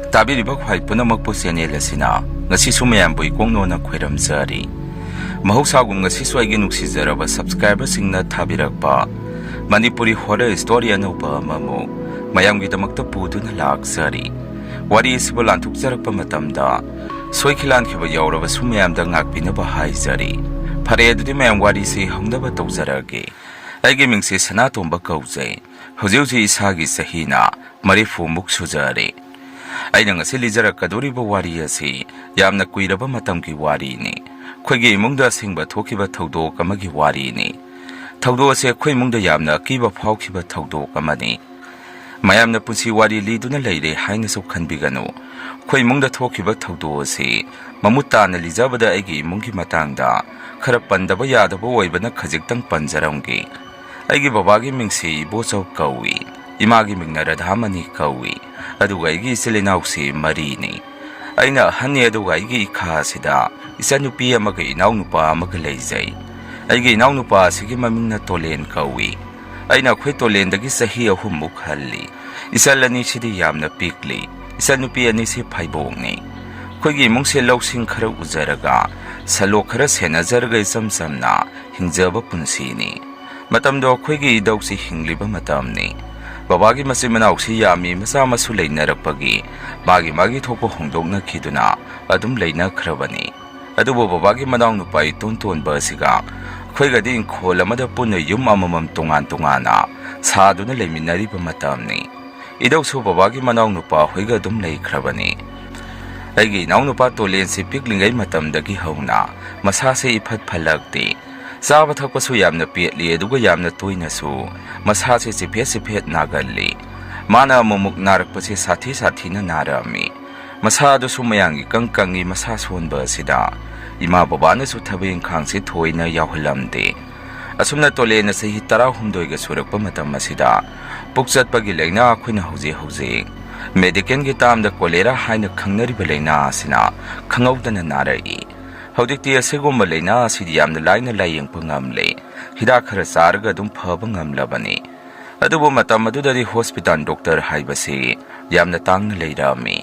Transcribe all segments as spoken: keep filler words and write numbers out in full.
ꯇꯥꯕꯤꯔꯤꯕ ꯈ꯭ꯋꯥꯏ ꯄꯨꯝꯅꯃꯛꯄꯨ ꯆꯦꯅꯦꯜ ꯑꯁꯤꯅ ꯉꯁꯤꯁꯨ ꯃꯌꯥꯝꯕꯨ ꯏꯀꯣꯛꯅꯣꯅ ꯈꯣꯏꯔꯝꯖꯔꯤ꯫ ꯃꯍꯧꯁꯥꯒꯨꯝ ꯉꯁꯤꯁꯨ ꯑꯩꯒꯤ ꯅꯨꯡꯁꯤꯖꯔꯕ ꯁꯕꯁꯀ꯭ꯔꯥꯏꯕꯔꯁꯤꯡꯅ ꯊꯥꯕꯤꯔꯛꯄ ꯃꯅꯤꯄꯨꯔꯤ ꯍꯣꯔꯔ ꯁ꯭ꯇꯣꯔꯤ ꯑꯅꯧꯕ ꯑꯃꯃꯨꯛ ꯃꯌꯥꯝꯒꯤꯗꯃꯛꯇ ꯄꯨꯗꯨꯅ ꯂꯥꯛꯆꯔꯤ꯫ ꯋꯥꯔꯤ ꯑꯁꯤꯕꯨ ꯂꯥꯟꯊꯣꯛꯆꯔꯛꯄ ꯃꯇꯝꯗ ꯁꯣꯏꯈꯤ ꯂꯥꯟꯈꯤꯕ ꯌꯥꯎꯔꯕꯁꯨ ꯃꯌꯥꯝꯗ ꯉꯥꯛꯄꯤꯅꯕ ꯍꯥꯏꯖꯔꯤ꯫ ꯐꯔꯦ, ꯑꯗꯨꯗꯤ ꯃꯌꯥꯝ ꯋꯥꯔꯤꯁꯤ ꯍꯧꯅꯕ ꯇꯧꯖꯔꯛꯑꯒꯦ꯫ ꯑꯩꯒꯤ ꯃꯤꯡꯁꯦ ꯁꯅꯥꯇꯣꯝꯕ ꯀꯧꯖꯩ꯫ ꯍꯧꯖꯤꯛ ꯍꯧꯖꯤꯛ ꯏꯁꯥꯒꯤ ꯆꯍꯤꯅ ꯃꯔꯤꯐꯨꯃꯨꯛ ꯁꯨꯖꯔꯦ꯫ ꯑꯩꯅ ꯉꯁꯤ ꯂꯤꯖꯔꯛꯀꯗꯧꯔꯤꯕ ꯋꯥꯔꯤ ꯑꯁꯤ ꯌꯥꯝꯅ ꯀꯨꯏꯔꯕ ꯃꯇꯝꯒꯤ ꯋꯥꯔꯤꯅꯤ꯫ ꯑꯩꯈꯣꯏꯒꯤ ꯏꯃꯨꯡꯗ ꯑꯁꯦꯡꯕ ꯊꯣꯛꯈꯤꯕ ꯊꯧꯗꯣꯛ ꯑꯃꯒꯤ ꯋꯥꯔꯤꯅꯤ꯫ ꯊꯧꯗꯣꯛ ꯑꯁꯤ ꯑꯩꯈꯣꯏ ꯏꯃꯨꯡꯗ ꯌꯥꯝꯅ ꯑꯀꯤꯕ ꯐꯥꯎꯈꯤꯕ ꯊꯧꯗꯣꯛ ꯑꯃꯅꯤ꯫ ꯃꯌꯥꯝꯅ ꯄꯨꯟꯁꯤ ꯋꯥꯔꯤ ꯂꯤꯗꯨꯅ ꯂꯩꯔꯦ ꯍꯥꯏꯅꯁꯨ ꯈꯟꯕꯤꯒꯅꯨ꯫ ꯑꯩꯈꯣꯏ ꯏꯃꯨꯡꯗ ꯊꯣꯛꯈꯤꯕ ꯊꯧꯗꯣꯛ ꯑꯁꯤ ꯃꯃꯨꯠ ꯇꯥꯅ ꯂꯤꯖꯕꯗ ꯑꯩꯒꯤ ꯏꯃꯨꯡꯒꯤ ꯃꯇꯥꯡꯗ ꯈꯔ ꯄꯟꯗꯕ ꯌꯥꯗꯕ ꯑꯣꯏꯕꯅ ꯈꯖꯤꯛꯇꯪ ꯄꯟꯖꯔꯝꯒꯦ꯫ ꯑꯩꯒꯤ ꯕꯕꯥꯒꯤ ꯃꯤꯡꯁꯤ ꯏꯕꯣꯆꯧ ꯀꯧꯏ, ꯏꯃꯥꯒꯤ ꯃꯤꯡꯅ ꯔꯙꯥꯃꯅꯤ ꯀꯧꯏ, ꯑꯗꯨꯒ ꯑꯩꯒꯤ ꯏꯆꯤꯜ ꯏꯅꯥꯎꯁꯤ ꯃꯔꯤꯅꯤ꯫ ꯑꯩꯅ ꯑꯍꯟꯅꯤ, ꯑꯗꯨꯒ ꯑꯩꯒꯤ ꯏꯈꯥ ꯑꯁꯤꯗ ꯏꯆꯟꯅꯨꯄꯤ ꯑꯃꯒ ꯏꯅꯥꯎꯅꯨꯄꯥ ꯑꯃꯒ ꯂꯩꯖꯩ꯫ ꯑꯩꯒꯤ ꯏꯅꯥꯎꯅꯨꯄꯥ ꯑꯁꯤꯒꯤ ꯃꯃꯤꯡꯅ ꯇꯣꯂꯦꯟ ꯀꯧꯏ꯫ ꯑꯩꯅ ꯑꯩꯈꯣꯏ ꯇꯣꯂꯦꯟꯗꯒꯤ ꯆꯍꯤ ꯑꯍꯨꯝꯃꯨꯛ ꯍꯜꯂꯤ꯫ ꯏꯆꯜ ꯑꯅꯤꯁꯤꯗꯤ ꯌꯥꯝꯅ ꯄꯤꯛꯂꯤ꯫ ꯏꯆꯟꯅꯨꯄꯤ ꯑꯅꯤꯁꯤ ꯐꯩꯕꯣꯛꯅꯤ꯫ ꯑꯩꯈꯣꯏꯒꯤ ꯏꯃꯨꯡꯁꯦ ꯂꯧꯁꯤꯡ ꯈꯔ ꯎꯖꯔꯒ ꯁꯂꯣꯛ ꯈꯔ ꯁꯦꯟꯅꯖꯔꯒ ꯏꯆꯝ ꯆꯝꯅ ꯍꯤꯡꯖꯕ ꯄꯨꯟꯁꯤꯅꯤ꯫ ꯃꯇꯝꯗꯣ ꯑꯩꯈꯣꯏꯒꯤ ꯏꯙꯧꯁꯤ ꯍꯤꯡꯂꯤꯕ ꯃꯇꯝꯅꯤ꯫ ꯕꯕꯥꯒꯤ ꯃꯆꯤꯟ ꯃꯅꯥꯎꯁꯤ ꯌꯥꯝꯃꯤ, ꯃꯆꯥ ꯃꯁꯨ ꯂꯩꯅꯔꯛꯄꯒꯤ ꯃꯥꯒꯤ ꯃꯥꯒꯤ ꯊꯣꯛꯄ ꯍꯣꯡꯗꯣꯛꯅꯈꯤꯗꯨꯅ ꯑꯗꯨꯝ ꯂꯩꯅꯈ꯭ꯔꯕꯅꯤ꯫ ꯑꯗꯨꯕꯨ ꯕꯕꯥꯒꯤ ꯃꯅꯥꯎꯅꯨꯄꯥ ꯏꯇꯣꯟ ꯇꯣꯟꯕ ꯑꯁꯤꯒ ꯑꯩꯈꯣꯏꯒꯗꯤ ꯏꯪꯈꯣꯜ ꯑꯃꯗ ꯄꯨꯟꯅ ꯌꯨꯝ ꯑꯃꯃꯝ ꯇꯣꯉꯥꯟ ꯇꯣꯉꯥꯟꯅ ꯁꯥꯗꯨꯅ ꯂꯩꯃꯤꯟꯅꯔꯤꯕ ꯃꯇꯝꯅꯤ꯫ ꯏꯙꯧꯁꯨ ꯕꯕꯥꯒꯤ ꯃꯅꯥꯎꯅꯨꯄꯥ ꯍꯣꯏꯒ ꯑꯗꯨꯝ ꯂꯩꯈ꯭ꯔꯕꯅꯤ꯫ ꯑꯩꯒꯤ ꯏꯅꯥꯎꯅꯨꯄꯥ ꯇꯣꯂꯦꯟꯁꯤ ꯄꯤꯛꯂꯤꯉꯩ ꯃꯇꯝꯗꯒꯤ ꯍꯧꯅ ꯃꯁꯥꯁꯦ ꯏꯐꯠ ꯐꯠꯂꯛꯇꯦ꯫ ꯆꯥꯕ ꯊꯛꯄꯁꯨ ꯌꯥꯝꯅ ꯄꯦꯠꯂꯤ, ꯑꯗꯨꯒ ꯌꯥꯝꯅ ꯇꯣꯏꯅꯁꯨ ꯃꯁꯥꯁꯦ ꯆꯤꯐꯦꯠ ꯆꯤꯐꯦꯠ ꯅꯥꯒꯜꯂꯤ꯫ ꯃꯥꯅ ꯑꯃꯨꯛꯃꯨꯛ ꯅꯥꯔꯛꯄꯁꯦ ꯁꯥꯊꯤ ꯁꯥꯊꯤꯅ ꯅꯥꯔꯛꯑꯝꯃꯤ꯫ ꯃꯁꯥ ꯑꯗꯨꯁꯨ ꯃꯌꯥꯡ ꯏꯀꯪ ꯀꯪꯉꯤ꯫ ꯃꯁꯥ ꯁꯣꯟꯕ ꯑꯁꯤꯗ ꯏꯃꯥ ꯕꯕꯥꯅꯁꯨ ꯊꯕꯛ ꯏꯪꯈꯥꯡꯁꯤ ꯊꯣꯏꯅ ꯌꯥꯎꯍꯜꯂꯝꯗꯦ꯫ ꯑꯁꯨꯝꯅ ꯇꯣꯂꯦꯟꯅ ꯆꯍꯤ ꯇꯔꯥꯍꯨꯝꯗꯣꯏꯒ ꯁꯨꯔꯛꯄ ꯃꯇꯝ ꯑꯁꯤꯗ ꯄꯨꯛ ꯆꯠꯄꯒꯤ ꯂꯥꯏꯅꯥ, ꯑꯩꯈꯣꯏꯅ ꯍꯧꯖꯤꯛ ꯍꯧꯖꯤꯛ ꯃꯦꯗꯤꯀꯦꯜꯒꯤ ꯇꯥꯝꯗ ꯀꯣꯂꯦꯔꯥ ꯍꯥꯏꯅ ꯈꯪꯅꯔꯤꯕ ꯂꯥꯏꯅꯥ ꯑꯁꯤꯅ ꯈꯪꯍꯧꯗꯅ ꯅꯥꯔꯛꯏ꯫ ꯍꯧꯖꯤꯛꯇꯤ ꯑꯁꯤꯒꯨꯝꯕ ꯂꯥꯏꯅꯥ ꯑꯁꯤꯗꯤ ꯌꯥꯝꯅ ꯂꯥꯏꯅ ꯂꯥꯏꯌꯦꯡꯕ ꯉꯝꯂꯦ꯫ ꯍꯤꯗꯥꯛ ꯈꯔ ꯆꯥꯔꯒ ꯑꯗꯨꯝ ꯐꯕ ꯉꯝꯂꯕꯅꯤ꯫ ꯑꯗꯨꯕꯨ ꯃꯇꯝ ꯑꯗꯨꯗꯗꯤ ꯍꯣꯁꯄꯤꯇꯥꯜ ꯗꯣꯛꯇꯔ ꯍꯥꯏꯕꯁꯤ ꯌꯥꯝꯅ ꯇꯥꯡꯅ ꯂꯩꯔꯝꯃꯤ꯫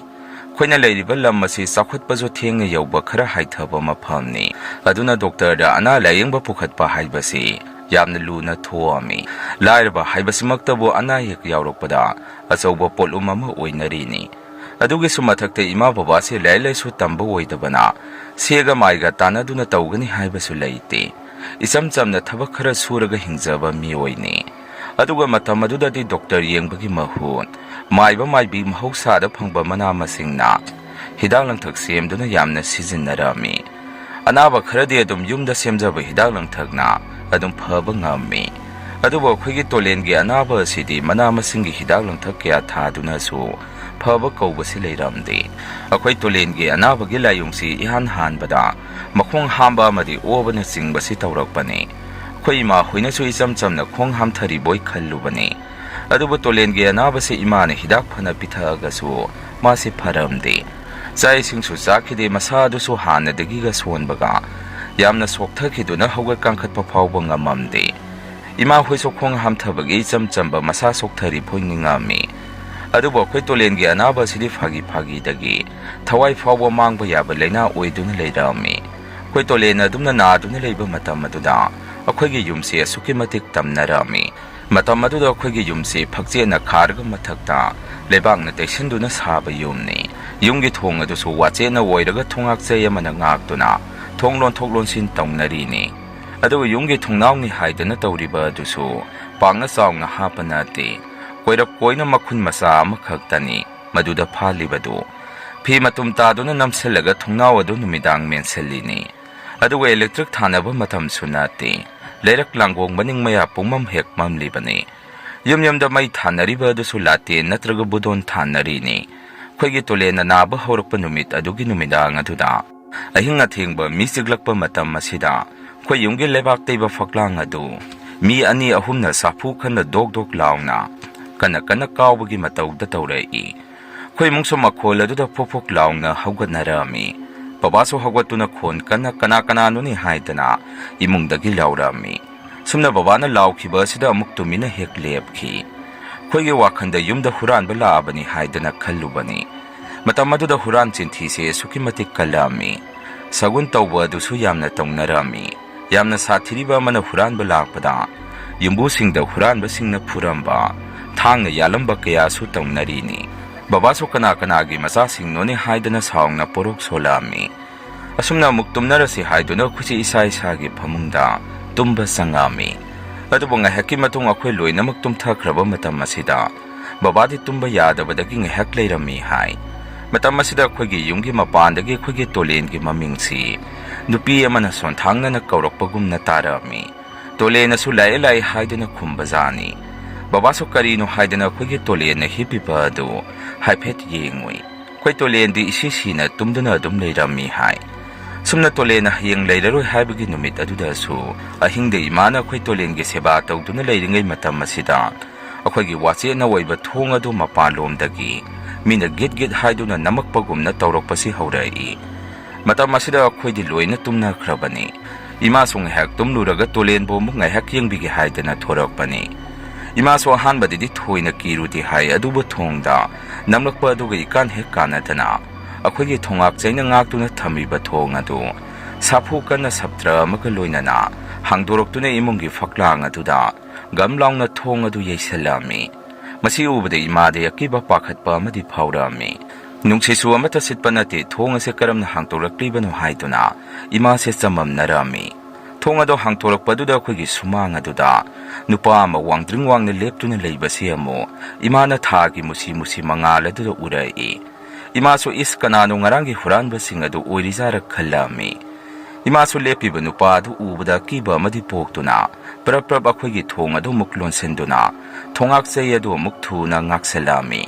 ꯑꯩꯈꯣꯏꯅ ꯂꯩꯔꯤꯕ ꯂꯝ ꯑꯁꯤ ꯆꯥꯎꯈꯠꯄꯁꯨ ꯊꯦꯡꯅ ꯌꯧꯕ ꯈꯔ ꯍꯥꯏꯊꯕ ꯃꯐꯝꯅꯤ꯫ ꯑꯗꯨꯅ ꯗꯣꯛꯇꯔꯗ ꯑꯅꯥ ꯂꯥꯌꯦꯡꯕ ꯄꯨꯈꯠꯄ ꯍꯥꯏꯕꯁꯤ ꯌꯥꯝꯅ ꯂꯨꯅ ꯊꯣꯛꯑꯝꯃꯤ꯫ ꯂꯥꯏꯔꯕ ꯍꯥꯏꯕꯁꯤꯃꯛꯇꯕꯨ ꯑꯅꯥ ꯑꯌꯦꯛ ꯌꯥꯎꯔꯛꯄꯗ ꯑꯆꯧꯕ ꯄꯣꯠꯂꯨꯝ ꯑꯃ ꯑꯣꯏꯅꯔꯤꯅꯤ꯫ ꯑꯗꯨꯒꯤꯁꯨ ꯃꯊꯛꯇ ꯏꯃꯥ ꯕꯕꯥꯁꯦ ꯂꯥꯏꯔꯤꯛ ꯂꯥꯏꯁꯨ ꯇꯝꯕ ꯑꯣꯏꯗꯕꯅ ꯁꯦꯒ ꯃꯥꯏꯒ ꯇꯥꯟꯅꯗꯨꯅ ꯇꯧꯒꯅꯤ ꯍꯥꯏꯕꯁꯨ ꯂꯩꯇꯦ꯫ ꯏꯆꯝ ꯆꯝꯅ ꯊꯕꯛ ꯈꯔ ꯁꯨꯔꯒ ꯍꯤꯡꯖꯕ ꯃꯤꯑꯣꯏꯅꯤ꯫ ꯑꯗꯨꯒ ꯃꯇꯝ ꯑꯗꯨꯗꯗꯤ ꯗꯣꯛꯇꯔ ꯌꯦꯡꯕꯒꯤ ꯃꯍꯨꯠ ꯃꯥꯏꯕ ꯃꯥꯏꯕꯤ ꯃꯍꯧꯁꯥꯗ ꯐꯪꯕ ꯃꯅꯥ ꯃꯁꯤꯡꯅ ꯍꯤꯗꯥꯛ ꯂꯥꯡꯊꯛ ꯁꯦꯝꯗꯨꯅ ꯌꯥꯝꯅ ꯁꯤꯖꯤꯟꯅꯔꯝꯃꯤ꯫ ꯑꯅꯥꯕ ꯈꯔꯗꯤ ꯑꯗꯨꯝ ꯌꯨꯝꯗ ꯁꯦꯝꯖꯕ ꯍꯤꯗꯥꯛ ꯂꯥꯡꯊꯛꯅ ꯑꯗꯨꯝ ꯐꯕ ꯉꯝꯃꯤ꯫ ꯑꯗꯨꯕꯨ ꯑꯩꯈꯣꯏꯒꯤ ꯇꯣꯂꯦꯟꯒꯤ ꯑꯅꯥꯕ ꯑꯁꯤꯗꯤ ꯃꯅꯥ ꯃꯁꯤꯡꯒꯤ ꯍꯤꯗꯥꯛ ꯂꯥꯡꯊꯛ ꯀꯌꯥ ꯊꯥꯗꯨꯅꯁꯨ ꯐꯕ ꯀꯧꯕꯁꯤ ꯂꯩꯔꯝꯗꯦ꯫ ꯑꯩꯈꯣꯏ ꯇꯣꯂꯦꯟꯒꯤ ꯑꯅꯥꯕꯒꯤ ꯂꯥꯏꯑꯣꯡꯁꯤ ꯏꯍꯥꯟ ꯍꯥꯟꯕꯗ ꯃꯈꯣꯡ ꯍꯥꯝꯕ ꯑꯃꯗꯤ ꯑꯣꯕꯅꯆꯤꯡꯕꯁꯤ ꯇꯧꯔꯛꯄꯅꯤ꯫ ꯑꯩꯈꯣꯏ ꯏꯃꯥ ꯍꯣꯏꯅꯁꯨ ꯏꯆꯝ ꯆꯝꯅ ꯈꯣꯡ ꯍꯥꯝꯊꯔꯤꯕꯣꯏ ꯈꯜꯂꯨꯕꯅꯤ꯫ ꯑꯗꯨꯕꯨ ꯇꯣꯂꯦꯟꯒꯤ ꯑꯅꯥꯕꯁꯤ ꯏꯃꯥꯅ ꯍꯤꯗꯥꯛ ꯐꯅ ꯄꯤꯊꯛꯑꯒꯁꯨ ꯃꯥꯁꯤ ꯐꯔꯝꯗꯦ꯫ ꯆꯥꯛ ꯏꯁꯤꯡꯁꯨ ꯆꯥꯈꯤꯗꯦ, ꯃꯁꯥ ꯑꯗꯨꯁꯨ ꯍꯥꯟꯅꯗꯒꯤꯒ ꯁꯣꯟꯕꯒ ꯌꯥꯝꯅ ꯁꯣꯛꯊꯈꯤꯗꯨꯅ ꯍꯧꯒꯠ ꯀꯥꯡꯈꯠꯄ ꯐꯥꯎꯕ ꯉꯝꯃꯝꯗꯦ꯫ ꯏꯃꯥ ꯍꯣꯏꯁꯨ ꯈꯣꯡ ꯍꯥꯝꯊꯕꯒꯤ ꯏꯆꯝ ꯆꯝꯕ ꯃꯁꯥ ꯁꯣꯛꯊꯔꯤꯕꯣꯏ ꯅꯤꯡꯉꯝꯃꯤ꯫ ꯑꯗꯨꯕꯨ ꯑꯩꯈꯣꯏ ꯇꯣꯂꯦꯟꯒꯤ ꯑꯅꯥꯕ ꯑꯁꯤꯗꯤ ꯐꯥꯒꯤ ꯐꯥꯒꯤꯗꯒꯤ ꯊꯋꯥꯏ ꯐꯥꯎꯕ ꯃꯥꯡꯕ ꯌꯥꯕ ꯂꯥꯏꯅꯥ ꯑꯣꯏꯗꯨꯅ ꯂꯩꯔꯝꯃꯤ꯫ ꯑꯩꯈꯣꯏ ꯇꯣꯂꯦꯟ ꯑꯗꯨꯝꯅ ꯅꯥꯗꯨꯅ ꯂꯩꯕ ꯃꯇꯝ ꯑꯗꯨꯗ ꯑꯩꯈꯣꯏꯒꯤ ꯌꯨꯝꯁꯤ ꯑꯁꯨꯛꯀꯤ ꯃꯇꯤꯛ ꯇꯝꯅꯔꯝꯃꯤ꯫ ꯃꯇꯝ ꯑꯗꯨꯗ ꯑꯩꯈꯣꯏꯒꯤ ꯌꯨꯝꯁꯤ ꯐꯛꯆꯦꯠꯅ ꯈꯥꯔꯒ ꯃꯊꯛꯇ ꯂꯩꯕꯥꯛꯅ ꯇꯩꯁꯤꯟꯗꯨꯅ ꯁꯥꯕ ꯌꯨꯝꯅꯤ꯫ ꯌꯨꯝꯒꯤ ꯊꯣꯡ ꯑꯗꯨꯁꯨ ꯋꯥꯆꯦꯠꯅ ꯑꯣꯏꯔꯒ ꯊꯣꯡꯉꯥꯛꯆꯩ ꯑꯃꯅ ꯉꯥꯛꯇꯨꯅ ꯊꯣꯡ ꯂꯣꯟꯊꯣꯛ ꯂꯣꯟꯁꯤꯟ ꯇꯧꯅꯔꯤꯅꯤ꯫ ꯑꯗꯨꯒ ꯌꯨꯝꯒꯤ ꯊꯣꯡꯅꯥꯎꯅꯤ ꯍꯥꯏꯗꯅ ꯇꯧꯔꯤꯕ ꯑꯗꯨꯁꯨ ꯄꯥꯛꯅ ꯆꯥꯎꯅ ꯍꯥꯞꯄ ꯅꯠꯇꯦ꯫ ꯀꯣꯏꯔꯞ ꯀꯣꯏꯅ ꯃꯈꯨꯟ ꯃꯆꯥ ꯑꯃꯈꯛꯇꯅꯤ ꯃꯗꯨꯗ ꯐꯥꯜꯂꯤꯕꯗꯨ꯫ ꯐꯤ ꯃꯇꯨꯝ ꯇꯥꯗꯨꯅ ꯅꯝꯁꯤꯜꯂꯒ ꯊꯣꯡꯅꯥꯎ ꯑꯗꯨ ꯅꯨꯃꯤꯗꯥꯡ ꯃꯦꯟꯁꯤꯜꯂꯤꯅꯤ꯫ ꯑꯗꯨꯒ ꯏꯂꯦꯛꯇ꯭ꯔꯤꯛ ꯊꯥꯅꯕ ꯃꯇꯝꯁꯨ ꯅꯠꯇꯦ꯫ ꯂꯩꯔꯛ ꯂꯥꯡꯒꯣꯡ ꯃꯅꯤꯡ ꯃꯌꯥ ꯄꯨꯡꯃꯝ ꯍꯦꯛ ꯃꯝꯂꯤꯕꯅꯤ꯫ ꯌꯨꯝ ꯌꯨꯝꯗ ꯃꯩ ꯊꯥꯅꯔꯤꯕ ꯑꯗꯨꯁꯨ ꯂꯥꯇꯦꯟ ꯅꯠꯇ꯭ꯔꯒ ꯕꯨꯗꯣꯟ ꯊꯥꯅꯔꯤꯅꯤ꯫ ꯑꯩꯈꯣꯏꯒꯤ ꯇꯣꯂꯦꯟꯅ ꯅꯥꯕ ꯍꯧꯔꯛꯄ ꯅꯨꯃꯤꯠ ꯑꯗꯨꯒꯤ ꯅꯨꯃꯤꯗꯥꯡ ꯑꯗꯨꯗ ꯑꯍꯤꯡ ꯑꯊꯦꯡꯕ ꯃꯤ ꯆꯤꯛꯂꯛꯄ ꯃꯇꯝ ꯑꯁꯤꯗ ꯑꯩꯈꯣꯏ ꯌꯨꯝꯒꯤ ꯂꯩꯕꯥꯛ ꯇꯩꯕ ꯐꯛꯂꯥꯡ ꯑꯗꯨ ꯃꯤ ꯑꯅꯤ ꯑꯍꯨꯝꯅ ꯆꯥꯐꯨ ꯈꯟꯅ ꯗꯣꯛ ꯗꯣꯛ ꯂꯥꯎꯅ ꯀꯟꯅ ꯀꯟꯅ ꯀꯥꯎꯕꯒꯤ ꯃꯇꯧꯗ ꯇꯧꯔꯛꯏ꯫ ꯑꯩꯈꯣꯏ ꯏꯃꯨꯡꯁꯨ ꯃꯈꯣꯜ ꯑꯗꯨꯗ ꯐꯨꯛ ꯐꯨꯛ ꯂꯥꯎꯅ ꯍꯧꯒꯠꯅꯔꯝꯃꯤ꯫ ꯕꯕꯥꯁꯨ ꯍꯧꯒꯠꯇꯨꯅ ꯈꯣꯟ ꯀꯟꯅ "ꯀꯅꯥ ꯀꯅꯥꯅꯣꯅꯦ?" ꯍꯥꯏꯗꯅ ꯏꯃꯨꯡꯗꯒꯤ ꯂꯥꯎꯔꯛꯑꯝꯃꯤ꯫ ꯁꯨꯝꯅ ꯕꯕꯥꯅ ꯂꯥꯎꯈꯤꯕ ꯑꯁꯤꯗ ꯑꯃꯨꯛ ꯇꯨꯃꯤꯟꯅ ꯍꯦꯛ ꯂꯦꯞꯈꯤ꯫ ꯑꯩꯈꯣꯏꯒꯤ ꯋꯥꯈꯜꯗ ꯌꯨꯝꯗ ꯍꯨꯔꯥꯟꯕ ꯂꯥꯛꯑꯕꯅꯤ ꯍꯥꯏꯗꯅ ꯈꯜꯂꯨꯕꯅꯤ꯫ ꯃꯇꯝ ꯑꯗꯨꯗ ꯍꯨꯔꯥꯟ ꯆꯤꯟꯊꯤꯁꯦ ꯑꯁꯨꯛꯀꯤ ꯃꯇꯤꯛ ꯀꯜꯂꯛꯑꯝꯃꯤ꯫ ꯁꯒꯨꯟ ꯇꯧꯕ ꯑꯗꯨꯁꯨ ꯌꯥꯝꯅ ꯇꯧꯅꯔꯝꯃꯤ꯫ ꯌꯥꯝꯅ ꯁꯥꯊꯤꯔꯤꯕ ꯑꯃꯅ ꯍꯨꯔꯥꯟꯕ ꯂꯥꯛꯄꯗ ꯌꯨꯝꯕꯨꯁꯤꯡꯗ ꯍꯨꯔꯥꯟꯕꯁꯤꯡꯅ ꯐꯨꯔꯝꯕ, ꯊꯥꯡꯅ ꯌꯥꯜꯂꯝꯕ ꯀꯌꯥꯁꯨ ꯇꯧꯅꯔꯤꯅꯤ꯫ ꯕꯕꯥꯁꯨ ꯀꯅꯥ ꯀꯅꯥꯒꯤ ꯃꯆꯥꯁꯤꯡꯅꯣꯅꯦ ꯍꯥꯏꯗꯅ ꯁꯥꯎꯅ ꯄꯣꯔꯣꯛ ꯁꯣꯜꯂꯛꯑꯝꯃꯤ꯫ ꯑꯁꯨꯝꯅ ꯑꯃꯨꯛ ꯇꯨꯝꯅꯔꯁꯤ ꯍꯥꯏꯗꯨꯅ ꯑꯩꯈꯣꯏꯁꯦ ꯏꯁꯥ ꯏꯁꯥꯒꯤ ꯐꯃꯨꯡꯗ ꯇꯨꯝꯕ ꯆꯪꯉꯛꯑꯝꯃꯤ꯫ ꯑꯗꯨꯕꯨ ꯉꯥꯏꯍꯥꯛꯀꯤ ꯃꯇꯨꯡ ꯑꯩꯈꯣꯏ ꯂꯣꯏꯅꯃꯛ ꯇꯨꯝꯊꯈ꯭ꯔꯕ ꯃꯇꯝ ꯑꯁꯤꯗ ꯕꯕꯥꯗꯤ ꯇꯨꯝꯕ ꯌꯥꯗꯕꯗꯒꯤ ꯉꯥꯏꯍꯥꯛ ꯂꯩꯔꯝꯃꯤ ꯍꯥꯏ꯫ ꯃꯇꯝ ꯑꯁꯤꯗ ꯑꯩꯈꯣꯏꯒꯤ ꯌꯨꯝꯒꯤ ꯃꯄꯥꯟꯗꯒꯤ ꯑꯩꯈꯣꯏꯒꯤ ꯇꯣꯂꯦꯟꯒꯤ ꯃꯃꯤꯡꯁꯤ ꯅꯨꯄꯤ ꯑꯃꯅ ꯁꯣꯟꯊꯥꯡꯅꯅ ꯀꯧꯔꯛꯄꯒꯨꯝꯅ ꯇꯥꯔꯛꯑꯝꯃꯤ꯫ ꯇꯣꯂꯦꯟꯅꯁꯨ "ꯂꯥꯛꯑꯦ, ꯂꯥꯛꯑꯦ" ꯍꯥꯏꯗꯨꯅ ꯈꯨꯝꯕꯖꯥꯠꯅꯤ꯫ ꯕꯕꯥꯁꯨ ꯀꯔꯤꯅꯣ ꯍꯥꯏꯗꯅ ꯑꯩꯈꯣꯏꯒꯤ ꯇꯣꯂꯦꯟꯅ ꯍꯤꯞꯄꯤꯕ ꯑꯗꯨ ꯍꯥꯏꯐꯦꯠ ꯌꯦꯡꯉꯨꯏ꯫ ꯑꯩꯈꯣꯏ ꯇꯣꯂꯦꯟꯗꯤ ꯏꯁꯤ ꯁꯤꯅ ꯇꯨꯝꯗꯨꯅ ꯑꯗꯨꯝ ꯂꯩꯔꯝꯃꯤ ꯍꯥꯏ꯫ ꯁꯨꯝꯅ ꯇꯣꯂꯦꯟꯅ ꯍꯌꯦꯡ ꯂꯩꯔꯔꯣꯏ ꯍꯥꯏꯕꯒꯤ ꯅꯨꯃꯤꯠ ꯑꯗꯨꯗꯁꯨ ꯑꯍꯤꯡꯗ ꯏꯃꯥꯅ ꯑꯩꯈꯣꯏ ꯇꯣꯂꯦꯟꯒꯤ ꯁꯦꯕꯥ ꯇꯧꯗꯨꯅ ꯂꯩꯔꯤꯉꯩ ꯃꯇꯝ ꯑꯁꯤꯗ ꯑꯩꯈꯣꯏꯒꯤ ꯋꯥꯆꯦꯠꯅ ꯑꯣꯏꯕ ꯊꯣꯡ ꯑꯗꯨ ꯃꯄꯥꯟꯂꯣꯝꯗꯒꯤ ꯃꯤꯅ ꯒꯤꯠ ꯒꯤꯠ ꯍꯥꯏꯗꯨꯅ ꯅꯝꯃꯛꯄꯒꯨꯝꯅ ꯇꯧꯔꯛꯄꯁꯤ ꯍꯧꯔꯛꯏ꯫ ꯃꯇꯝ ꯑꯁꯤꯗ ꯑꯩꯈꯣꯏꯗꯤ ꯂꯣꯏꯅ ꯇꯨꯝꯅꯈ꯭ꯔꯕꯅꯤ꯫ ꯏꯃꯥꯁꯨ ꯉꯥꯏꯍꯥꯛ ꯇꯨꯝꯂꯨꯔꯒ ꯇꯣꯂꯦꯟꯕꯨ ꯑꯃꯨꯛ ꯉꯥꯏꯍꯥꯛ ꯌꯦꯡꯕꯤꯒꯦ ꯍꯥꯏꯗꯅ ꯊꯣꯔꯛꯄꯅꯤ꯫ ꯏꯃꯥꯁꯨ ꯑꯍꯥꯟꯕꯗꯗꯤ ꯊꯣꯏꯅ ꯀꯤꯔꯨꯗꯦ ꯍꯥꯏ, ꯑꯗꯨꯕꯨ ꯊꯣꯡꯗ ꯅꯝꯂꯛꯄ ꯑꯗꯨꯒ ꯏꯀꯥꯟ ꯍꯦꯛ ꯀꯥꯟꯅꯗꯅ ꯑꯩꯈꯣꯏꯒꯤ ꯊꯣꯡꯉꯥꯛ ꯆꯩꯅ ꯉꯥꯛꯇꯨꯅ ꯊꯝꯃꯤꯕ ꯊꯣꯡ ꯑꯗꯨ ꯁꯥꯐꯨ ꯀꯟꯅ ꯁꯞꯇ꯭ꯔ ꯑꯃꯒ ꯂꯣꯏꯅꯅ ꯍꯥꯡꯗꯣꯔꯛꯇꯨꯅ ꯏꯃꯨꯡꯒꯤ ꯐꯛꯂꯥꯡ ꯑꯗꯨꯗ ꯒꯝ ꯂꯥꯎꯅ ꯊꯣꯡ ꯑꯗꯨ ꯌꯩꯁꯜꯂꯝꯃꯤ꯫ ꯃꯁꯤ ꯎꯕꯗ ꯏꯃꯥꯗꯤ ꯑꯀꯤꯕ ꯄꯥꯈꯠꯄ ꯑꯃꯗꯤ ꯐꯥꯎꯔꯛꯑꯝꯃꯤ꯫ ꯅꯨꯡꯁꯤꯠꯁꯨ ꯑꯃꯠꯇ ꯁꯤꯠꯄ ꯅꯠꯇꯦ, ꯊꯣꯡ ꯑꯁꯦ ꯀꯔꯝꯅ ꯍꯥꯡꯇꯣꯔꯛꯂꯤꯕꯅꯣ ꯍꯥꯏꯗꯨꯅ ꯏꯃꯥꯁꯦ ꯆꯃꯝꯅꯔꯝꯃꯤ꯫ ꯊꯣꯡ ꯑꯗꯨ ꯍꯥꯡꯇꯣꯔꯛꯄꯗꯨꯗ ꯑꯩꯈꯣꯏꯒꯤ ꯁꯨꯃꯥꯡ ꯑꯗꯨꯗ ꯅꯨꯄꯥ ꯑꯃ ꯋꯥꯡꯗ꯭ꯔꯤꯡ ꯋꯥꯡꯅ ꯂꯦꯞꯇꯨꯅ ꯂꯩꯕꯁꯤ ꯑꯃꯨꯛ ꯏꯃꯥꯅ ꯊꯥꯒꯤ ꯃꯨꯁꯤ ꯃꯨꯁꯤ ꯃꯉꯥꯜ ꯑꯗꯨꯗ ꯎꯔꯛꯏ꯫ ꯏꯃꯥꯁꯨ "ꯏꯁ, ꯀꯅꯥꯅꯣ ꯉꯔꯥꯡꯒꯤ ꯍꯨꯔꯥꯟꯕꯁꯤꯡ ꯑꯗꯨ ꯑꯣꯏꯔꯤꯖꯥꯔ?" ꯈꯜꯂꯝꯃꯤ꯫ ꯏꯃꯥꯁꯨ ꯂꯦꯞꯄꯤꯕ ꯅꯨꯄꯥ ꯑꯗꯨ ꯎꯕꯗ ꯑꯀꯤꯕ ꯑꯃꯗꯤ ꯄꯣꯛꯇꯨꯅ ꯄ꯭ꯔꯞ ꯄ꯭ꯔꯞ ꯑꯩꯈꯣꯏꯒꯤ ꯊꯣꯡ ꯑꯗꯨ ꯑꯃꯨꯛ ꯂꯣꯟꯁꯤꯟꯗꯨꯅ ꯊꯣꯡꯉꯥꯛ ꯆꯩ ꯑꯗꯨ ꯑꯃꯨꯛ ꯊꯨꯅ ꯉꯥꯛꯁꯜꯂꯛꯑꯝꯃꯤ꯫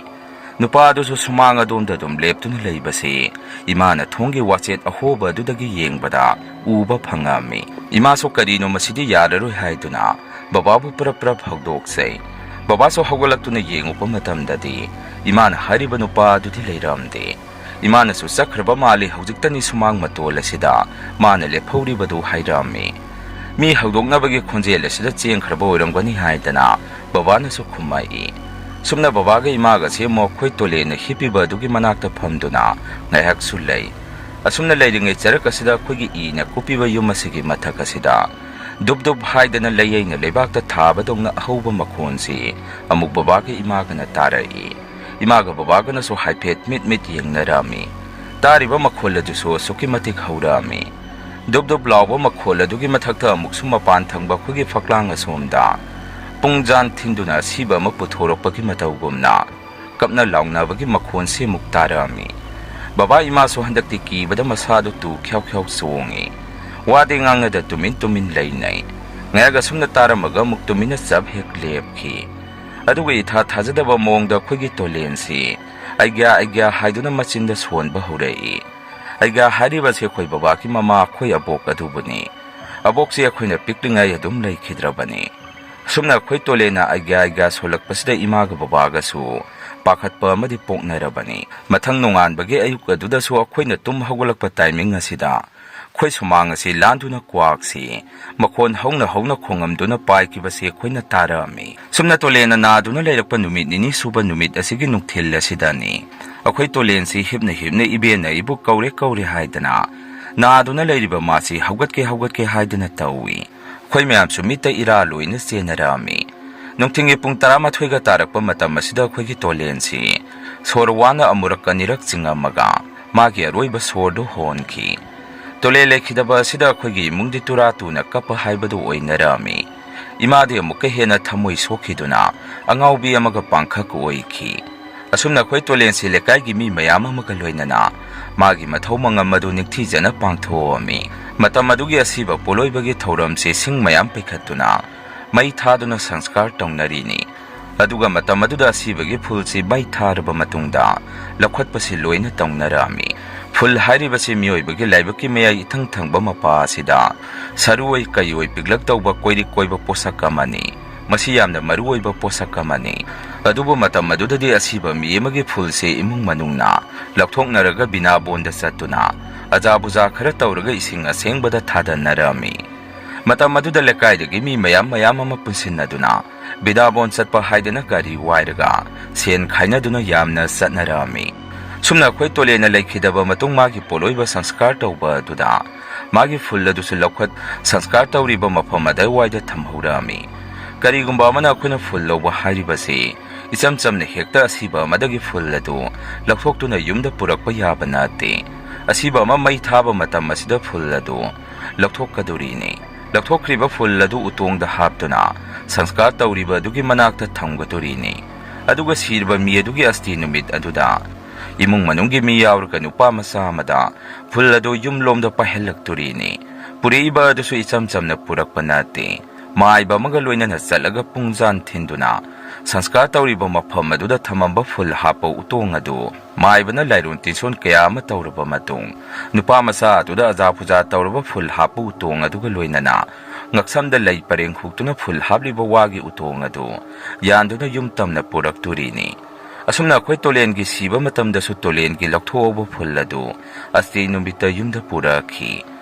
ꯅꯨꯄꯥ ꯑꯗꯨꯁꯨ ꯁꯨꯃꯥꯡ ꯑꯗꯣꯝꯗ ꯑꯗꯨꯝ ꯂꯦꯞꯇꯨꯅ ꯂꯩꯕꯁꯤ ꯏꯃꯥꯅ ꯊꯣꯡꯒꯤ ꯋꯥꯆꯦꯠ ꯑꯍꯣꯕ ꯑꯗꯨꯗꯒꯤ ꯌꯦꯡꯕꯗ ꯎꯕ ꯐꯪꯉꯝꯃꯤ꯫ ꯏꯃꯥꯁꯨ "ꯀꯔꯤꯅꯣ ꯃꯁꯤꯗꯤ ꯌꯥꯔꯔꯣꯏ" ꯍꯥꯏꯗꯨꯅ ꯕꯕꯥꯕꯨ ꯄ꯭ꯔꯞ ꯄ꯭ꯔꯞ ꯍꯧꯗꯣꯛꯆꯩ꯫ ꯕꯕꯥꯁꯨ ꯍꯧꯒꯠꯂꯛꯇꯨꯅ ꯌꯦꯡꯉꯨꯕ ꯃꯇꯝꯗꯗꯤ ꯏꯃꯥꯅ ꯍꯥꯏꯔꯤꯕ ꯅꯨꯄꯥ ꯑꯗꯨꯗꯤ ꯂꯩꯔꯝꯗꯦ꯫ ꯏꯃꯥꯅꯁꯨ "ꯆꯠꯈ꯭ꯔꯕ ꯃꯥꯜꯂꯤ, ꯍꯧꯖꯤꯛꯇꯅꯤ ꯁꯨꯃꯥꯡ ꯃꯇꯣꯜ ꯑꯁꯤꯗ ꯃꯥꯅ ꯂꯦꯞꯍꯧꯔꯤꯕꯗꯨ" ꯍꯥꯏꯔꯝꯃꯤ꯫ "ꯃꯤ ꯍꯧꯗꯣꯛꯅꯕꯒꯤ ꯈꯣꯟꯖꯦꯜ ꯑꯁꯤꯗ ꯆꯦꯟꯈ꯭ꯔꯕ ꯑꯣꯏꯔꯝꯒꯅꯤ" ꯍꯥꯏꯗꯅ ꯕꯕꯥꯅꯁꯨ ꯈꯨꯝꯃꯛꯏ꯫ ꯁꯨꯝꯅ ꯕꯕꯥꯒ ꯏꯃꯥꯒꯁꯦ ꯃꯈꯣꯏ ꯇꯣꯂꯦꯟꯅ ꯍꯤꯞꯄꯤꯕ ꯑꯗꯨꯒꯤ ꯃꯅꯥꯛꯇ ꯐꯝꯗꯨꯅ ꯉꯥꯏꯍꯥꯛꯁꯨ ꯂꯩ꯫ ꯑꯁꯨꯝꯅ ꯂꯩꯔꯤꯉꯩ ꯆꯔꯛ ꯑꯁꯤꯗ ꯑꯩꯈꯣꯏꯒꯤ ꯏꯅ ꯀꯨꯞꯄꯤꯕ ꯌꯨꯝ ꯑꯁꯤꯒꯤ ꯃꯊꯛ ꯑꯁꯤꯗ ꯗꯨꯞ ꯗꯨꯞ ꯍꯥꯏꯗꯅ ꯂꯩꯌꯩꯅ ꯂꯩꯕꯥꯛꯇ ꯊꯥꯕꯗꯧꯅ ꯑꯍꯧꯕ ꯃꯈꯣꯟꯁꯤ ꯑꯃꯨꯛ ꯕꯕꯥꯒ ꯏꯃꯥꯒꯅ ꯇꯥꯔꯛꯏ꯫ ꯏꯃꯥꯒ ꯕꯕꯥꯒꯅꯁꯨ ꯍꯥꯏꯐꯦꯠ ꯃꯤꯠ ꯃꯤꯠ ꯌꯦꯡꯅꯔꯝꯃꯤ꯫ ꯇꯥꯔꯤꯕ ꯃꯈꯣꯜ ꯑꯗꯨꯁꯨ ꯑꯁꯨꯛꯀꯤ ꯃꯇꯤꯛ ꯍꯧꯔꯛꯑꯝꯃꯤ꯫ ꯗꯨꯞ ꯗꯨꯞ ꯂꯥꯎꯕ ꯃꯈꯣꯜ ꯑꯗꯨꯒꯤ ꯃꯊꯛꯇ ꯑꯃꯨꯛꯁꯨ ꯃꯄꯥꯟ ꯊꯪꯕ ꯑꯩꯈꯣꯏꯒꯤ ꯐꯛꯂꯥꯡ ꯑꯁꯣꯝꯗ ꯄꯨꯡꯖꯥꯟ ꯊꯤꯟꯗꯨꯅ ꯑꯁꯤꯕ ꯑꯃ ꯄꯨꯊꯣꯔꯛꯄꯒꯤ ꯃꯇꯧꯒꯨꯝꯅ ꯀꯞꯅ ꯂꯥꯎꯅꯕꯒꯤ ꯃꯈꯣꯟꯁꯤ ꯑꯃꯨꯛ ꯇꯥꯔꯛꯑꯝꯃꯤ꯫ ꯕꯕꯥ ꯏꯃꯥꯁꯨ ꯍꯟꯗꯛꯇꯤ ꯀꯤꯕꯗ ꯃꯁꯥꯗꯨ ꯇꯨ ꯈ꯭ꯌꯥꯎ ꯈ꯭ꯌꯥꯎ ꯆꯣꯡꯉꯤ꯫ ꯋꯥꯗꯤ ꯉꯥꯡꯅꯗ ꯇꯨꯃꯤꯟ ꯇꯨꯃꯤꯟ ꯂꯩꯅꯩ꯫ ꯉꯥꯏꯍꯥꯛ ꯑꯁꯨꯝꯅ ꯇꯥꯔꯝꯃꯒ ꯑꯃꯨꯛ ꯇꯨꯃꯤꯟꯅ ꯆꯞ ꯍꯦꯛ ꯂꯦꯞꯈꯤ꯫ ꯑꯗꯨꯒ ꯏꯊꯥ ꯊꯥꯖꯗꯕ ꯃꯑꯣꯡꯗ ꯑꯩꯈꯣꯏꯒꯤ ꯇꯣꯂꯦꯟꯁꯤ "ꯑꯩꯒ꯭ꯌꯥ, ꯑꯩꯒ꯭ꯌꯥ" ꯍꯥꯏꯗꯨꯅ ꯃꯆꯤꯟꯗ ꯁꯣꯟꯕ ꯍꯧꯔꯛꯏ꯫ "ꯑꯩꯒ꯭ꯌꯥ" ꯍꯥꯏꯔꯤꯕꯁꯤ ꯑꯩꯈꯣꯏ ꯕꯕꯥꯒꯤ ꯃꯃꯥ, ꯑꯩꯈꯣꯏ ꯑꯕꯣꯛ ꯑꯗꯨꯕꯨꯅꯤ꯫ ꯑꯕꯣꯛꯁꯤ ꯑꯩꯈꯣꯏꯅ ꯄꯤꯛꯂꯤꯉꯩ ꯑꯗꯨꯝ ꯂꯩꯈꯤꯗ꯭ꯔꯕꯅꯤ꯫ ꯑꯁꯨꯝꯅ ꯑꯩꯈꯣꯏ ꯇꯣꯂꯦꯟꯅ "ꯑꯩꯒ꯭ꯌꯥ, ꯑꯩꯒ꯭ꯌꯥ" ꯁꯣꯜꯂꯛꯄꯁꯤꯗ ꯏꯃꯥꯒ ꯕꯕꯥꯒꯁꯨ ꯄꯥꯈꯠꯄ ꯑꯃꯗꯤ ꯄꯣꯛꯅꯔꯕꯅꯤ꯫ ꯃꯊꯪ ꯅꯣꯡꯉꯥꯟꯕꯒꯤ ꯑꯌꯨꯛ ꯑꯗꯨꯗꯁꯨ ꯑꯩꯈꯣꯏꯅ ꯇꯨꯝ ꯍꯧꯒꯠꯂꯛꯄ ꯇꯥꯏꯃꯤꯡ ꯑꯁꯤꯗ ꯑꯩꯈꯣꯏ ꯁꯨꯃꯥꯡ ꯑꯁꯤ ꯂꯥꯟꯗꯨꯅ ꯀ꯭ꯋꯥꯛꯁꯤ ꯃꯈꯣꯟ ꯍꯧꯅ ꯍꯧꯅ ꯈꯣꯡꯉꯝꯗꯨꯅ ꯄꯥꯏꯈꯤꯕꯁꯤ ꯑꯩꯈꯣꯏꯅ ꯇꯥꯔꯛꯑꯝꯃꯤ꯫ ꯁꯨꯝꯅ ꯇꯣꯂꯦꯟꯅ ꯅꯥꯗꯨꯅ ꯂꯩꯔꯛꯄ ꯅꯨꯃꯤꯠ ꯅꯤꯅꯤ ꯁꯨꯕ ꯅꯨꯃꯤꯠ ꯑꯁꯤꯒꯤ ꯅꯨꯡꯊꯤꯜ ꯑꯁꯤꯗꯅꯤ ꯑꯩꯈꯣꯏ ꯇꯣꯂꯦꯟꯁꯤ ꯍꯤꯞꯅ ꯍꯤꯞꯅ "ꯏꯕꯦꯟꯅ ꯑꯩꯕꯨ ꯀꯧꯔꯦ, ꯀꯧꯔꯦ" ꯍꯥꯏꯗꯅ ꯅꯥꯗꯨꯅ ꯂꯩꯔꯤꯕ ꯃꯥꯁꯤ "ꯍꯧꯒꯠꯀꯦ, ꯍꯧꯒꯠꯀꯦ" ꯍꯥꯏꯗꯨꯅ ꯇꯧꯏ꯫ ꯑꯩꯈꯣꯏ ꯃꯌꯥꯝꯁꯨ ꯃꯤꯠꯇ ꯏꯔꯥ ꯂꯣꯏꯅ ꯆꯦꯟꯅꯔꯛꯑꯝꯃꯤ꯫ ꯅꯨꯡꯊꯤꯜꯒꯤ ꯄꯨꯡ ꯇꯔꯥꯃꯥꯊꯣꯏꯒ ꯇꯥꯔꯛꯄ ꯃꯇꯝ ꯑꯁꯤꯗ ꯑꯩꯈꯣꯏꯒꯤ ꯇꯣꯂꯦꯟꯁꯤ ꯁꯣꯔ ꯋꯥꯅ ꯑꯃꯨꯔꯛ ꯑꯅꯤꯔꯛ ꯆꯤꯡꯉꯝꯃꯒ ꯃꯥꯒꯤ ꯑꯔꯣꯏꯕ ꯁꯣꯔꯗꯨ ꯍꯣꯟꯈꯤ꯫ ꯇꯣꯂꯦꯟ ꯂꯩꯈꯤꯗꯕ ꯑꯁꯤꯗ ꯑꯩꯈꯣꯏꯒꯤ ꯏꯃꯨꯡꯗꯤ ꯇꯨꯔꯥ ꯇꯨꯅ ꯀꯞꯄ ꯍꯥꯏꯕꯗꯨ ꯑꯣꯏꯅꯔꯝꯃꯤ꯫ ꯏꯃꯥꯗꯤ ꯑꯃꯨꯛꯀ ꯍꯦꯟꯅ ꯊꯃꯣꯏ ꯁꯣꯛꯈꯤꯗꯨꯅ ꯑꯉꯥꯎꯕꯤ ꯑꯃꯒ ꯄꯥꯡꯈꯛ ꯑꯣꯏꯈꯤ꯫ ꯑꯁꯨꯝꯅ ꯑꯩꯈꯣꯏ ꯇꯣꯂꯦꯟꯁꯤ ꯂꯩꯀꯥꯏꯒꯤ ꯃꯤ ꯃꯌꯥꯝ ꯑꯃꯒ ꯂꯣꯏꯅꯅ ꯃꯥꯒꯤ ꯃꯊꯧ ꯃꯉꯝ ꯑꯗꯨ ꯅꯤꯡꯊꯤꯖꯅ ꯄꯥꯡꯊꯣꯛꯑꯝꯃꯤ꯫ ꯃꯇꯝ ꯑꯗꯨꯒꯤ ꯑꯁꯤꯕ ꯄꯣꯠꯂꯣꯏꯕꯒꯤ ꯊꯧꯔꯝꯁꯤ ꯁꯤꯡ ꯃꯌꯥꯝ ꯄꯩꯈꯠꯇꯨꯅ ꯃꯩ ꯊꯥꯗꯨꯅ ꯁꯪꯁꯀꯥꯔ ꯇꯧꯅꯔꯤꯅꯤ꯫ ꯑꯗꯨꯒ ꯃꯇꯝ ꯑꯗꯨꯗ ꯑꯁꯤꯕꯒꯤ ꯐꯨꯜꯁꯤ ꯃꯩ ꯊꯥꯔꯕ ꯃꯇꯨꯡꯗ ꯂꯧꯈꯠꯄꯁꯤ ꯂꯣꯏꯅ ꯇꯧꯅꯔꯝꯃꯤ꯫ ꯐꯨꯜ ꯍꯥꯏꯔꯤꯕꯁꯤ ꯃꯤꯑꯣꯏꯕꯒꯤ ꯂꯥꯏꯕꯛꯀꯤ ꯃꯌꯥꯏ ꯏꯊꯪ ꯊꯪꯕ ꯃꯄꯥ ꯑꯁꯤꯗ ꯁꯔꯨ ꯑꯣꯏ ꯀꯩ ꯑꯣꯏ ꯄꯤꯛꯂꯛ ꯇꯧꯕ ꯀꯣꯏꯔꯤꯛ ꯀꯣꯏꯕ ꯄꯣꯠꯁꯛ ꯑꯃꯅꯤ꯫ ꯃꯁꯤ ꯌꯥꯝꯅ ꯃꯔꯨ ꯑꯣꯏꯕ ꯄꯣꯠꯁꯛ ꯑꯃꯅꯤ꯫ ꯑꯗꯨꯕꯨ ꯃꯇꯝ ꯑꯗꯨꯗꯗꯤ ꯑꯁꯤꯕ ꯃꯤ ꯑꯃꯒꯤ ꯐꯨꯜꯁꯤ ꯏꯃꯨꯡ ꯃꯅꯨꯡꯅ ꯂꯧꯊꯣꯛꯅꯔꯒ ꯕꯤꯅꯥꯕꯣꯟꯗ ꯆꯠꯇꯨꯅ ꯑꯖꯥ ꯕꯨꯖꯥ ꯈꯔ ꯇꯧꯔꯒ ꯏꯁꯤꯡ ꯑꯁꯦꯡꯕꯗ ꯊꯥꯗꯅꯔꯝꯃꯤ꯫ ꯃꯇꯝ ꯑꯗꯨꯗ ꯂꯩꯀꯥꯏꯗꯒꯤ ꯃꯤ ꯃꯌꯥꯝ ꯃꯌꯥꯝ ꯑꯃ ꯄꯨꯟꯁꯤꯟꯅꯗꯨꯅ ꯕꯤꯗꯥꯕꯣꯟ ꯆꯠꯄ ꯍꯥꯏꯗꯅ ꯒꯥꯔꯤ ꯋꯥꯏꯔꯒ ꯁꯦꯟ ꯈꯥꯏꯅꯗꯨꯅ ꯌꯥꯝꯅ ꯆꯠꯅꯔꯝꯃꯤ꯫ ꯁꯨꯝꯅ ꯑꯩꯈꯣꯏ ꯇꯣꯂꯦꯟꯅ ꯂꯩꯈꯤꯗꯕ ꯃꯇꯨꯡ ꯃꯥꯒꯤ ꯄꯣꯠꯂꯣꯏꯕ ꯁꯪꯁꯀꯥꯔ ꯇꯧꯕ ꯑꯗꯨꯗ ꯃꯥꯒꯤ ꯐꯨꯜ ꯑꯗꯨꯁꯨ ꯂꯧꯈꯠ ꯁꯪꯁꯀꯥꯔ ꯇꯧꯔꯤꯕ ꯃꯐꯝ ꯑꯗꯨꯋꯥꯏꯗ ꯊꯝꯍꯧꯔꯝꯃꯤ꯫ ꯀꯔꯤꯒꯨꯝꯕ ꯑꯃꯅ ꯑꯩꯈꯣꯏꯅ ꯐꯨꯜ ꯂꯧꯕ ꯍꯥꯏꯔꯤꯕꯁꯤ ꯏꯆꯝ ꯆꯝꯅ ꯍꯦꯛꯇ ꯑꯁꯤꯕ ꯑꯃꯗꯒꯤ ꯐꯨꯜ ꯑꯗꯨ ꯂꯧꯊꯣꯛꯇꯨꯅ ꯌꯨꯝꯗ ꯄꯨꯔꯛꯄ ꯌꯥꯕ ꯅꯠꯇꯦ꯫ ꯑꯁꯤꯕ ꯑꯃ ꯃꯩ ꯊꯥꯕ ꯃꯇꯝ ꯑꯁꯤꯗ ꯐꯨꯜ ꯑꯗꯨ ꯂꯧꯊꯣꯛꯀꯗꯧꯔꯤꯅꯤ꯫ ꯂꯧꯊꯣꯛꯈ꯭ꯔꯤꯕ ꯐꯨꯜ ꯑꯗꯨ ꯎꯇꯣꯡꯗ ꯍꯥꯞꯇꯨꯅ ꯁꯪꯁꯀꯥꯔ ꯇꯧꯔꯤꯕ ꯑꯗꯨꯒꯤ ꯃꯅꯥꯛꯇ ꯊꯝꯒꯗꯧꯔꯤꯅꯤ꯫ ꯑꯗꯨꯒ ꯁꯤꯔꯕ ꯃꯤ ꯑꯗꯨꯒꯤ ꯑꯁꯇꯤ ꯅꯨꯃꯤꯠ ꯑꯗꯨꯗ ꯏꯃꯨꯡ ꯃꯅꯨꯡꯒꯤ ꯃꯤ ꯌꯥꯎꯔꯒ ꯅꯨꯄꯥ ꯃꯆꯥ ꯑꯃꯗ ꯐꯨꯜ ꯑꯗꯨ ꯌꯨꯝꯂꯣꯝꯗ ꯄꯥꯏꯍꯜꯂꯛꯇꯣꯔꯤꯅꯤ꯫ ꯄꯨꯔꯛꯏꯕ ꯑꯗꯨꯁꯨ ꯏꯆꯝ ꯆꯝꯅ ꯄꯨꯔꯛꯄ ꯅꯠꯇꯦ꯫ ꯃꯥꯏꯕ ꯑꯃꯒ ꯂꯣꯏꯅꯅ ꯆꯠꯂꯒ ꯄꯨꯡꯖꯥꯟ ꯊꯤꯟꯗꯨꯅ ꯁꯪꯁꯀꯥꯔ ꯇꯧꯔꯤꯕ ꯃꯐꯝ ꯑꯗꯨꯗ ꯊꯝꯃꯝꯕ ꯐꯨꯜ ꯍꯥꯞꯄ ꯎꯇꯣꯡ ꯑꯗꯨ ꯃꯥꯏꯕꯅ ꯂꯥꯏꯔꯣꯟ ꯇꯤꯟꯁꯣꯟ ꯀꯌꯥ ꯑꯃ ꯇꯧꯔꯕ ꯃꯇꯨꯡ, ꯅꯨꯄꯥ ꯃꯆꯥ ꯑꯗꯨꯗ ꯑꯖꯥ ꯄꯨꯖꯥ ꯇꯧꯔꯕ ꯐꯨꯜ ꯍꯥꯞꯄ ꯎꯇꯣꯡ ꯑꯗꯨꯒ ꯂꯣꯏꯅꯅ ꯉꯛꯁꯝꯗ ꯂꯩ ꯄꯔꯦꯡ ꯍꯨꯛꯇꯨꯅ ꯐꯨꯜ ꯍꯥꯞꯂꯤꯕ ꯋꯥꯒꯤ ꯎꯇꯣꯡ ꯑꯗꯨ ꯌꯥꯟꯗꯨꯅ ꯌꯨꯝ ꯇꯝꯅ ꯄꯨꯔꯛꯇꯣꯔꯤꯅꯤ꯫ ꯑꯁꯨꯝꯅ ꯑꯩꯈꯣꯏ ꯇꯣꯂꯦꯟꯒꯤ ꯁꯤꯕ ꯃꯇꯝꯗꯁꯨ ꯇꯣꯂꯦꯟꯒꯤ ꯂꯧꯊꯣꯛꯍꯧꯕ ꯐꯨꯜ ꯑꯗꯨ ꯑꯁꯇꯤ ꯅꯨꯃꯤꯠꯇ ꯌꯨꯝꯗ ꯄꯨꯔꯛꯈꯤ꯫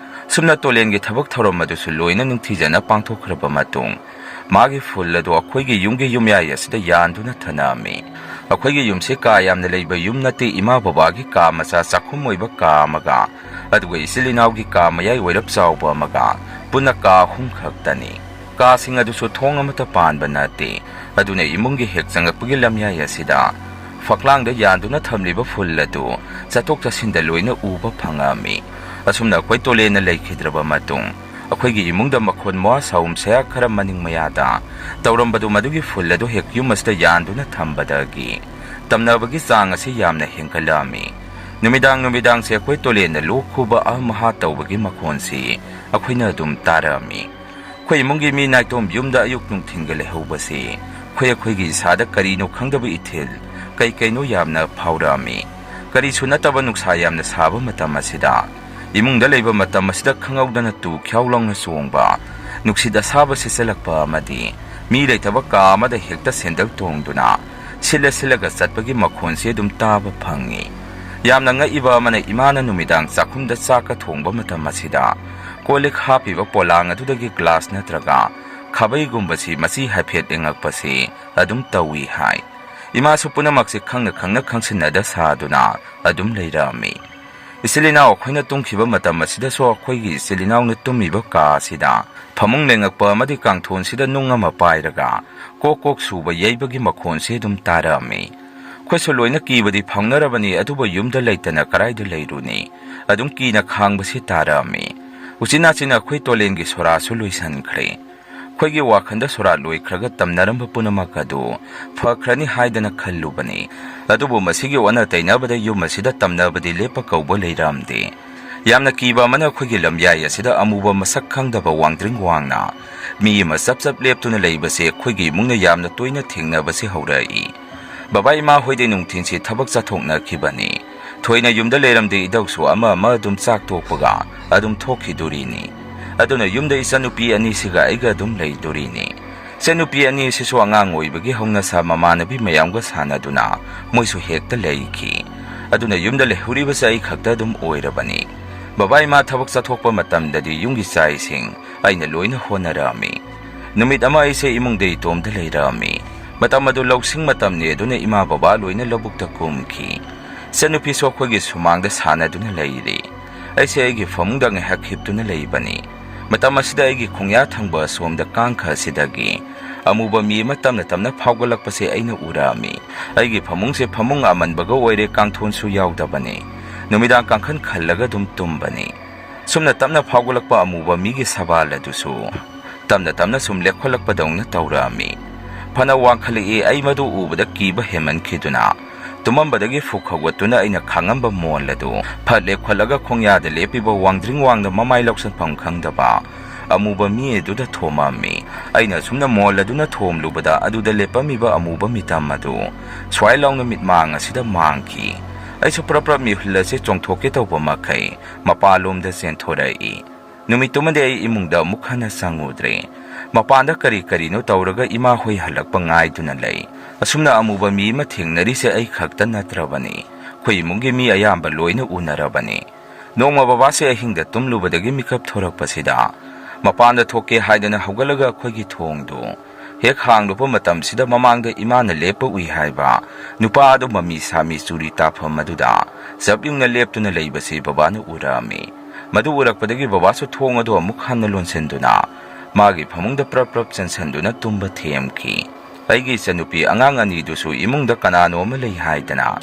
ꯁꯨꯝꯅ ꯇꯣꯂꯦꯟꯒꯤ ꯊꯕꯛ ꯊꯧꯔꯝ ꯑꯗꯨꯁꯨ ꯂꯣꯏꯅ ꯅꯤꯡꯊꯤꯖꯅ ꯄꯥꯡꯊꯣꯛꯈ꯭ꯔꯕ ꯃꯇꯨꯡ, ꯃꯥꯒꯤ ꯐꯨꯜ ꯑꯗꯨ ꯑꯩꯈꯣꯏꯒꯤ ꯌꯨꯝꯒꯤ ꯌꯨꯝꯌꯥꯏ ꯑꯁꯤꯗ ꯌꯥꯟꯗꯨꯅ ꯊꯅꯝꯃꯤ꯫ ꯑꯩꯈꯣꯏꯒꯤ ꯌꯨꯝꯁꯤ ꯀꯥ ꯌꯥꯝꯅ ꯂꯩꯕ ꯌꯨꯝ ꯅꯠꯇꯦ, ꯏꯃꯥ ꯕꯕꯥꯒꯤ ꯀꯥ ꯃꯆꯥ ꯆꯥꯛꯈꯨꯝ ꯑꯣꯏꯕ ꯀꯥ ꯑꯃꯒ, ꯑꯗꯨꯒ ꯏꯆꯤꯜ ꯏꯅꯥꯎꯒꯤ ꯀꯥ ꯃꯌꯥꯏ ꯑꯣꯏꯔꯞ ꯆꯥꯎꯕ ꯑꯃꯒ, ꯄꯨꯟꯅ ꯀꯥ ꯑꯍꯨꯝ ꯈꯛꯇꯅꯤ꯫ ꯀꯥꯁꯤꯡ ꯑꯗꯨꯁꯨ ꯊꯣꯡ ꯑꯃꯠꯇ ꯄꯥꯟꯕ ꯅꯠꯇꯦ꯫ ꯑꯗꯨꯅ ꯏꯃꯨꯡꯒꯤ ꯍꯦꯛ ꯆꯪꯂꯛꯄꯒꯤ ꯂꯝꯌꯥꯏ ꯑꯁꯤꯗ ꯐꯛꯂꯥꯡꯗ ꯌꯥꯟꯗꯨꯅ ꯊꯝꯂꯤꯕ ꯐꯨꯜ ꯑꯗꯨ ꯆꯠꯊꯣꯛ ꯆꯠꯁꯤꯟꯗ ꯂꯣꯏꯅ ꯎꯕ ꯐꯪꯉꯝꯃꯤ꯫ ꯑꯁꯨꯝꯅ ꯑꯩꯈꯣꯏ ꯇꯣꯂꯦꯟꯅ ꯂꯩꯈꯤꯗ꯭ꯔꯕ ꯃꯇꯨꯡ, ꯑꯩꯈꯣꯏꯒꯤ ꯏꯃꯨꯡꯗ ꯃꯈꯣꯟ ꯃꯋꯥ ꯁꯥꯎꯝ ꯁꯌꯥ ꯈꯔ ꯃꯅꯤꯡ ꯃꯌꯥꯗ ꯇꯧꯔꯝꯕꯗꯨ ꯃꯗꯨꯒꯤ ꯐꯨꯜ ꯑꯗꯨ ꯍꯦꯛ ꯌꯨꯝ ꯑꯁꯤꯗ ꯌꯥꯟꯗꯨꯅ ꯊꯝꯕꯗꯒꯤ ꯇꯝꯅꯕꯒꯤ ꯆꯥꯡ ꯑꯁꯤ ꯌꯥꯝꯅ ꯍꯦꯟꯒꯠꯂꯛꯑꯝꯃꯤ꯫ ꯅꯨꯃꯤꯗꯥꯡ ꯅꯨꯃꯤꯗꯥꯡꯁꯦ ꯑꯩꯈꯣꯏ ꯇꯣꯂꯦꯟꯅ ꯂꯣꯛ ꯈꯨꯕ ꯑꯍꯝ ꯑꯍꯥ ꯇꯧꯕꯒꯤ ꯃꯈꯣꯟꯁꯤ ꯑꯩꯈꯣꯏꯅ ꯑꯗꯨꯝ ꯇꯥꯔꯛꯑꯝꯃꯤ꯫ ꯑꯩꯈꯣꯏ ꯏꯃꯨꯡꯒꯤ ꯃꯤ ꯅꯥꯏꯇꯣꯝ ꯌꯨꯝꯗ ꯑꯌꯨꯛ ꯅꯨꯡꯊꯤꯟꯒ ꯂꯩꯍꯧꯕꯁꯤ ꯑꯩꯈꯣꯏ ꯑꯩꯈꯣꯏꯒꯤ ꯏꯁꯥꯗ ꯀꯔꯤꯅꯣ ꯈꯪꯗꯕ ꯏꯊꯤꯜ ꯀꯩ ꯀꯩꯅꯣ ꯌꯥꯝꯅ ꯐꯥꯎꯔꯛꯑꯝꯃꯤ꯫ ꯀꯔꯤꯁꯨ ꯅꯠꯇꯕ ꯅꯨꯡꯁꯥ ꯌꯥꯝꯅ ꯁꯥꯕ ꯃꯇꯝ ꯑꯁꯤꯗ ꯏꯃꯨꯡꯗ ꯂꯩꯕ ꯃꯇꯝ ꯑꯁꯤꯗ ꯈꯪꯍꯧꯗꯅ ꯇꯨ ꯈ꯭ꯌꯥꯎ ꯂꯥꯎꯅ ꯆꯣꯡꯕ, ꯅꯨꯡꯁꯤꯠ ꯑꯁꯥꯕ ꯁꯤꯠꯆꯜꯂꯛꯄ ꯑꯃꯗꯤ ꯃꯤ ꯂꯩꯇꯕ ꯀꯥ ꯑꯃꯗ ꯍꯦꯛꯇ ꯁꯦꯟꯗꯜ ꯇꯣꯡꯗꯨꯅ ꯁꯤꯠꯂ ꯁꯤꯠꯂꯒ ꯆꯠꯄꯒꯤ ꯃꯈꯣꯟꯁꯤ ꯑꯗꯨꯝ ꯇꯥꯕ ꯐꯪꯉꯤ꯫ ꯌꯥꯝꯅ ꯉꯛꯏꯕ ꯑꯃꯅ ꯏꯃꯥꯅ ꯅꯨꯃꯤꯗꯥꯡ ꯆꯥꯛꯈꯨꯝꯗ ꯆꯥꯛꯀ ꯊꯣꯡꯕ ꯃꯇꯝ ꯑꯁꯤꯗ ꯀꯣꯜ ꯂꯤꯛ ꯍꯥꯞꯄꯤꯕ ꯄꯣꯂꯥꯡ ꯑꯗꯨꯗꯒꯤ ꯒ꯭ꯂꯥꯁ ꯅꯠꯇ꯭ꯔꯒ ꯈꯥꯕꯩꯒꯨꯝꯕꯁꯤ ꯃꯆꯤ ꯍꯥꯏꯐꯦꯠ ꯂꯦꯡꯉꯛꯄꯁꯤ ꯑꯗꯨꯝ ꯇꯧꯏ ꯍꯥꯏ꯫ ꯏꯃꯥꯁꯨ ꯄꯨꯝꯅꯃꯛꯁꯤ ꯈꯪꯅ ꯈꯪꯅ ꯈꯪꯁꯤꯟꯅꯗ ꯁꯥꯗꯨꯅ ꯑꯗꯨꯝ ꯂꯩꯔꯝꯃꯤ꯫ ꯏꯆꯤꯜ ꯏꯅꯥꯎ ꯑꯩꯈꯣꯏꯅ ꯇꯨꯝꯈꯤꯕ ꯃꯇꯝ ꯑꯁꯤꯗꯁꯨ ꯑꯩꯈꯣꯏꯒꯤ ꯏꯆꯤꯜ ꯏꯅꯥꯎꯅ ꯇꯨꯝꯃꯤꯕ ꯀꯥ ꯑꯁꯤꯗ ꯐꯃꯨꯡ ꯂꯦꯡꯉꯛꯄ ꯑꯃꯗꯤ ꯀꯥꯡꯊꯣꯟꯁꯤꯗ ꯅꯨꯡ ꯑꯃ ꯄꯥꯏꯔꯒ ꯀꯣꯛ ꯀꯣꯛ ꯁꯨꯕ ꯌꯩꯕꯒꯤ ꯃꯈꯣꯟꯁꯤ ꯑꯗꯨꯝ ꯇꯥꯔꯛꯑꯝꯃꯤ꯫ ꯑꯩꯈꯣꯏꯁꯨ ꯂꯣꯏꯅ ꯀꯤꯕꯗꯤ ꯐꯥꯎꯅꯔꯕꯅꯤ, ꯑꯗꯨꯕꯨ ꯌꯨꯝꯗ ꯂꯩꯇꯅ ꯀꯗꯥꯏꯗ ꯂꯩꯔꯨꯅꯤ? ꯑꯗꯨꯝ ꯀꯤꯅ ꯈꯥꯡꯕꯁꯤ ꯇꯥꯔꯛꯑꯝꯃꯤ꯫ ꯎꯆꯤꯟ ꯅꯥꯆꯤꯟꯅ ꯑꯩꯈꯣꯏ ꯇꯣꯂꯦꯟꯒꯤ ꯁꯣꯔꯥꯁꯨ ꯂꯣꯏꯁꯤꯟꯈ꯭ꯔꯦ꯫ ꯑꯩꯈꯣꯏꯒꯤ ꯋꯥꯈꯜꯗ ꯁꯣꯔꯥꯠ ꯂꯣꯏꯈ꯭ꯔꯒ ꯇꯝꯅꯔꯝꯕ ꯄꯨꯝꯅꯃꯛ ꯑꯗꯨ ꯐꯈ꯭ꯔꯅꯤ ꯍꯥꯏꯗꯅ ꯈꯜꯂꯨꯕꯅꯤ꯫ ꯑꯗꯨꯕꯨ ꯃꯁꯤꯒꯤ ꯑꯣꯟꯅ ꯇꯩꯅꯕꯗ ꯌꯨꯝ ꯑꯁꯤꯗ ꯇꯝꯅꯕꯗꯤ ꯂꯦꯞꯄ ꯀꯧꯕ ꯂꯩꯔꯝꯗꯦ꯫ ꯌꯥꯝꯅ ꯀꯤꯕ ꯑꯃꯅ ꯑꯩꯈꯣꯏꯒꯤ ꯂꯝꯌꯥꯏ ꯑꯁꯤꯗ ꯑꯃꯨꯕ ꯃꯁꯛ ꯈꯪꯗꯕ ꯋꯥꯡꯗ꯭ꯔꯤꯡ ꯋꯥꯡꯅ ꯃꯤ ꯑꯃ ꯆꯞ ꯆꯞ ꯂꯦꯞꯇꯨꯅ ꯂꯩꯕꯁꯦ ꯑꯩꯈꯣꯏꯒꯤ ꯏꯃꯨꯡꯅ ꯌꯥꯝꯅ ꯇꯣꯏꯅ ꯊꯦꯡꯅꯕꯁꯦ ꯍꯧꯔꯛꯏ꯫ ꯕꯕꯥ ꯏꯃꯥ ꯍꯣꯏꯗꯤ ꯅꯨꯡꯊꯤꯟꯁꯤ ꯊꯕꯛ ꯆꯠꯊꯣꯛꯅꯈꯤꯕꯅꯤ꯫ ꯊꯣꯏꯅ ꯌꯨꯝꯗ ꯂꯩꯔꯝꯗꯦ, ꯏꯙꯧꯁꯨ ꯑꯃ ꯑꯃ ꯑꯗꯨꯝ ꯆꯥꯛ ꯇꯣꯛꯄꯒ ꯑꯗꯨꯝ ꯊꯣꯛꯈꯤꯗꯣꯔꯤꯅꯤ꯫ ꯑꯗꯨꯅ ꯌꯨꯝꯗ ꯏꯆꯟꯅꯨꯄꯤ ꯑꯅꯤꯁꯤꯒ ꯑꯩꯒ ꯑꯗꯨꯝ ꯂꯩꯗꯣꯔꯤꯅꯤ꯫ ꯏꯆꯟꯅꯨꯄꯤ ꯑꯅꯤ ꯑꯁꯤꯁꯨ ꯑꯉꯥꯡ ꯑꯣꯏꯕꯒꯤ ꯍꯧꯅꯁꯥ ꯃꯃꯥꯟꯅꯕꯤ ꯃꯌꯥꯝꯒ ꯁꯥꯟꯅꯗꯨꯅ ꯃꯣꯏꯁꯨ ꯍꯦꯛꯇ ꯂꯩꯈꯤ꯫ ꯑꯗꯨꯅ ꯌꯨꯝꯗ ꯂꯩꯍꯧꯔꯤꯕꯁꯦ ꯑꯩ ꯈꯛꯇ ꯑꯗꯨꯝ ꯑꯣꯏꯔꯕꯅꯤ꯫ ꯕꯕꯥ ꯏꯃꯥ ꯊꯕꯛ ꯆꯠꯊꯣꯛꯄ ꯃꯇꯝꯗꯗꯤ ꯌꯨꯝꯒꯤ ꯆꯥꯛ ꯏꯁꯤꯡ ꯑꯩꯅ ꯂꯣꯏꯅ ꯍꯣꯠꯅꯔꯛꯑꯝꯃꯤ꯫ ꯅꯨꯃꯤꯠ ꯑꯃ ꯑꯩꯁꯦ ꯏꯃꯨꯡꯗ ꯏꯇꯣꯝꯇ ꯂꯩꯔꯛꯑꯝꯃꯤ꯫ ꯃꯇꯝ ꯑꯗꯨ ꯂꯧꯁꯤꯡ ꯃꯇꯝꯅꯤ, ꯑꯗꯨꯅ ꯏꯃꯥ ꯕꯕꯥ ꯂꯣꯏꯅ ꯂꯧꯕꯨꯛꯇ ꯀꯨꯝꯈꯤ꯫ ꯏꯆꯟꯅꯨꯄꯤꯁꯨ ꯑꯩꯈꯣꯏꯒꯤ ꯁꯨꯃꯥꯡꯗ ꯁꯥꯟꯅꯗꯨꯅ ꯂꯩꯔꯤ꯫ ꯑꯩꯁꯦ ꯑꯩꯒꯤ ꯐꯃꯨꯡꯗ ꯉꯥꯏꯍꯥꯛ ꯍꯤꯞꯇꯨꯅ ꯂꯩꯕꯅꯤ꯫ ꯃꯇꯝ ꯑꯁꯤꯗ ꯑꯩꯒꯤ ꯈꯣꯡꯌꯥ ꯊꯪꯕ ꯑꯁꯣꯝꯗ ꯀꯥꯡꯈ ꯑꯁꯤꯗꯒꯤ ꯑꯃꯨꯕ ꯃꯤ ꯑꯃ ꯇꯞꯅ ꯇꯞꯅ ꯐꯥꯎꯒꯠꯂꯛꯄꯁꯦ ꯑꯩꯅ ꯎꯔꯛꯑꯝꯃꯤ꯫ ꯑꯩꯒꯤ ꯐꯃꯨꯡꯁꯦ ꯐꯃꯨꯡ ꯑꯃꯟꯕꯒ ꯑꯣꯏꯔꯦ, ꯀꯥꯡꯊꯣꯟꯁꯨ ꯌꯥꯎꯗꯕꯅꯤ꯫ ꯅꯨꯃꯤꯗꯥꯡ ꯀꯥꯡꯈꯟ ꯈꯜꯂꯒ ꯑꯗꯨꯝ ꯇꯨꯝꯕꯅꯤ꯫ ꯁꯨꯝꯅ ꯇꯞꯅ ꯐꯥꯎꯒꯠꯂꯛꯄ ꯑꯃꯨꯕ ꯃꯤꯒꯤ ꯁꯕꯥꯜ ꯑꯗꯨꯁꯨ ꯇꯞꯅ ꯇꯞꯅ ꯁꯨꯝ ꯂꯦꯞꯈꯠꯂꯛꯄꯗꯧꯅ ꯇꯧꯔꯛꯑꯝꯃꯤ꯫ ꯐꯅ ꯋꯥꯡꯈꯠꯂꯛꯏ, ꯑꯩ ꯃꯗꯨ ꯎꯕꯗ ꯀꯤꯕ ꯍꯦꯟꯃꯟꯈꯤꯗꯨꯅ ꯇꯨꯝꯃꯝꯕꯗꯒꯤ ꯐꯨꯛ ꯍꯧꯒꯠꯇꯨꯅ ꯑꯩꯅ ꯈꯥꯡꯉꯝꯕ ꯃꯣꯟ ꯑꯗꯨ ꯐꯠ ꯂꯦꯞꯈꯠꯂꯒ ꯈꯣꯡꯌꯥꯗ ꯂꯦꯞꯄꯤꯕ ꯋꯥꯡꯗ꯭ꯔꯤꯡ ꯋꯥꯡꯗ ꯃꯃꯥꯏ ꯂꯧꯁꯟꯐꯝ ꯈꯪꯗꯕ ꯑꯃꯨꯕ ꯃꯤ ꯑꯗꯨꯗ ꯊꯣꯝꯃꯝꯃꯤ꯫ ꯑꯩꯅ ꯑꯁꯨꯝꯅ ꯃꯣꯜ ꯑꯗꯨꯅ ꯊꯣꯝꯂꯨꯕꯗ ꯑꯗꯨꯗ ꯂꯦꯞꯄꯝꯃꯤꯕ ꯑꯃꯨꯕ ꯃꯤꯇꯝ ꯑꯗꯨ ꯁ꯭ꯋꯥꯏ ꯂꯥꯎꯅ ꯃꯤꯠꯃꯥꯡ ꯑꯁꯤꯗ ꯃꯥꯡꯈꯤ꯫ ꯑꯩꯁꯨ ꯄ꯭ꯔꯞ ꯄ꯭ꯔꯞ ꯃꯤꯍꯨꯜ ꯑꯁꯤ ꯆꯣꯡꯊꯣꯛꯀꯦ ꯇꯧꯕ ꯃꯈꯩ ꯃꯄꯥꯟꯂꯣꯝꯗ ꯆꯦꯟꯊꯣꯔꯛꯏ꯫ ꯅꯨꯃꯤꯠꯇꯨꯃꯗꯤ ꯑꯩ ꯏꯃꯨꯡꯗ ꯑꯃꯨꯛ ꯍꯟꯅ ꯆꯪꯉꯨꯗ꯭ꯔꯦ꯫ ꯃꯄꯥꯟꯗ ꯀꯔꯤ ꯀꯔꯤꯅꯣ ꯇꯧꯔꯒ ꯏꯃꯥ ꯍꯣꯏ ꯍꯜꯂꯛꯄ ꯉꯥꯏꯗꯨꯅ ꯂꯩ꯫ ꯑꯁꯨꯝꯅ ꯑꯃꯨꯕ ꯃꯤ ꯑꯃ ꯊꯦꯡꯅꯔꯤꯁꯦ ꯑꯩ ꯈꯛꯇ ꯅꯠꯇ꯭ꯔꯕꯅꯤ꯫ ꯑꯩꯈꯣꯏ ꯏꯃꯨꯡꯒꯤ ꯃꯤ ꯑꯌꯥꯝꯕ ꯂꯣꯏꯅ ꯎꯅꯔꯕꯅꯤ꯫ ꯅꯣꯡꯃ ꯕꯕꯥꯁꯦ ꯑꯍꯤꯡꯗ ꯇꯨꯝꯂꯨꯕꯗꯒꯤ ꯃꯤꯀꯞ ꯊꯣꯔꯛꯄꯁꯤꯗ ꯃꯄꯥꯟꯗ ꯊꯣꯛꯀꯦ ꯍꯥꯏꯗꯅ ꯍꯧꯒꯠꯂꯒ ꯑꯩꯈꯣꯏꯒꯤ ꯊꯣꯡꯗꯨ ꯍꯦꯛ ꯍꯥꯡꯂꯨꯕ ꯃꯇꯝꯁꯤꯗ, ꯃꯃꯥꯡꯗ ꯏꯃꯥꯅ ꯂꯦꯞꯄ ꯎꯏ ꯍꯥꯏꯕ ꯅꯨꯄꯥ ꯑꯗꯨ ꯃꯃꯤ ꯁꯥꯃꯤ ꯆꯨꯔꯤ ꯇꯥꯐꯝ ꯑꯗꯨꯗ ꯆꯞ ꯌꯨꯡꯅ ꯂꯦꯞꯇꯨꯅ ꯂꯩꯕꯁꯤ ꯕꯕꯥꯅ ꯎꯔꯛꯑꯝꯃꯤ꯫ ꯃꯗꯨ ꯎꯔꯛꯄꯗꯒꯤ ꯕꯕꯥꯁꯨ ꯊꯣꯡ ꯑꯗꯨ ꯑꯃꯨꯛ ꯍꯟꯅ ꯂꯣꯟꯁꯤꯟꯗꯨꯅ ꯃꯥꯒꯤ ꯐꯃꯨꯡꯗ ꯄ꯭ꯔꯞ ꯄ꯭ꯔꯞ ꯆꯪꯁꯤꯟꯗꯨꯅ ꯇꯨꯝꯕ ꯊꯦꯝꯈꯤ꯫ ꯑꯩꯒꯤ ꯏꯆꯟꯅꯨꯄꯤ ꯑꯉꯥꯡ ꯑꯅꯤꯗꯨꯁꯨ ꯏꯃꯨꯡꯗ ꯀꯅꯥꯅꯣ ꯑꯃ ꯂꯩ ꯍꯥꯏꯗꯅ,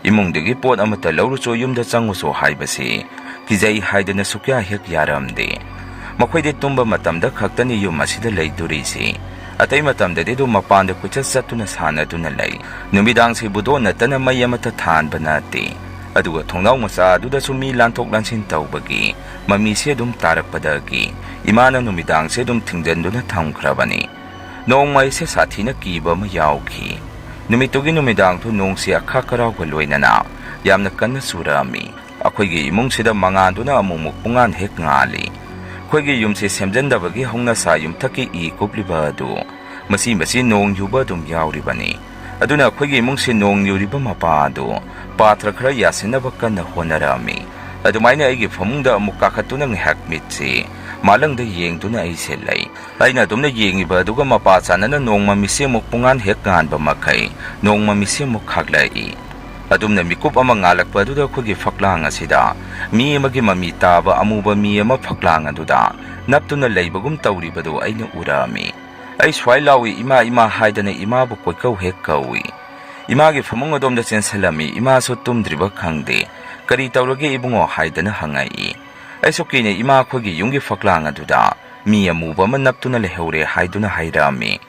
ꯏꯃꯨꯡꯗꯒꯤ ꯄꯣꯠ ꯑꯃꯠꯇ ꯂꯧꯔꯨꯆꯣ, ꯌꯨꯝꯗ ꯆꯪꯉꯨꯆꯣ ꯍꯥꯏꯕꯁꯤ ꯀꯤꯖꯩ ꯍꯥꯏꯗꯅ ꯁꯨꯛꯌꯥ ꯍꯦꯛ ꯌꯥꯔꯝꯗꯦ꯫ ꯃꯈꯣꯏꯗꯤ ꯇꯨꯝꯕ ꯃꯇꯝꯗ ꯈꯛꯇꯅꯤ ꯌꯨꯝ ꯑꯁꯤꯗ ꯂꯩꯗꯣꯔꯤꯁꯤ꯫ ꯑꯇꯩ ꯃꯇꯝꯗꯗꯤ ꯑꯗꯨꯝ ꯃꯄꯥꯟꯗ ꯀꯣꯏꯆꯠ ꯆꯠꯇꯨꯅ ꯁꯥꯟꯅꯗꯨꯅ ꯂꯩ꯫ ꯅꯨꯃꯤꯗꯥꯡꯁꯤ ꯕꯨꯗꯣꯟ ꯅꯠꯇꯅ ꯃꯩ ꯑꯃꯠꯇ ꯊꯥꯟꯕ ꯅꯠꯇꯦ꯫ ꯑꯗꯨꯒ ꯊꯣꯡꯅꯥꯎ ꯃꯆꯥ ꯑꯗꯨꯗꯁꯨ ꯃꯤ ꯂꯥꯟꯊꯣꯛ ꯂꯥꯟꯁꯤꯟ ꯇꯧꯕꯒꯤ ꯃꯃꯤꯁꯦ ꯑꯗꯨꯝ ꯇꯥꯔꯛꯄꯗꯒꯤ ꯏꯃꯥꯅ ꯅꯨꯃꯤꯗꯥꯡꯁꯦ ꯑꯗꯨꯝ ꯊꯤꯡꯖꯤꯟꯗꯨꯅ ꯊꯝꯈ꯭ꯔꯕꯅꯤ꯫ ꯅꯣꯡꯃ ꯑꯩꯁꯦ ꯁꯥꯊꯤꯅ ꯀꯤꯕ ꯑꯃ ꯌꯥꯎꯈꯤ꯫ ꯅꯨꯃꯤꯠꯇꯨꯒꯤ ꯅꯨꯃꯤꯗꯥꯡꯗꯨ ꯅꯣꯡꯁꯤ ꯑꯈꯥꯛ ꯑꯔꯥꯎꯒ ꯂꯣꯏꯅꯅ ꯌꯥꯝꯅ ꯀꯟꯅ ꯆꯨꯔꯛꯑꯝꯃꯤ꯫ ꯑꯩꯈꯣꯏꯒꯤ ꯏꯃꯨꯡꯁꯤꯗ ꯃꯉꯥꯟꯗꯨꯅ ꯑꯃꯨꯛꯃꯨꯛ ꯄꯨꯡꯉꯥꯟ ꯍꯦꯛ ꯉꯥꯜꯂꯤ꯫ ꯑꯩꯈꯣꯏꯒꯤ ꯌꯨꯝꯁꯤ ꯁꯦꯝꯖꯤꯟꯗꯕꯒꯤ ꯍꯧꯅꯁꯥ ꯌꯨꯝꯊꯛꯀꯤ ꯏ ꯀꯨꯞꯂꯤꯕ ꯑꯗꯨ ꯃꯆꯤ ꯃꯆꯤ ꯅꯣꯡ ꯌꯨꯕ ꯑꯗꯨꯝ ꯌꯥꯎꯔꯤꯕꯅꯤ꯫ ꯑꯗꯨꯅ ꯑꯩꯈꯣꯏꯒꯤ ꯏꯃꯨꯡꯁꯤ ꯅꯣꯡ ꯌꯨꯔꯤꯕ ꯃꯄꯥ ꯑꯗꯨ ꯄꯥꯊ꯭ꯔ ꯈꯔ ꯌꯥꯁꯤꯟꯅꯕ ꯀꯟꯅ ꯍꯣꯠꯅꯔꯛꯑꯝꯃꯤ꯫ ꯑꯗꯨꯃꯥꯏꯅ ꯑꯩꯒꯤ ꯐꯃꯨꯡꯗ ꯑꯃꯨꯛ ꯀꯥꯈꯠꯇꯨꯅ ꯉꯥꯏꯍꯥꯛ ꯃꯤꯠꯁꯤ ꯃꯥꯂꯪꯗ ꯌꯦꯡꯗꯨꯅ ꯑꯩꯁꯦ ꯂꯩ꯫ ꯑꯩꯅ ꯑꯗꯨꯝꯅ ꯌꯦꯡꯉꯤꯕ ꯑꯗꯨꯒ ꯃꯄꯥ ꯆꯥꯟꯅꯅ ꯅꯣꯡ ꯃꯃꯤꯁꯤ ꯑꯃꯨꯛ ꯄꯨꯡꯉꯥꯟ ꯍꯦꯛ ꯉꯥꯟꯕ ꯃꯈꯩ ꯅꯣꯡ ꯃꯃꯤꯁꯤ ꯑꯃꯨꯛ ꯈꯥꯛꯂꯛꯏ꯫ ꯑꯗꯨꯝꯅ ꯃꯤꯀꯨꯞ ꯑꯃ ꯉꯥꯜꯂꯛꯄ ꯑꯗꯨꯗ ꯑꯩꯈꯣꯏꯒꯤ ꯐꯛꯂꯥꯡ ꯑꯁꯤꯗ ꯃꯤ ꯑꯃꯒꯤ ꯃꯃꯤ ꯇꯥꯕ ꯑꯃꯨꯕ ꯃꯤ ꯑꯃ ꯐꯛꯂꯥꯡ ꯑꯗꯨꯗ ꯅꯞꯇꯨꯅ ꯂꯩꯕꯒꯨꯝ ꯇꯧꯔꯤꯕꯗꯨ ꯑꯩꯅ ꯎꯔꯛꯑꯝꯃꯤ꯫ ꯑꯩ ꯁ꯭ꯋꯥꯏ ꯂꯥꯎꯏ, "ꯏꯃꯥ, ꯏꯃꯥ" ꯍꯥꯏꯗꯅ ꯏꯃꯥꯕꯨ ꯀꯣꯏꯀꯧ ꯍꯦꯛ ꯀꯧꯏ꯫ ꯏꯃꯥꯒꯤ ꯐꯃꯨꯡ ꯑꯗꯣꯝꯗ ꯆꯦꯟꯁꯤꯜꯂꯝꯃꯤ꯫ ꯏꯃꯥꯁꯨ ꯇꯨꯝꯗ꯭ꯔꯤꯕ ꯈꯪꯗꯦ꯫ "ꯀꯔꯤ ꯇꯧꯔꯒꯦ ꯏꯕꯨꯡꯉꯣ?" ꯍꯥꯏꯗꯅ ꯍꯪꯉꯛꯏ꯫ ꯑꯩꯁꯨ ꯀꯤꯅ ꯏꯃꯥ ꯑꯩꯈꯣꯏꯒꯤ ꯌꯨꯝꯒꯤ ꯐꯛꯂꯥꯡ ꯑꯗꯨꯗ ꯃꯤ ꯑꯃꯨꯕ ꯑꯃ ꯅꯞꯇꯨꯅ ꯂꯩꯍꯧꯔꯦ ꯍꯥꯏꯗꯨꯅ ꯍꯥꯏꯔꯛꯑꯝꯃꯤ꯫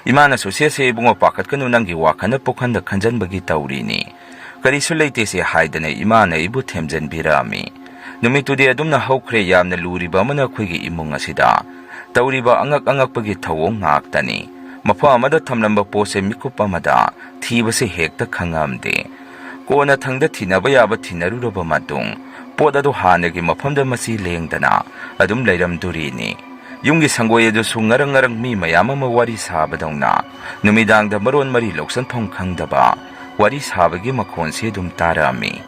ꯏꯃꯥꯅꯁꯨ, "ꯁꯦ ꯁꯦ ꯏꯕꯨꯡꯉꯣ, ꯄꯥꯈꯠꯀꯅꯨ, ꯅꯪꯒꯤ ꯋꯥꯈꯜꯅ ꯄꯨꯈꯟꯗ ꯈꯟꯖꯟꯕꯒꯤ ꯇꯧꯔꯤꯅꯤ꯫ ꯀꯔꯤꯁꯨ ꯂꯩꯇꯦ ꯁꯦ" ꯍꯥꯏꯗꯅ ꯏꯃꯥꯅ ꯑꯩꯕꯨ ꯊꯦꯝꯖꯤꯟꯕꯤꯔꯛꯑꯝꯃꯤ꯫ ꯅꯨꯃꯤꯠꯇꯨꯗꯤ ꯑꯗꯨꯝꯅ ꯍꯧꯈ꯭ꯔꯦ꯫ ꯌꯥꯝꯅ ꯂꯨꯔꯤꯕ ꯑꯃꯅ ꯑꯩꯈꯣꯏꯒꯤ ꯏꯃꯨꯡ ꯑꯁꯤꯗ ꯇꯧꯔꯤꯕ ꯑꯉꯛ ꯑꯉꯛꯄꯒꯤ ꯊꯧꯑꯣꯡ ꯉꯥꯛꯇꯅꯤ꯫ ꯃꯐꯝ ꯑꯃꯗ ꯊꯝꯂꯝꯕ ꯄꯣꯠꯁꯦ ꯃꯤꯀꯨꯞ ꯑꯃꯗ ꯊꯤꯕꯁꯦ ꯍꯦꯛꯇ ꯈꯪꯉꯝꯗꯦ꯫ ꯀꯣꯟꯅ ꯊꯪꯗ ꯊꯤꯅꯕ ꯌꯥꯕ ꯊꯤꯅꯔꯨꯔꯕ ꯃꯇꯨꯡ, ꯄꯣꯠ ꯑꯗꯨ ꯍꯥꯟꯅꯒꯤ ꯃꯐꯝꯗ ꯃꯆꯤ ꯂꯦꯡꯗꯅ ꯑꯗꯨꯝ ꯂꯩꯔꯝꯗꯣꯔꯤꯅꯤ꯫ ꯌꯨꯝꯒꯤ ꯁꯪꯒꯣꯏ ꯑꯗꯨꯁꯨ ꯉꯔꯪ ꯉꯔꯪ ꯃꯤ ꯃꯌꯥꯝ ꯑꯃ ꯋꯥꯔꯤ ꯁꯥꯕꯗꯧꯅ ꯅꯨꯃꯤꯗꯥꯡꯗ ꯃꯔꯣꯟ ꯃꯔꯤ ꯂꯧꯁꯟꯐꯝ ꯈꯪꯗꯕ ꯋꯥꯔꯤ ꯁꯥꯕꯒꯤ ꯃꯈꯣꯟꯁꯤ ꯑꯗꯨꯝ ꯇꯥꯔꯛꯑꯝꯃꯤ꯫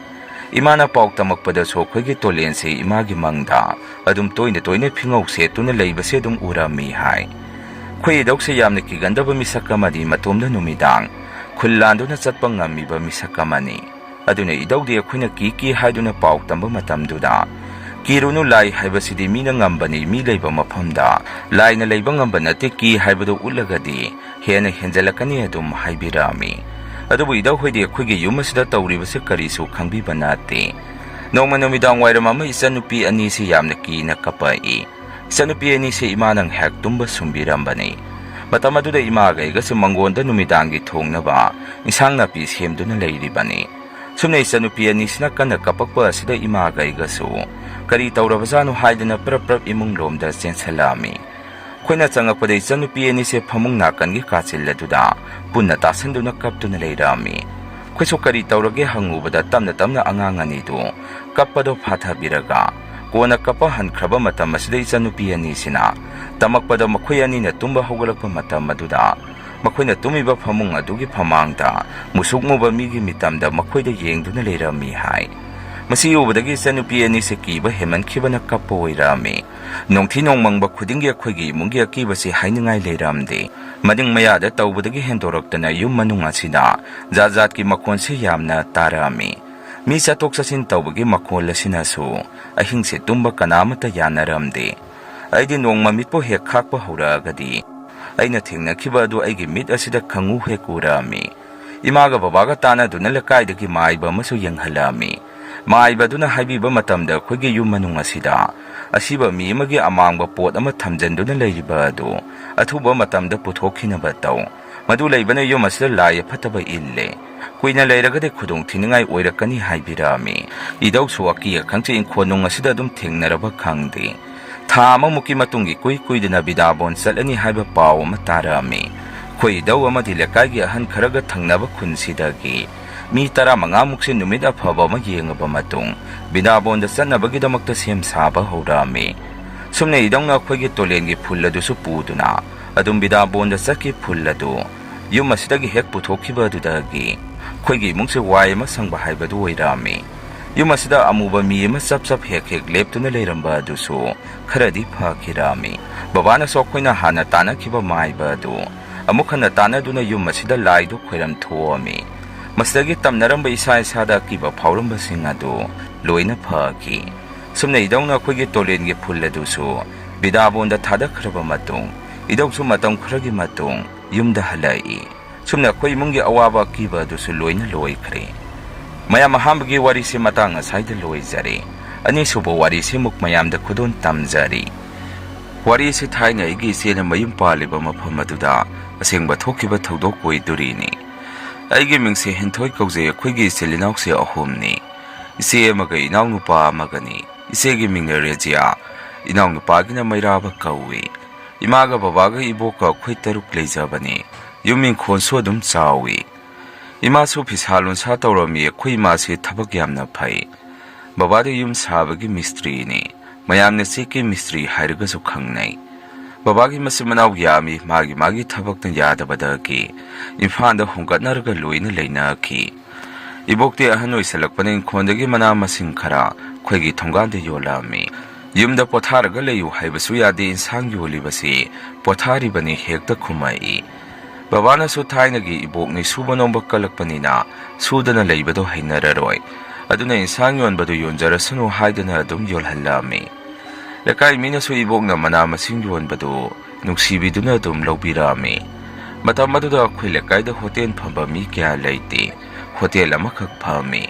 ꯏꯃꯥꯅ ꯄꯥꯎ ꯇꯝꯃꯛꯄꯗꯁꯨ ꯑꯩꯈꯣꯏꯒꯤ ꯇꯣꯂꯦꯟꯁꯦ ꯏꯃꯥꯒꯤ ꯃꯪꯗ ꯑꯗꯨꯝ ꯇꯣꯏꯅ ꯇꯣꯏꯅ ꯐꯤꯉꯧ ꯁꯦꯠꯇꯨꯅ ꯂꯩꯕꯁꯦ ꯑꯗꯨꯝ ꯎꯔꯝꯃꯤ ꯍꯥꯏ꯫ ꯑꯩꯈꯣꯏ ꯏꯙꯧꯁꯦ ꯌꯥꯝꯅ ꯀꯤꯒꯟꯗꯕ ꯃꯤꯁꯛ ꯑꯃꯗꯤ ꯃꯇꯣꯝꯗ ꯅꯨꯃꯤꯗꯥꯡ ꯈꯨꯜ ꯂꯥꯟꯗꯨꯅ ꯆꯠꯄ ꯉꯝꯃꯤꯕ ꯃꯤꯁꯛ ꯑꯃꯅꯤ꯫ ꯑꯗꯨꯅ ꯏꯙꯧꯗꯤ ꯑꯩꯈꯣꯏꯅ ꯀꯤ ꯀꯤ ꯍꯥꯏꯗꯨꯅ ꯄꯥꯎ ꯇꯝꯕ ꯃꯇꯝꯗꯨꯗ, "ꯀꯤꯔꯨꯅꯨ, ꯂꯥꯏ ꯍꯥꯏꯕꯁꯤꯗꯤ ꯃꯤꯅ ꯉꯝꯕꯅꯤ, ꯃꯤ ꯂꯩꯕ ꯃꯐꯝꯗ ꯂꯥꯏꯅ ꯂꯩꯕ ꯉꯝꯕ ꯅꯠꯇꯦ, ꯀꯤ ꯍꯥꯏꯕꯗꯨ ꯎꯠꯂꯒꯗꯤ ꯍꯦꯟꯅ ꯍꯦꯟꯖꯜꯂꯛꯀꯅꯤ" ꯑꯗꯨꯝ ꯍꯥꯏꯕꯤꯔꯛꯑꯝꯃꯤ꯫ ꯑꯗꯨꯕꯨ ꯏꯙꯧ ꯍꯣꯏꯗꯤ ꯑꯩꯈꯣꯏꯒꯤ ꯌꯨꯝ ꯑꯁꯤꯗ ꯇꯧꯔꯤꯕꯁꯤ ꯀꯔꯤꯁꯨ ꯈꯪꯕꯤꯕ ꯅꯠꯇꯦ꯫ ꯅꯣꯡꯃ ꯅꯨꯃꯤꯗꯥꯡ ꯋꯥꯏꯔꯝ ꯑꯃ ꯏꯆꯟꯅꯨꯄꯤ ꯑꯅꯤꯁꯤ ꯌꯥꯝꯅ ꯀꯤꯅ ꯀꯞꯄꯛꯏ꯫ ꯏꯆꯟꯅꯨꯄꯤ ꯑꯅꯤꯁꯤ ꯏꯃꯥꯅ ꯉꯥꯏꯍꯥꯛ ꯇꯨꯝꯕ ꯁꯨꯝꯕꯤꯔꯝꯕꯅꯤ꯫ ꯃꯇꯝ ꯑꯗꯨꯗ ꯏꯃꯥꯒ ꯑꯩꯒꯁꯨ ꯃꯪꯒꯣꯟꯗ ꯅꯨꯃꯤꯗꯥꯡꯒꯤ ꯊꯣꯡꯅꯕ ꯏꯟꯁꯥꯡ ꯅꯥꯄꯤ ꯁꯦꯝꯗꯨꯅ ꯂꯩꯔꯤꯕꯅꯤ꯫ ꯁꯨꯝꯅ ꯏꯆꯟꯅꯨꯄꯤ ꯑꯅꯤꯁꯤꯅ ꯀꯟꯅ ꯀꯞꯄꯛꯄ ꯑꯁꯤꯗ ꯏꯃꯥꯒ ꯑꯩꯒꯁꯨ ꯀꯔꯤ ꯇꯧꯔꯕꯖꯥꯠꯅꯣ ꯍꯥꯏꯗꯨꯅ ꯄ꯭ꯔꯞ ꯄ꯭ꯔꯞ ꯏꯃꯨꯡ ꯂꯣꯝꯗ ꯆꯦꯟꯁꯜꯂꯛꯑꯝꯃꯤ꯫ ꯑꯩꯈꯣꯏꯅ ꯆꯪꯉꯛꯄꯗ ꯏꯆꯟꯅꯨꯄꯤ ꯑꯅꯤꯁꯦ ꯐꯃꯨꯡ ꯅꯥꯀꯟꯒꯤ ꯀꯥꯆꯤꯜ ꯑꯗꯨꯗ ꯄꯨꯟꯅ ꯇꯥꯁꯟꯗꯨꯅ ꯀꯞꯇꯨꯅ ꯂꯩꯔꯛꯑꯝꯃꯤ꯫ ꯑꯩꯈꯣꯏꯁꯨ ꯀꯔꯤ ꯇꯧꯔꯒꯦ ꯍꯪꯉꯨꯕꯗ ꯇꯞꯅ ꯇꯞꯅ ꯑꯉꯥꯡ ꯑꯅꯤꯗꯨ ꯀꯞꯄꯗꯣ ꯐꯥꯊꯕꯤꯔꯒ ꯀꯣꯟꯅ ꯀꯞꯄ ꯍꯟꯈ꯭ꯔꯕ ꯃꯇꯝ ꯑꯁꯤꯗ ꯏꯆꯟꯅꯨꯄꯤ ꯑꯅꯤꯁꯤꯅ ꯇꯝꯃꯛꯄꯗ ꯃꯈꯣꯏ ꯑꯅꯤꯅ ꯇꯨꯝꯕ ꯍꯧꯒꯠꯂꯛꯄ ꯃꯇꯝ ꯑꯗꯨꯗ ꯃꯈꯣꯏꯅ ꯇꯨꯝꯃꯤꯕ ꯐꯃꯨꯡ ꯑꯗꯨꯒꯤ ꯐꯃꯥꯡꯗ ꯃꯨꯁꯨꯛ ꯃꯨꯕ ꯃꯤꯒꯤ ꯃꯤꯇꯝꯗ ꯃꯈꯣꯏꯗ ꯌꯦꯡꯗꯨꯅ ꯂꯩꯔꯝꯃꯤ ꯍꯥꯏ꯫ ꯃꯁꯤ ꯎꯕꯗꯒꯤ ꯏꯆꯟꯅꯨꯄꯤ ꯑꯅꯤꯁꯦ ꯀꯤꯕ ꯍꯦꯟꯃꯟꯈꯤꯕꯅ ꯀꯞꯄ ꯑꯣꯏꯔꯛꯑꯝꯃꯤ꯫ ꯅꯣꯡꯊꯤ ꯅꯣꯡꯃꯪꯕ ꯈꯨꯗꯤꯡꯒꯤ ꯑꯩꯈꯣꯏꯒꯤ ꯏꯃꯨꯡꯒꯤ ꯑꯀꯤꯕꯁꯤ ꯍꯥꯏꯅꯤꯡꯉꯥꯏ ꯂꯩꯔꯝꯗꯦ꯫ ꯃꯅꯤꯡ ꯃꯌꯥꯗ ꯇꯧꯕꯗꯒꯤ ꯍꯦꯟꯗꯣꯔꯛꯇꯅ ꯌꯨꯝ ꯃꯅꯨꯡ ꯑꯁꯤꯗ ꯖꯥꯠ ꯖꯥꯠꯀꯤ ꯃꯈꯣꯟꯁꯤ ꯌꯥꯝꯅ ꯇꯥꯔꯛꯑꯝꯃꯤ꯫ ꯃꯤ ꯆꯠꯊꯣꯛ ꯆꯠꯁꯤꯟ ꯇꯧꯕꯒꯤ ꯃꯈꯣꯜ ꯑꯁꯤꯅꯁꯨ ꯑꯍꯤꯡꯁꯦ ꯇꯨꯝꯕ ꯀꯅꯥꯃꯠꯇ ꯌꯥꯅꯔꯝꯗꯦ꯫ ꯑꯩꯗꯤ ꯅꯣꯡꯃ ꯃꯤꯠꯄꯨ ꯍꯦꯛ ꯈꯥꯛꯄ ꯍꯧꯔꯛꯑꯒꯗꯤ ꯑꯩꯅ ꯊꯦꯡꯅꯈꯤꯕ ꯑꯗꯨ ꯑꯩꯒꯤ ꯃꯤꯠ ꯑꯁꯤꯗ ꯈꯪꯎ ꯍꯦꯛ ꯎꯔꯛꯑꯝꯃꯤ꯫ ꯏꯃꯥꯒ ꯕꯕꯥꯒ ꯇꯥꯟꯅꯗꯨꯅ ꯂꯩꯀꯥꯏꯗꯒꯤ ꯃꯥꯏꯕ ꯑꯃꯁꯨ ꯌꯦꯡꯍꯜꯂꯛꯑꯝꯃꯤ꯫ ꯃꯥꯏꯕ ꯑꯗꯨꯅ ꯍꯥꯏꯕꯤꯕ ꯃꯇꯝꯗ ꯑꯩꯈꯣꯏꯒꯤ ꯌꯨꯝ ꯃꯅꯨꯡ ꯑꯁꯤꯗ ꯑꯁꯤꯕ ꯃꯤ ꯑꯃꯒꯤ ꯑꯃꯥꯡꯕ ꯄꯣꯠ ꯑꯃ ꯊꯝꯖꯤꯟꯗꯨꯅ ꯂꯩꯔꯤꯕ ꯑꯗꯨ ꯑꯊꯨꯕ ꯃꯇꯝꯗ ꯄꯨꯊꯣꯛꯈꯤꯅꯕ ꯇꯧ꯫ ꯃꯗꯨ ꯂꯩꯕꯅ ꯌꯨꯝ ꯑꯁꯤꯗ ꯂꯥꯏ ꯑꯐꯠꯇꯕ ꯏꯜꯂꯦ꯫ ꯀꯨꯏꯅ ꯂꯩꯔꯒꯗꯤ ꯈꯨꯗꯣꯡ ꯊꯤꯅꯤꯡꯉꯥꯏ ꯑꯣꯏꯔꯛꯀꯅꯤ ꯍꯥꯏꯕꯤꯔꯛꯑꯝꯃꯤ꯫ ꯏꯙꯧꯁꯨ ꯑꯀꯤ ꯑꯈꯪꯁꯦ ꯏꯪꯈꯣꯜ ꯅꯨꯡ ꯑꯁꯤꯗ ꯑꯗꯨꯝ ꯊꯦꯡꯅꯔꯕ ꯈꯪꯗꯦ꯫ ꯊꯥ ꯑꯃꯃꯨꯛꯀꯤ ꯃꯇꯨꯡ ꯏꯀꯨꯏ ꯀꯨꯏꯗꯅ ꯕꯤꯗꯥꯕꯣꯟ ꯆꯠꯂꯅꯤ ꯍꯥꯏꯕ ꯄꯥꯎ ꯑꯃ ꯇꯥꯔꯛꯑꯝꯃꯤ꯫ ꯑꯩꯈꯣꯏ ꯏꯙꯧ ꯑꯃꯗꯤ ꯂꯩꯀꯥꯏꯒꯤ ꯑꯍꯟ ꯈꯔꯒ ꯊꯪꯅꯕ ꯈꯨꯟꯁꯤꯗꯒꯤ ꯃꯤ ꯇꯔꯥꯃꯉꯥꯃꯨꯛꯁꯦ ꯅꯨꯃꯤꯠ ꯑꯐꯕ ꯑꯃ ꯌꯦꯡꯉꯕ ꯃꯇꯨꯡ ꯕꯤꯗꯥꯕꯣꯟꯗ ꯆꯠꯅꯕꯒꯤꯗꯃꯛꯇ ꯁꯦꯝ ꯁꯥꯕ ꯍꯧꯔꯛꯑꯝꯃꯤ꯫ ꯁꯨꯝꯅ ꯏꯙꯧꯅ ꯑꯩꯈꯣꯏꯒꯤ ꯇꯣꯂꯦꯟꯒꯤ ꯐꯨꯜ ꯑꯗꯨꯁꯨ ꯄꯨꯗꯨꯅ ꯑꯗꯨꯝ ꯕꯤꯗꯥꯕꯣꯟꯗ ꯆꯠꯈꯤ꯫ ꯐꯨꯜ ꯑꯗꯨ ꯌꯨꯝ ꯑꯁꯤꯗꯒꯤ ꯍꯦꯛ ꯄꯨꯊꯣꯛꯈꯤꯕ ꯑꯗꯨꯗꯒꯤ ꯑꯩꯈꯣꯏꯒꯤ ꯏꯃꯨꯡꯁꯦ ꯋꯥꯏ ꯑꯃ ꯁꯪꯕ ꯍꯥꯏꯕꯗꯨ ꯑꯣꯏꯔꯛꯑꯝꯃꯤ꯫ ꯌꯨꯝ ꯑꯁꯤꯗ ꯑꯃꯨꯕ ꯃꯤ ꯑꯃ ꯆꯞ ꯆꯞ ꯍꯦꯛ ꯍꯦꯛ ꯂꯦꯞꯇꯨꯅ ꯂꯩꯔꯝꯕ ꯑꯗꯨꯁꯨ ꯈꯔꯗꯤ ꯐꯈꯤꯔꯝꯃꯤ꯫ ꯕꯕꯥꯅꯁꯨ ꯑꯩꯈꯣꯏꯅ ꯍꯥꯟꯅ ꯇꯥꯟꯅꯈꯤꯕ ꯃꯥꯏꯕ ꯑꯗꯨ ꯑꯃꯨꯛ ꯍꯟꯅ ꯇꯥꯟꯅꯗꯨꯅ ꯌꯨꯝ ꯑꯁꯤꯗ ꯂꯥꯏꯗꯨ ꯈꯣꯏꯔꯝ ꯊꯣꯛꯑꯝꯃꯤ꯫ ꯃꯁꯤꯗꯒꯤ ꯇꯝꯅꯔꯝꯕ ꯏꯁꯥ ꯏꯁꯥꯗ ꯑꯀꯤꯕ ꯐꯥꯎꯔꯝꯕꯁꯤꯡ ꯑꯗꯨ ꯂꯣꯏꯅ ꯐꯈꯤ꯫ ꯁꯨꯝꯅ ꯏꯙꯧꯅ ꯑꯩꯈꯣꯏꯒꯤ ꯇꯣꯂꯦꯟꯒꯤ ꯐꯨꯜ ꯑꯗꯨꯁꯨ ꯕꯤꯗꯥꯕꯣꯟꯗ ꯊꯥꯗꯈ꯭ꯔꯕ ꯃꯇꯨꯡ, ꯏꯙꯧꯁꯨ ꯃꯇꯝ ꯈꯔꯒꯤ ꯃꯇꯨꯡ ꯌꯨꯝꯗ ꯍꯜꯂꯛꯏ꯫ ꯁꯨꯝꯅ ꯑꯩꯈꯣꯏ ꯏꯃꯨꯡꯒꯤ ꯑꯋꯥꯕ ꯑꯀꯤꯕ ꯑꯗꯨꯁꯨ ꯂꯣꯏꯅ ꯂꯣꯏꯈ꯭ꯔꯦ꯫ ꯃꯌꯥꯝ, ꯑꯍꯥꯟꯕꯒꯤ ꯋꯥꯔꯤꯁꯤ ꯃꯇꯥꯡ ꯑꯁꯥꯏꯗ ꯂꯣꯏꯖꯔꯦ꯫ ꯑꯅꯤꯁꯨꯕ ꯋꯥꯔꯤꯁꯤ ꯑꯃꯨꯛ ꯃꯌꯥꯝꯗ ꯈꯨꯗꯣꯜ ꯇꯝꯖꯔꯤ꯫ ꯋꯥꯔꯤꯁꯤ ꯊꯥꯏꯅ ꯑꯩꯒꯤ ꯏꯆꯦꯅ ꯃꯌꯨꯝ ꯄꯥꯜꯂꯤꯕ ꯃꯐꯝ ꯑꯗꯨꯗ ꯑꯁꯦꯡꯕ ꯊꯣꯛꯈꯤꯕ ꯊꯧꯗꯣꯛ ꯑꯣꯏꯗꯣꯔꯤꯅꯤ꯫ ꯑꯩꯒꯤ ꯃꯤꯡꯁꯦ ꯍꯦꯟꯊꯣꯏ ꯀꯧꯖꯩ꯫ ꯑꯩꯈꯣꯏꯒꯤ ꯏꯆꯤꯜ ꯏꯅꯥꯎꯁꯦ ꯑꯍꯨꯝꯅꯤ꯫ ꯏꯆꯦ ꯑꯃꯒ ꯏꯅꯥꯎꯅꯨꯄꯥ ꯑꯃꯒꯅꯤ꯫ ꯏꯆꯦꯒꯤ ꯃꯤꯡꯅ ꯔꯦꯖꯤꯌꯥ, ꯏꯅꯥꯎꯅꯨꯄꯥꯒꯤꯅ ꯃꯩꯔꯥꯕ ꯀꯧꯏ꯫ ꯏꯃꯥꯒ ꯕꯕꯥꯒ ꯏꯕꯣꯛꯀ ꯑꯩꯈꯣꯏ ꯇꯔꯨꯛ ꯂꯩꯖꯕꯅꯤ꯫ ꯌꯨꯝ ꯏꯪꯈꯣꯜꯁꯨ ꯑꯗꯨꯝ ꯆꯥꯎꯏ꯫ ꯏꯃꯥꯁꯨ ꯐꯤꯁꯥ ꯂꯣꯟꯁꯥ ꯇꯧꯔꯝꯃꯤ꯫ ꯑꯩꯈꯣꯏ ꯏꯃꯥꯁꯤ ꯊꯕꯛ ꯌꯥꯝꯅ ꯐꯩ꯫ ꯕꯕꯥꯗꯤ ꯌꯨꯝ ꯁꯥꯕꯒꯤ ꯃꯤꯁꯇ꯭ꯔꯤꯅꯤ꯫ ꯃꯌꯥꯝꯅ ꯆꯦꯛꯀꯤ ꯃꯤꯁꯇ꯭ꯔꯤ ꯍꯥꯏꯔꯒꯁꯨ ꯈꯪꯅꯩ꯫ ꯕꯕꯥꯒꯤ ꯃꯆꯤꯟ ꯃꯅꯥꯎ ꯌꯥꯝꯃꯤ꯫ ꯃꯥꯒꯤ ꯃꯥꯒꯤ ꯊꯕꯛꯅ ꯌꯥꯗꯕꯗꯒꯤ ꯏꯝꯐꯥꯜꯗ ꯍꯣꯡꯒꯠꯅꯔꯒ ꯂꯣꯏꯅ ꯂꯩꯅꯈꯤ꯫ ꯏꯕꯣꯛꯇꯤ ꯑꯍꯟ ꯑꯣꯏꯁꯜꯂꯛꯄꯅ ꯏꯪꯈꯣꯜꯗꯒꯤ ꯃꯅꯥ ꯃꯁꯤꯡ ꯈꯔ ꯑꯩꯈꯣꯏꯒꯤ ꯊꯣꯡꯒꯥꯟꯗ ꯌꯣꯜꯂꯛꯑꯝꯃꯤ꯫ ꯌꯨꯝꯗ ꯄꯣꯊꯥꯔꯒ ꯂꯩꯌꯨ ꯍꯥꯏꯕꯁꯨ ꯌꯥꯗꯦ, ꯏꯟꯁꯥꯡ ꯌꯣꯜꯂꯤꯕꯁꯤ ꯄꯣꯊꯥꯔꯤꯕꯅꯤ ꯍꯦꯛꯇ ꯈꯨꯝꯃꯛꯏ꯫ ꯕꯕꯥꯅꯁꯨ ꯊꯥꯏꯅꯒꯤ ꯏꯕꯣꯛꯅꯤ, ꯁꯨꯕ ꯅꯣꯝꯕ ꯀꯜꯂꯛꯄꯅꯤꯅ ꯁꯨꯗꯅ ꯂꯩꯕꯗꯣ ꯍꯩꯅꯔꯔꯣꯏ꯫ ꯑꯗꯨꯅ ꯏꯟꯁꯥꯡ ꯌꯣꯟꯕꯗꯨ ꯌꯣꯟꯖꯔꯁꯅꯨ ꯍꯥꯏꯗꯅ ꯑꯗꯨꯝ ꯌꯣꯜꯍꯜꯂꯛꯑꯝꯃꯤ꯫ ꯂꯩꯀꯥꯏ ꯃꯤꯅꯁꯨ ꯏꯕꯣꯛꯅ ꯃꯅꯥ ꯃꯁꯤꯡ ꯌꯣꯟꯕꯗꯨ ꯅꯨꯡꯁꯤꯕꯤꯗꯨꯅ ꯑꯗꯨꯝ ꯂꯧꯕꯤꯔꯛꯑꯝꯃꯤ꯫ ꯃꯇꯝ ꯑꯗꯨꯗ ꯑꯩꯈꯣꯏ ꯂꯩꯀꯥꯏꯗ ꯍꯣꯇꯦꯜ ꯐꯝꯕ ꯃꯤ ꯀꯌꯥ ꯂꯩꯇꯦ꯫ ꯍꯣꯇꯦꯜ ꯑꯃꯈꯛ ꯐꯝꯃꯤ꯫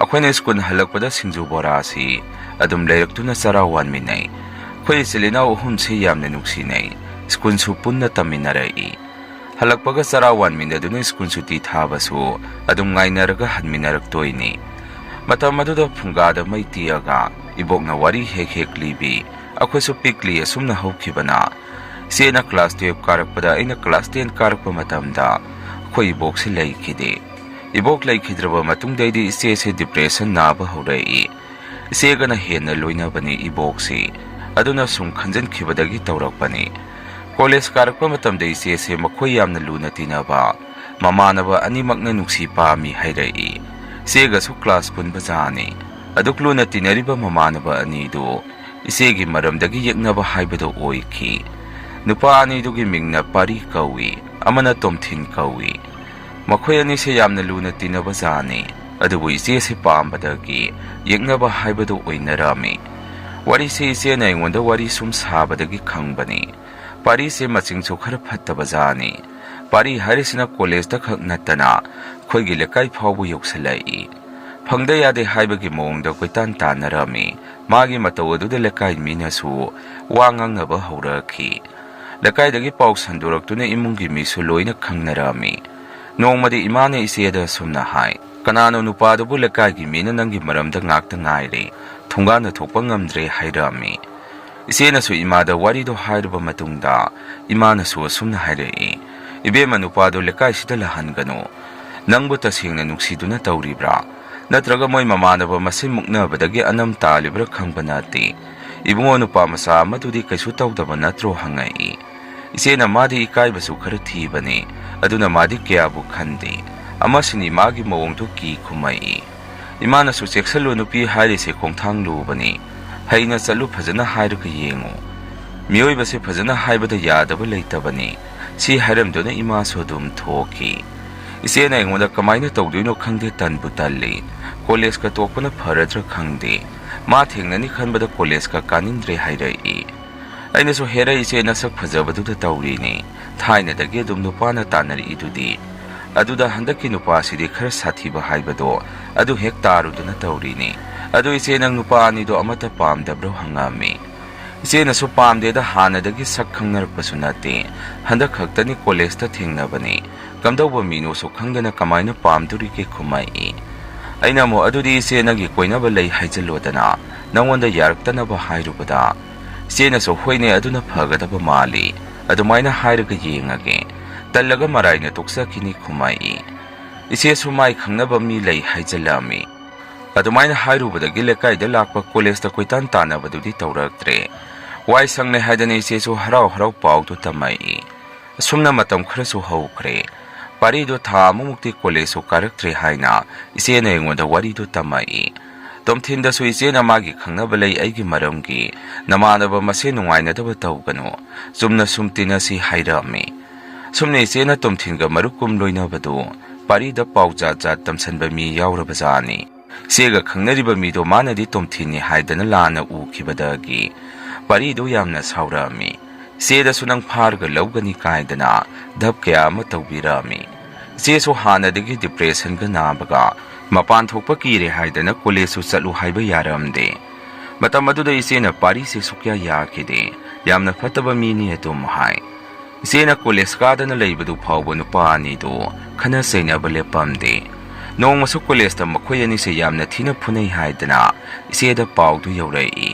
ꯑꯩꯈꯣꯏꯅ ꯁ꯭ꯀꯨꯜ ꯍꯜꯂꯛꯄꯗ ꯁꯤꯡꯖꯨ ꯕꯣꯔꯥꯁꯤ ꯑꯗꯨꯝ ꯂꯩꯔꯛꯇꯨꯅ ꯆꯔꯥ ꯋꯥꯟꯃꯤꯟꯅꯩ꯫ ꯑꯩꯈꯣꯏ ꯏꯆꯤꯜ ꯏꯅꯥꯎ ꯑꯍꯨꯝꯁꯤ ꯌꯥꯝꯅ ꯅꯨꯡꯁꯤꯅꯩ꯫ ꯁ꯭ꯀꯨꯜꯁꯨ ꯄꯨꯟꯅ ꯇꯝꯃꯤꯟꯅꯔꯛꯏ꯫ ꯍꯜꯂꯛꯄꯒ ꯆꯔꯥ ꯋꯥꯟꯃꯤꯟꯅꯗꯨꯅ ꯁ꯭ꯀꯨꯜ ꯁꯨꯇꯤ ꯊꯥꯕꯁꯨ ꯑꯗꯨꯝ ꯉꯥꯏꯅꯔꯒ ꯍꯟꯃꯤꯟꯅꯔꯛꯇꯣꯏꯅꯤ꯫ ꯃꯇꯝ ꯑꯗꯨꯗ ꯐꯨꯡꯒꯥꯗ ꯃꯩ ꯇꯤꯛꯑꯒ ꯏꯕꯣꯛꯅ ꯋꯥꯔꯤ ꯍꯦꯛ ꯍꯦꯛ ꯂꯤꯕꯤ꯫ ꯑꯩꯈꯣꯏꯁꯨ ꯄꯤꯛꯂꯤ꯫ ꯑꯁꯨꯝꯅ ꯍꯧꯈꯤꯕꯅ ꯏꯆꯦꯅ class twelve ꯀꯥꯔꯛꯄꯗ ꯑꯩꯅ class ten ꯀꯥꯔꯛꯄ ꯃꯇꯝꯗ ꯑꯩꯈꯣꯏ ꯏꯕꯣꯛꯁꯤ ꯂꯩꯈꯤꯗꯦ꯫ ꯏꯕꯣꯛ ꯂꯩꯈꯤꯗ꯭ꯔꯕ ꯃꯇꯨꯡꯗꯩꯗꯤ ꯏꯆꯦꯁꯦ depression ꯅꯥꯕ ꯍꯧꯔꯛꯏ꯫ ꯏꯆꯦꯒꯅ ꯍꯦꯟꯅ ꯂꯣꯏꯅꯕꯅꯤ ꯏꯕꯣꯛꯁꯤ꯫ ꯑꯗꯨꯅ ꯁꯨꯝ ꯈꯟꯖꯟꯈꯤꯕꯗꯒꯤ ꯇꯧꯔꯛꯄꯅꯤ꯫ College ꯀꯥꯔꯛꯄ ꯃꯇꯝꯗ ꯏꯆꯦꯁꯦ ꯃꯈꯣꯏ ꯌꯥꯝꯅ ꯂꯨꯅ ꯇꯤꯟꯅꯕ ꯃꯃꯥꯟꯅꯕ ꯑꯅꯤꯃꯛꯅ ꯅꯨꯡꯁꯤ ꯄꯥꯝꯃꯤ ꯍꯥꯏꯔꯛꯏ꯫ ꯏꯆꯦꯒꯁꯨ ꯀ꯭ꯂꯥꯁ ꯄꯨꯟꯕꯖꯥꯠꯅꯤ꯫ ꯑꯗꯨꯛ ꯂꯨꯅ ꯇꯤꯟꯅꯔꯤꯕ ꯃꯃꯥꯟꯅꯕ ꯑꯅꯤꯗꯨ ꯏꯆꯦꯒꯤ ꯃꯔꯝꯗꯒꯤ ꯌꯦꯛꯅꯕ ꯍꯥꯏꯕꯗꯨ ꯑꯣꯏꯈꯤ꯫ ꯅꯨꯄꯥ ꯑꯅꯤꯗꯨꯒꯤ ꯃꯤꯡꯅ ꯄꯥꯔꯤ ꯀꯧꯏ, ꯑꯃꯅ ꯇꯣꯝꯊꯤꯟ ꯀꯧꯏ꯫ ꯃꯈꯣꯏ ꯑꯅꯤꯁꯦ ꯌꯥꯝꯅ ꯂꯨꯅ ꯇꯤꯟꯅꯕ ꯖꯥꯠꯅꯤ꯫ ꯑꯗꯨꯕꯨ ꯏꯆꯦꯁꯦ ꯄꯥꯝꯕꯗꯒꯤ ꯌꯦꯛꯅꯕ ꯍꯥꯏꯕꯗꯨ ꯑꯣꯏꯅꯔꯝꯃꯤ꯫ ꯋꯥꯔꯤꯁꯦ ꯏꯆꯦꯅ ꯑꯩꯉꯣꯟꯗ ꯋꯥꯔꯤ ꯁꯨꯝ ꯁꯥꯕꯗꯒꯤ ꯈꯪꯕꯅꯤ꯫ ꯄꯥꯔꯤꯁꯦ ꯃꯆꯤꯡꯁꯨ ꯈꯔ ꯐꯠꯇꯕ ꯖꯥꯠꯅꯤ꯫ ꯄꯥꯔꯤ ꯍꯥꯏꯔꯤꯁꯤꯅ ꯀꯣꯂꯦꯖꯇ ꯈꯛ ꯅꯠꯇꯅ ꯑꯩꯈꯣꯏꯒꯤ ꯂꯩꯀꯥꯏ ꯐꯥꯎꯕ ꯌꯧꯁꯤꯜꯂꯛꯏ꯫ ꯐꯪꯗ ꯌꯥꯗꯦ ꯍꯥꯏꯕꯒꯤ ꯃꯑꯣꯡꯗ ꯀꯣꯏꯇꯥꯟ ꯇꯥꯟꯅꯔꯝꯃꯤ꯫ ꯃꯥꯒꯤ ꯃꯇꯧ ꯑꯗꯨꯗ ꯂꯩꯀꯥꯏ ꯃꯤꯅꯁꯨ ꯋꯥ ꯉꯥꯡꯅꯕ ꯍꯧꯔꯛꯈꯤ꯫ ꯂꯩꯀꯥꯏꯗꯒꯤ ꯄꯥꯎ ꯁꯟꯗꯣꯔꯛꯇꯨꯅ ꯏꯃꯨꯡꯒꯤ ꯃꯤꯁꯨ ꯂꯣꯏꯅ ꯈꯪꯅꯔꯝꯃꯤ꯫ ꯅꯣꯡꯃꯗꯤ ꯏꯃꯥꯅ ꯏꯆꯦꯗ ꯑꯁꯨꯝꯅ ꯍꯥꯏ, "ꯀꯅꯥꯅꯣ ꯅꯨꯄꯥꯗꯨꯕꯨ ꯂꯩꯀꯥꯏꯒꯤ ꯃꯤꯅ ꯅꯪꯒꯤ ꯃꯔꯝꯗ ꯉꯥꯛꯇ ꯉꯥꯏꯔꯦ, ꯊꯣꯡꯒꯥꯟꯗ ꯊꯣꯛꯄ ꯉꯝꯗ꯭ꯔꯦ" ꯍꯥꯏꯔꯛꯑꯝꯃꯤ꯫ ꯏꯆꯦꯅꯁꯨ ꯏꯃꯥꯗ ꯋꯥꯔꯤꯗꯣ ꯍꯥꯏꯔꯕ ꯃꯇꯨꯡꯗ ꯏꯃꯥꯅꯁꯨ ꯑꯁꯨꯝꯅ ꯍꯥꯏꯔꯛꯏ, "ꯏꯕꯦꯝꯃ, ꯅꯨꯄꯥꯗꯣ ꯂꯩꯀꯥꯏꯁꯤꯗ ꯂꯥꯛꯍꯟꯒꯅꯨ꯫ ꯅꯪꯕꯨ ꯇꯁꯦꯡꯅ ꯅꯨꯡꯁꯤꯗꯨꯅ ꯇꯧꯔꯤꯕ꯭ꯔꯥ? ꯅꯠꯇ꯭ꯔꯒ ꯃꯣꯏ ꯃꯃꯥꯟꯅꯕ ꯃꯁꯦꯟ ꯃꯨꯛꯅꯕꯗꯒꯤ ꯑꯅꯝ ꯇꯥꯜꯂꯤꯕ꯭ꯔꯥ ꯈꯪꯕ ꯅꯠꯇꯦ꯫ ꯏꯕꯨꯡꯉꯣ, ꯅꯨꯄꯥ ꯃꯆꯥ ꯑꯃꯗꯨꯗꯤ ꯀꯩꯁꯨ ꯇꯧꯗꯕ ꯅꯠꯇ꯭ꯔꯣ?" ꯍꯪꯉꯛꯏ꯫ ꯏꯆꯦꯅ ꯃꯥꯗꯤ ꯏꯀꯥꯏꯕꯁꯨ ꯈꯔ ꯊꯤꯕꯅꯤ, ꯑꯗꯨꯅ ꯃꯥꯗꯤ ꯀꯌꯥꯕꯨ ꯈꯟꯗꯦ꯫ ꯑꯃꯁꯤꯅꯤ ꯃꯥꯒꯤ ꯃꯑꯣꯡꯗꯨ ꯀꯤ ꯈꯨꯝꯃꯛꯏ꯫ ꯏꯃꯥꯅꯁꯨ, "ꯆꯦꯛꯁꯜꯂꯨ, ꯅꯨꯄꯤ ꯍꯥꯏꯔꯤꯁꯦ ꯈꯣꯡꯊꯥꯡ ꯂꯨꯕꯅꯤ꯫ ꯍꯩꯅ ꯆꯠꯂꯨ, ꯐꯖꯅ ꯍꯥꯏꯔꯒ ꯌꯦꯡꯉꯨ꯫ ꯃꯤꯑꯣꯏꯕꯁꯦ ꯐꯖꯅ ꯍꯥꯏꯕꯗ ꯌꯥꯗꯕ ꯂꯩꯇꯕꯅꯤ"꯫ ꯁꯤ ꯍꯥꯏꯔꯝꯗꯨꯅ ꯏꯃꯥꯁꯨ ꯑꯗꯨꯝ ꯊꯣꯛꯈꯤ꯫ ꯏꯆꯦꯅ ꯑꯩꯉꯣꯟꯗ, "ꯀꯃꯥꯏꯅ ꯇꯧꯗꯣꯏꯅꯣ ꯈꯪꯗꯦ, ꯇꯟꯕꯨ ꯇꯜꯂꯤ꯫ ꯀꯣꯂꯦꯖꯀ ꯇꯣꯛꯄꯅ ꯐꯔꯗ꯭ꯔꯥ ꯈꯪꯗꯦ꯫ ꯃꯥ ꯊꯦꯡꯅꯅꯤ ꯈꯟꯕꯗ ꯀꯣꯂꯦꯖꯀ ꯀꯥꯅꯤꯡꯗ꯭ꯔꯦ" ꯍꯥꯏꯔꯛꯏ꯫ ꯑꯩꯅꯁꯨ, "ꯍꯦꯔꯥ ꯏꯆꯦ, ꯅꯁꯛ ꯐꯖꯕꯗꯨꯗ ꯇꯧꯔꯤꯅꯤ꯫ ꯊꯥꯏꯅꯗꯒꯤ ꯑꯗꯨꯝ ꯅꯨꯄꯥꯅ ꯇꯥꯟꯅꯔꯛꯏꯗꯨꯗꯤ꯫ ꯑꯗꯨꯗ ꯍꯟꯗꯛꯀꯤ ꯅꯨꯄꯥꯁꯤꯗꯤ ꯈꯔ ꯁꯥꯊꯤꯕ ꯍꯥꯏꯕꯗꯣ ꯑꯗꯨ ꯍꯦꯛ ꯇꯥꯔꯨꯗꯅ ꯇꯧꯔꯤꯅꯤ꯫ ꯑꯗꯨ ꯏꯆꯦ, ꯅꯪ ꯅꯨꯄꯥ ꯑꯅꯤꯗꯣ ꯑꯃꯠꯇ ꯄꯥꯝꯗꯕ꯭ꯔꯣ?" ꯍꯪꯉꯛꯑꯝꯃꯤ꯫ ꯏꯆꯦꯅꯁꯨ, "ꯄꯥꯝꯗꯦꯗ, ꯍꯥꯟꯅꯗꯒꯤ ꯁꯛ ꯈꯪꯅꯔꯛꯄꯁꯨ ꯅꯠꯇꯦ꯫ ꯍꯟꯗꯛ ꯈꯛꯇꯅꯤ ꯀꯣꯂꯦꯖꯇ ꯊꯦꯡꯅꯕꯅꯤ꯫ ꯀꯝꯗꯧꯕ ꯃꯤꯅꯣꯁꯨ ꯈꯪꯗꯅ ꯀꯃꯥꯏꯅ ꯄꯥꯝꯗꯣꯔꯤꯒꯦ?" ꯈꯨꯝꯃꯛꯏ꯫ ꯑꯩꯅ ꯑꯃꯨꯛ, "ꯑꯗꯨꯗꯤ ꯏꯆꯦ, ꯅꯪꯒꯤ ꯀꯣꯏꯅꯕ ꯂꯩ ꯍꯥꯏꯖꯜꯂꯣꯗꯅ, ꯅꯪꯉꯣꯟꯗ ꯌꯥꯔꯛꯇꯅꯕ ꯍꯥꯏꯔꯨꯕꯗ?" ꯏꯆꯦꯅꯁꯨ, "ꯍꯣꯏꯅꯦ, ꯑꯗꯨꯅ ꯐꯒꯗꯕ ꯃꯥꯜꯂꯤ꯫ ꯑꯗꯨꯃꯥꯏꯅ ꯍꯥꯏꯔꯒ ꯌꯦꯡꯉꯒꯦ꯫ ꯇꯜꯂꯒ ꯃꯔꯥꯏꯅ ꯇꯣꯛꯆꯈꯤꯅꯤ" ꯈꯨꯝꯃꯛꯏ꯫ ꯏꯆꯦꯁꯨ ꯃꯥꯏ ꯈꯪꯅꯕ ꯃꯤ ꯂꯩ ꯍꯥꯏꯖꯜꯂꯛꯑꯝꯃꯤ꯫ ꯑꯗꯨꯃꯥꯏꯅ ꯍꯥꯏꯔꯨꯕꯗꯒꯤ ꯂꯩꯀꯥꯏꯗ ꯂꯥꯛꯄ, ꯀꯣꯂꯦꯖꯇ ꯀꯣꯏꯇꯥꯟ ꯇꯥꯟꯅꯕꯗꯨꯗꯤ ꯇꯧꯔꯛꯇ꯭ꯔꯦ꯫ ꯋꯥꯏ ꯁꯪꯂꯦ ꯍꯥꯏꯗꯅ ꯏꯆꯦꯁꯨ ꯍꯔꯥꯎ ꯍꯔꯥꯎ ꯄꯥꯎꯗꯨ ꯇꯝꯃꯛꯏ꯫ ꯑꯁꯨꯝꯅ ꯃꯇꯝ ꯈꯔꯁꯨ ꯍꯧꯈ꯭ꯔꯦ꯫ ꯄꯥꯔꯤꯗꯨ ꯊꯥ ꯑꯃꯃꯨꯛꯇꯤ ꯀꯣꯂꯦꯖꯁꯨ ꯀꯥꯔꯛꯇ꯭ꯔꯦ ꯍꯥꯏꯅ ꯏꯆꯦꯅ ꯑꯩꯉꯣꯟꯗ ꯋꯥꯔꯤꯗꯨ ꯇꯝꯃꯛꯏ꯫ ꯇꯣꯝꯊꯤꯟꯗꯁꯨ ꯏꯆꯦꯅ ꯃꯥꯒꯤ ꯈꯪꯅꯕ ꯂꯩ ꯑꯩꯒꯤ ꯃꯔꯝꯒꯤ, ꯅꯃꯥꯟꯅꯕ ꯃꯁꯦꯟ ꯅꯨꯡꯉꯥꯏꯅꯗꯕ ꯇꯧꯒꯅꯨ, ꯆꯨꯝꯅ ꯁꯨꯝ ꯇꯤꯟꯅꯁꯤ ꯍꯥꯏꯔꯛꯑꯝꯃꯤ꯫ ꯁꯨꯝꯅ ꯏꯆꯦꯅ ꯇꯣꯝꯊꯤꯟꯒ ꯃꯔꯨꯞ ꯀꯨꯝ ꯂꯣꯏꯅꯕꯗꯨ ꯄꯥꯔꯤꯗ ꯄꯥꯎ ꯖꯥꯠ ꯖꯥꯠ ꯇꯝꯁꯟꯕ ꯃꯤ ꯌꯥꯎꯔꯕꯖꯥꯠꯅꯤ꯫ ꯏꯆꯦꯒ ꯈꯪꯅꯔꯤꯕ ꯃꯤꯗꯣ ꯃꯥꯅꯗꯤ ꯇꯣꯝꯊꯤꯟꯅꯤ ꯍꯥꯏꯗꯅ ꯂꯥꯟꯅ ꯎꯈꯤꯕꯗꯒꯤ ꯄꯥꯔꯤꯗꯨ ꯌꯥꯝꯅ ꯁꯥꯎꯔꯛꯑꯝꯃꯤ꯫ ꯏꯆꯦꯗꯁꯨ ꯅꯪ ꯐꯥꯔꯒ ꯂꯧꯒꯅꯤ ꯀꯥꯏꯗꯅ ꯙꯞ ꯀꯌꯥ ꯑꯃ ꯇꯧꯕꯤꯔꯛꯑꯝꯃꯤ꯫ ꯏꯆꯦꯁꯨ ꯍꯥꯟꯅꯗꯒꯤ ꯗꯤꯄ꯭ꯔꯦꯁꯟꯒ ꯅꯥꯕꯒ ꯃꯄꯥꯟ ꯊꯣꯛꯄ ꯀꯤꯔꯦ ꯍꯥꯏꯗꯅ ꯀꯣꯂꯦꯖꯁꯨ ꯆꯠꯂꯨ ꯍꯥꯏꯕ ꯌꯥꯔꯝꯗꯦ꯫ ꯃꯇꯝ ꯑꯗꯨꯗ ꯏꯆꯦꯅ ꯄꯥꯔꯤꯁꯦ ꯁꯨꯛꯌꯥ ꯌꯥꯈꯤꯗꯦ꯫ ꯌꯥꯝꯅ ꯐꯠꯇꯕ ꯃꯤꯅꯤ ꯑꯗꯨꯝ ꯍꯥꯏ꯫ ꯏꯆꯦꯅ ꯀꯣꯂꯦꯖ ꯀꯥꯗꯅ ꯂꯩꯕꯗꯨ ꯐꯥꯎꯕ ꯅꯨꯄꯥ ꯑꯅꯤꯗꯨ ꯈꯟꯅ ꯆꯩꯅꯕ ꯂꯦꯞꯄꯝꯗꯦ꯫ ꯅꯣꯡꯃꯁꯨ ꯀꯣꯂꯦꯖꯇ ꯃꯈꯣꯏ ꯑꯅꯤꯁꯦ ꯌꯥꯝꯅ ꯊꯤꯅ ꯐꯨꯅꯩ ꯍꯥꯏꯗꯅ ꯏꯆꯦꯗ ꯄꯥꯎꯗꯨ ꯌꯧꯔꯛꯏ꯫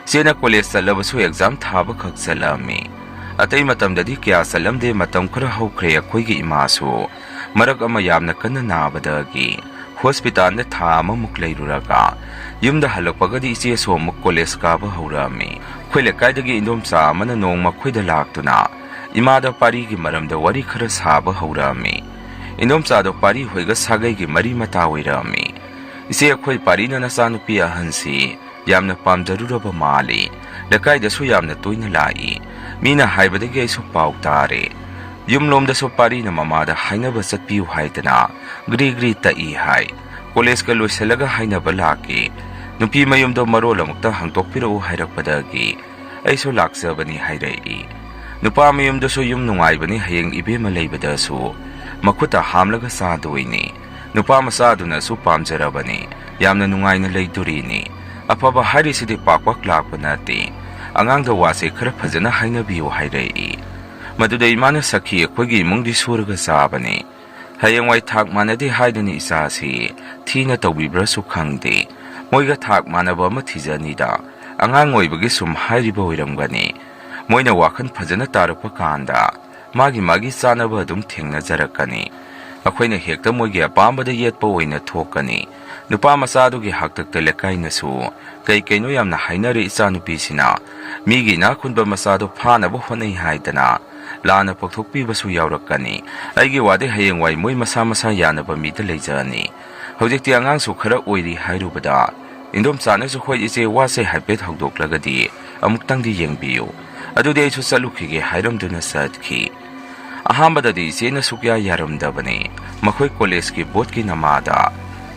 ꯏꯆꯦꯅ ꯀꯣꯂꯦꯖ ꯆꯠꯂꯕꯁꯨ ꯑꯦꯛꯖꯥꯝ ꯊꯥꯕꯈꯛ ꯆꯠꯂꯝꯃꯤ꯫ ꯑꯇꯩ ꯃꯇꯝꯗꯗꯤ ꯀꯌꯥ ꯆꯠꯂꯝꯗꯦ, ꯃꯇꯝ ꯈꯔ ꯍꯧꯈ꯭ꯔꯦ ꯑꯩꯈꯣꯏꯒꯤ ꯏꯃꯥꯁꯨ ꯃꯔꯛ ꯑꯃ ꯌꯥꯝꯅ ꯀꯟꯅ ꯅꯥꯕꯗꯒꯤ ꯍꯣꯁꯄꯤꯇꯥꯜꯗ ꯊꯥ ꯑꯃꯃꯨꯛ ꯂꯩꯔꯨꯔꯒ ꯌꯨꯝꯗ ꯍꯜꯂꯛꯄꯒꯗꯤ ꯏꯆꯦꯁꯨ ꯑꯃꯨꯛ ꯀꯣꯂꯦꯖ ꯀꯥꯕ ꯍꯧꯔꯛꯑꯝꯃꯤ꯫ ꯑꯩꯈꯣꯏ ꯂꯩꯀꯥꯏꯗꯒꯤ ꯏꯟꯗꯣꯝꯆꯥ ꯑꯃꯅ ꯅꯣꯡꯃ ꯑꯩꯈꯣꯏꯗ ꯂꯥꯛꯇꯨꯅ ꯏꯃꯥꯗ ꯄꯥꯔꯤꯒꯤ ꯃꯔꯝꯗ ꯋꯥꯔꯤ ꯈꯔ ꯁꯥꯕ ꯍꯧꯔꯛꯑꯝꯃꯤ꯫ ꯏꯟꯗꯣꯝꯆꯥꯗꯣ ꯄꯥꯔꯤ ꯍꯣꯏꯒ ꯁꯥꯒꯩꯒꯤ ꯃꯔꯤ ꯃꯇꯥ ꯑꯣꯏꯔꯛꯑꯝꯃꯤ꯫ ꯏꯆꯦ, ꯑꯩꯈꯣꯏ ꯄꯥꯔꯤꯅ ꯅꯆꯥꯅꯨꯄꯤ ꯑꯍꯟꯁꯤ ꯌꯥꯝꯅ ꯄꯥꯝꯖꯔꯨꯔꯕ ꯃꯥꯜꯂꯤ꯫ ꯂꯩꯀꯥꯏꯗꯁꯨ ꯌꯥꯝꯅ ꯇꯣꯏꯅ ꯂꯥꯛꯏ꯫ ꯃꯤꯅ ꯍꯥꯏꯕꯗꯒꯤ ꯑꯩꯁꯨ ꯄꯥꯎ ꯇꯥꯔꯦ꯫ ꯌꯨꯝꯂꯣꯝꯗꯁꯨ ꯄꯥꯔꯤꯅ ꯃꯃꯥꯗ ꯍꯥꯏꯅꯕ ꯆꯠꯄꯤꯌꯨ ꯍꯥꯏꯗꯅ ꯒ꯭ꯔꯤ ꯒ꯭ꯔꯤ ꯇꯛꯏ ꯍꯥꯏ꯫ ꯀꯣꯂꯦꯖꯀ ꯂꯣꯏꯁꯤꯜꯂꯒ ꯍꯥꯏꯅꯕ ꯂꯥꯛꯀꯦ꯫ ꯅꯨꯄꯤ ꯃꯌꯨꯝꯗꯣ ꯃꯔꯣꯜ ꯑꯃꯨꯛꯇ ꯍꯪꯗꯣꯛꯄꯤꯔꯛꯎ ꯍꯥꯏꯔꯛꯄꯗꯒꯤ ꯑꯩꯁꯨ ꯂꯥꯛꯆꯕꯅꯤ ꯍꯥꯏꯔꯛꯏ꯫ ꯅꯨꯄꯥ ꯃꯌꯨꯝꯗꯁꯨ ꯌꯨꯝ ꯅꯨꯡꯉꯥꯏꯕꯅꯤ, ꯍꯌꯦꯡ ꯏꯕꯦꯝꯃ ꯂꯩꯕꯗꯁꯨ ꯃꯈꯨꯠꯇ ꯍꯥꯝꯂꯒ ꯆꯥꯗꯣꯏꯅꯤ꯫ ꯅꯨꯄꯥ ꯃꯆꯥꯗꯨꯅꯁꯨ ꯄꯥꯝꯖꯔꯕꯅꯤ꯫ ꯌꯥꯝꯅ ꯅꯨꯡꯉꯥꯏꯅ ꯂꯩꯗꯣꯔꯤꯅꯤ꯫ ꯑꯐꯕ ꯍꯥꯏꯔꯤꯁꯤꯗꯤ ꯄꯥꯛ ꯄꯥꯛ ꯂꯥꯛꯄ ꯅꯠꯇꯦ꯫ ꯑꯉꯥꯡꯗ ꯋꯥꯁꯦ ꯈꯔ ꯐꯖꯅ ꯍꯥꯏꯅꯕꯤꯌꯨ ꯍꯥꯏꯔꯛꯏ꯫ ꯃꯗꯨꯗ ꯏꯃꯥꯅ ꯁꯈꯤ ꯑꯩꯈꯣꯏꯒꯤ ꯏꯃꯨꯡꯗꯤ ꯁꯨꯔꯒ ꯆꯥꯕꯅꯤ꯫ ꯍꯌꯦꯡꯋꯥꯏ ꯊꯥꯛ ꯃꯥꯟꯅꯗꯦ ꯍꯥꯏꯗꯨꯅ ꯏꯆꯥꯁꯤ ꯊꯤꯅ ꯇꯧꯕꯤꯕ꯭ꯔꯁꯨ ꯈꯪꯗꯦ꯫ ꯃꯣꯏꯒ ꯊꯥꯛ ꯃꯥꯟꯅꯕ ꯑꯃ ꯊꯤꯖꯅꯤꯗ꯫ ꯑꯉꯥꯡ ꯑꯣꯏꯕꯒꯤ ꯁꯨꯝ ꯍꯥꯏꯔꯤꯕ ꯑꯣꯏꯔꯝꯒꯅꯤ꯫ ꯃꯣꯏꯅ ꯋꯥꯈꯜ ꯐꯖꯅ ꯇꯥꯔꯛꯄ ꯀꯥꯟꯗ ꯃꯥꯒꯤ ꯃꯥꯒꯤ ꯆꯥꯅꯕ ꯑꯗꯨꯝ ꯊꯦꯡꯅꯖꯔꯛꯀꯅꯤ꯫ ꯑꯩꯈꯣꯏꯅ ꯍꯦꯛꯇ ꯃꯣꯏꯒꯤ ꯑꯄꯥꯝꯕꯗ ꯌꯦꯠꯄ ꯑꯣꯏꯅ ꯊꯣꯛꯀꯅꯤ꯫ ꯅꯨꯄꯥ ꯃꯆꯥꯗꯨꯒꯤ ꯍꯥꯛꯇꯛꯇ ꯂꯩꯀꯥꯏꯅꯁꯨ ꯀꯩ ꯀꯩꯅꯣ ꯌꯥꯝꯅ ꯍꯥꯏꯅꯔꯦ꯫ ꯏꯆꯥꯅꯨꯄꯤꯁꯤꯅ ꯃꯤꯒꯤ ꯏꯅꯥꯛ ꯈꯨꯟꯕ ꯃꯆꯥꯗꯣ ꯐꯥꯅꯕ ꯍꯣꯠꯅꯩ ꯍꯥꯏꯗꯅ ꯂꯥꯟꯅ ꯄꯣꯛꯊꯣꯛꯄꯤꯕꯁꯨ ꯌꯥꯎꯔꯛꯀꯅꯤ꯫ ꯑꯩꯒꯤ ꯋꯥꯗꯤ ꯍꯌꯦꯡꯋꯥꯏ ꯃꯣꯏ ꯃꯁꯥ ꯃꯁꯥ ꯌꯥꯅꯕ ꯃꯤꯗ ꯂꯩꯖꯔꯅꯤ꯫ ꯍꯧꯖꯤꯛꯇꯤ ꯑꯉꯥꯡꯁꯨ ꯈꯔ ꯑꯣꯏꯔꯤ ꯍꯥꯏꯔꯨꯕꯗ, ꯏꯟꯗꯣꯝꯆꯥꯅꯁꯨ "ꯍꯣꯏ ꯏꯆꯦ, ꯋꯥꯁꯦ ꯍꯥꯏꯐꯦꯠ ꯍꯧꯗꯣꯛꯂꯒꯗꯤ ꯑꯃꯨꯛꯇꯪꯗꯤ ꯌꯦꯡꯕꯤꯌꯨ, ꯑꯗꯨꯗꯤ ꯑꯩꯁꯨ ꯆꯠꯂꯨꯈꯤꯒꯦ" ꯍꯥꯏꯔꯝꯗꯨꯅ ꯆꯠꯈꯤ꯫ ꯑꯍꯥꯟꯕꯗꯗꯤ ꯏꯆꯦꯅ ꯁꯨꯛꯌꯥ ꯌꯥꯔꯝꯗꯕꯅꯤ꯫ ꯃꯈꯣꯏ ꯀꯣꯂꯦꯖꯀꯤ ꯕꯣꯠꯀꯤ ꯅꯃꯥꯗ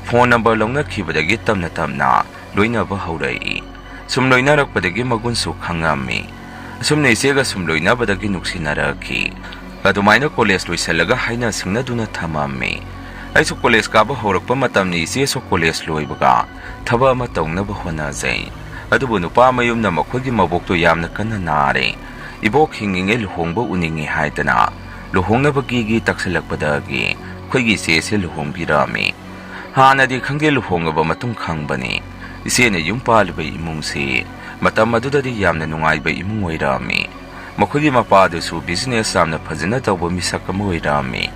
ꯐꯣꯟ ꯅꯝꯕꯔ ꯂꯧꯅꯈꯤꯕꯗꯒꯤ ꯇꯞꯅ ꯇꯞꯅ ꯂꯣꯏꯅꯕ ꯍꯧꯔꯛꯏ꯫ ꯁꯨꯝ ꯂꯣꯏꯅꯔꯛꯄꯗꯒꯤ ꯃꯒꯨꯟꯁꯨ ꯈꯪꯉꯝꯃꯤ꯫ ꯑꯁꯨꯝꯅ ꯏꯆꯦꯒ ꯁꯨꯝ ꯂꯣꯏꯅꯕꯗꯒꯤ ꯅꯨꯡꯁꯤꯅꯔꯛꯈꯤ꯫ ꯑꯗꯨꯃꯥꯏꯅ ꯀꯣꯂꯦꯖ ꯂꯣꯏꯁꯤꯜꯂꯒ ꯍꯥꯏꯅ ꯁꯤꯡꯅꯗꯨꯅ ꯊꯝꯃꯝꯃꯤ꯫ ꯑꯩꯁꯨ ꯀꯣꯂꯦꯖ ꯀꯥꯕ ꯍꯧꯔꯛꯄ ꯃꯇꯝꯅꯤ, ꯏꯆꯦꯁꯨ ꯀꯣꯂꯦꯖ ꯂꯣꯏꯕꯒ ꯊꯕꯛ ꯑꯃ ꯇꯧꯅꯕ ꯍꯣꯠꯅꯖꯩ꯫ ꯑꯗꯨꯕꯨ ꯅꯨꯄꯥ ꯃꯌꯨꯝꯅ ꯃꯈꯣꯏꯒꯤ ꯃꯕꯣꯛꯇꯣ ꯌꯥꯝꯅ ꯀꯟꯅ ꯅꯥꯔꯦ꯫ ꯏꯕꯣꯛ ꯍꯤꯡꯉꯤꯉꯩ ꯂꯨꯍꯣꯡꯕ ꯎꯅꯤꯡꯉꯤ ꯍꯥꯏꯗꯅ ꯂꯨꯍꯣꯡꯅꯕꯒꯤꯒꯤ ꯇꯛꯁꯤꯜꯂꯛꯄꯗꯒꯤ ꯑꯩꯈꯣꯏꯒꯤ ꯏꯆꯦꯁꯦ ꯂꯨꯍꯣꯡꯕꯤꯔꯝꯃꯤ꯫ ꯍꯥꯟꯅꯗꯤ ꯈꯪꯗꯦ, ꯂꯨꯍꯣꯡꯉꯕ ꯃꯇꯨꯡ ꯈꯪꯕꯅꯤ꯫ ꯏꯆꯦꯅ ꯌꯨꯝ ꯄꯥꯜꯂꯤꯕ ꯏꯃꯨꯡꯁꯤ ꯃꯇꯝ ꯑꯗꯨꯗꯗꯤ ꯌꯥꯝꯅ ꯅꯨꯡꯉꯥꯏꯕ ꯏꯃꯨꯡ ꯑꯣꯏꯔꯝꯃꯤ꯫ ꯃꯈꯣꯏꯒꯤ ꯃꯄꯥꯗꯨꯁꯨ ꯕꯤꯖꯤꯅꯦꯁ ꯌꯥꯝꯅ ꯐꯖꯅ ꯇꯧꯕ ꯃꯤꯁꯛ ꯑꯃ ꯑꯣꯏꯔꯝꯃꯤ꯫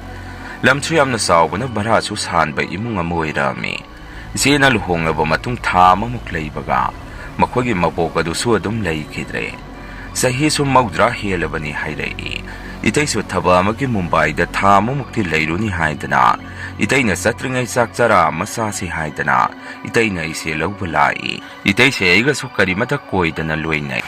ꯂꯝꯁꯨ ꯌꯥꯝꯅ ꯆꯥꯎꯕꯅ ꯚꯔꯥꯁꯨ ꯁꯥꯟꯕ ꯏꯃꯨꯡ ꯑꯃ ꯑꯣꯏꯔꯝꯃꯤ꯫ ꯏꯆꯦꯅ ꯂꯨꯍꯣꯡꯂꯕ ꯃꯇꯨꯡ ꯊꯥ ꯑꯃꯃꯨꯛ ꯂꯩꯕꯒ ꯃꯈꯣꯏꯒꯤ ꯃꯕꯣꯛ ꯑꯗꯨꯁꯨ ꯑꯗꯨꯝ ꯂꯩꯈꯤꯗ꯭ꯔꯦ꯫ ꯆꯍꯤꯁꯨ ꯃꯧꯗ꯭ꯔꯥ ꯍꯦꯜꯂꯕꯅꯤ ꯍꯥꯏꯔꯛꯏ꯫ ꯏꯇꯩꯁꯨ ꯊꯕꯛ ꯑꯃꯒꯤ ꯃꯨꯝꯕꯥꯏꯗ ꯊꯥ ꯑꯃꯃꯨꯛꯇꯤ ꯂꯩꯔꯨꯅꯤ ꯍꯥꯏꯗꯅ ꯏꯇꯩꯅ ꯆꯠꯇ꯭ꯔꯤꯉꯩ ꯆꯥꯛ ꯆꯔꯥ ꯑꯃ ꯆꯥꯁꯤ ꯍꯥꯏꯗꯅ ꯏꯇꯩꯅ ꯏꯆꯦ ꯂꯧꯕ ꯂꯥꯛꯏ꯫ ꯏꯇꯩꯁꯦ ꯑꯩꯒꯁꯨ ꯀꯔꯤꯃꯇ ꯀꯣꯏꯗꯅ ꯂꯣꯏꯅꯩ꯫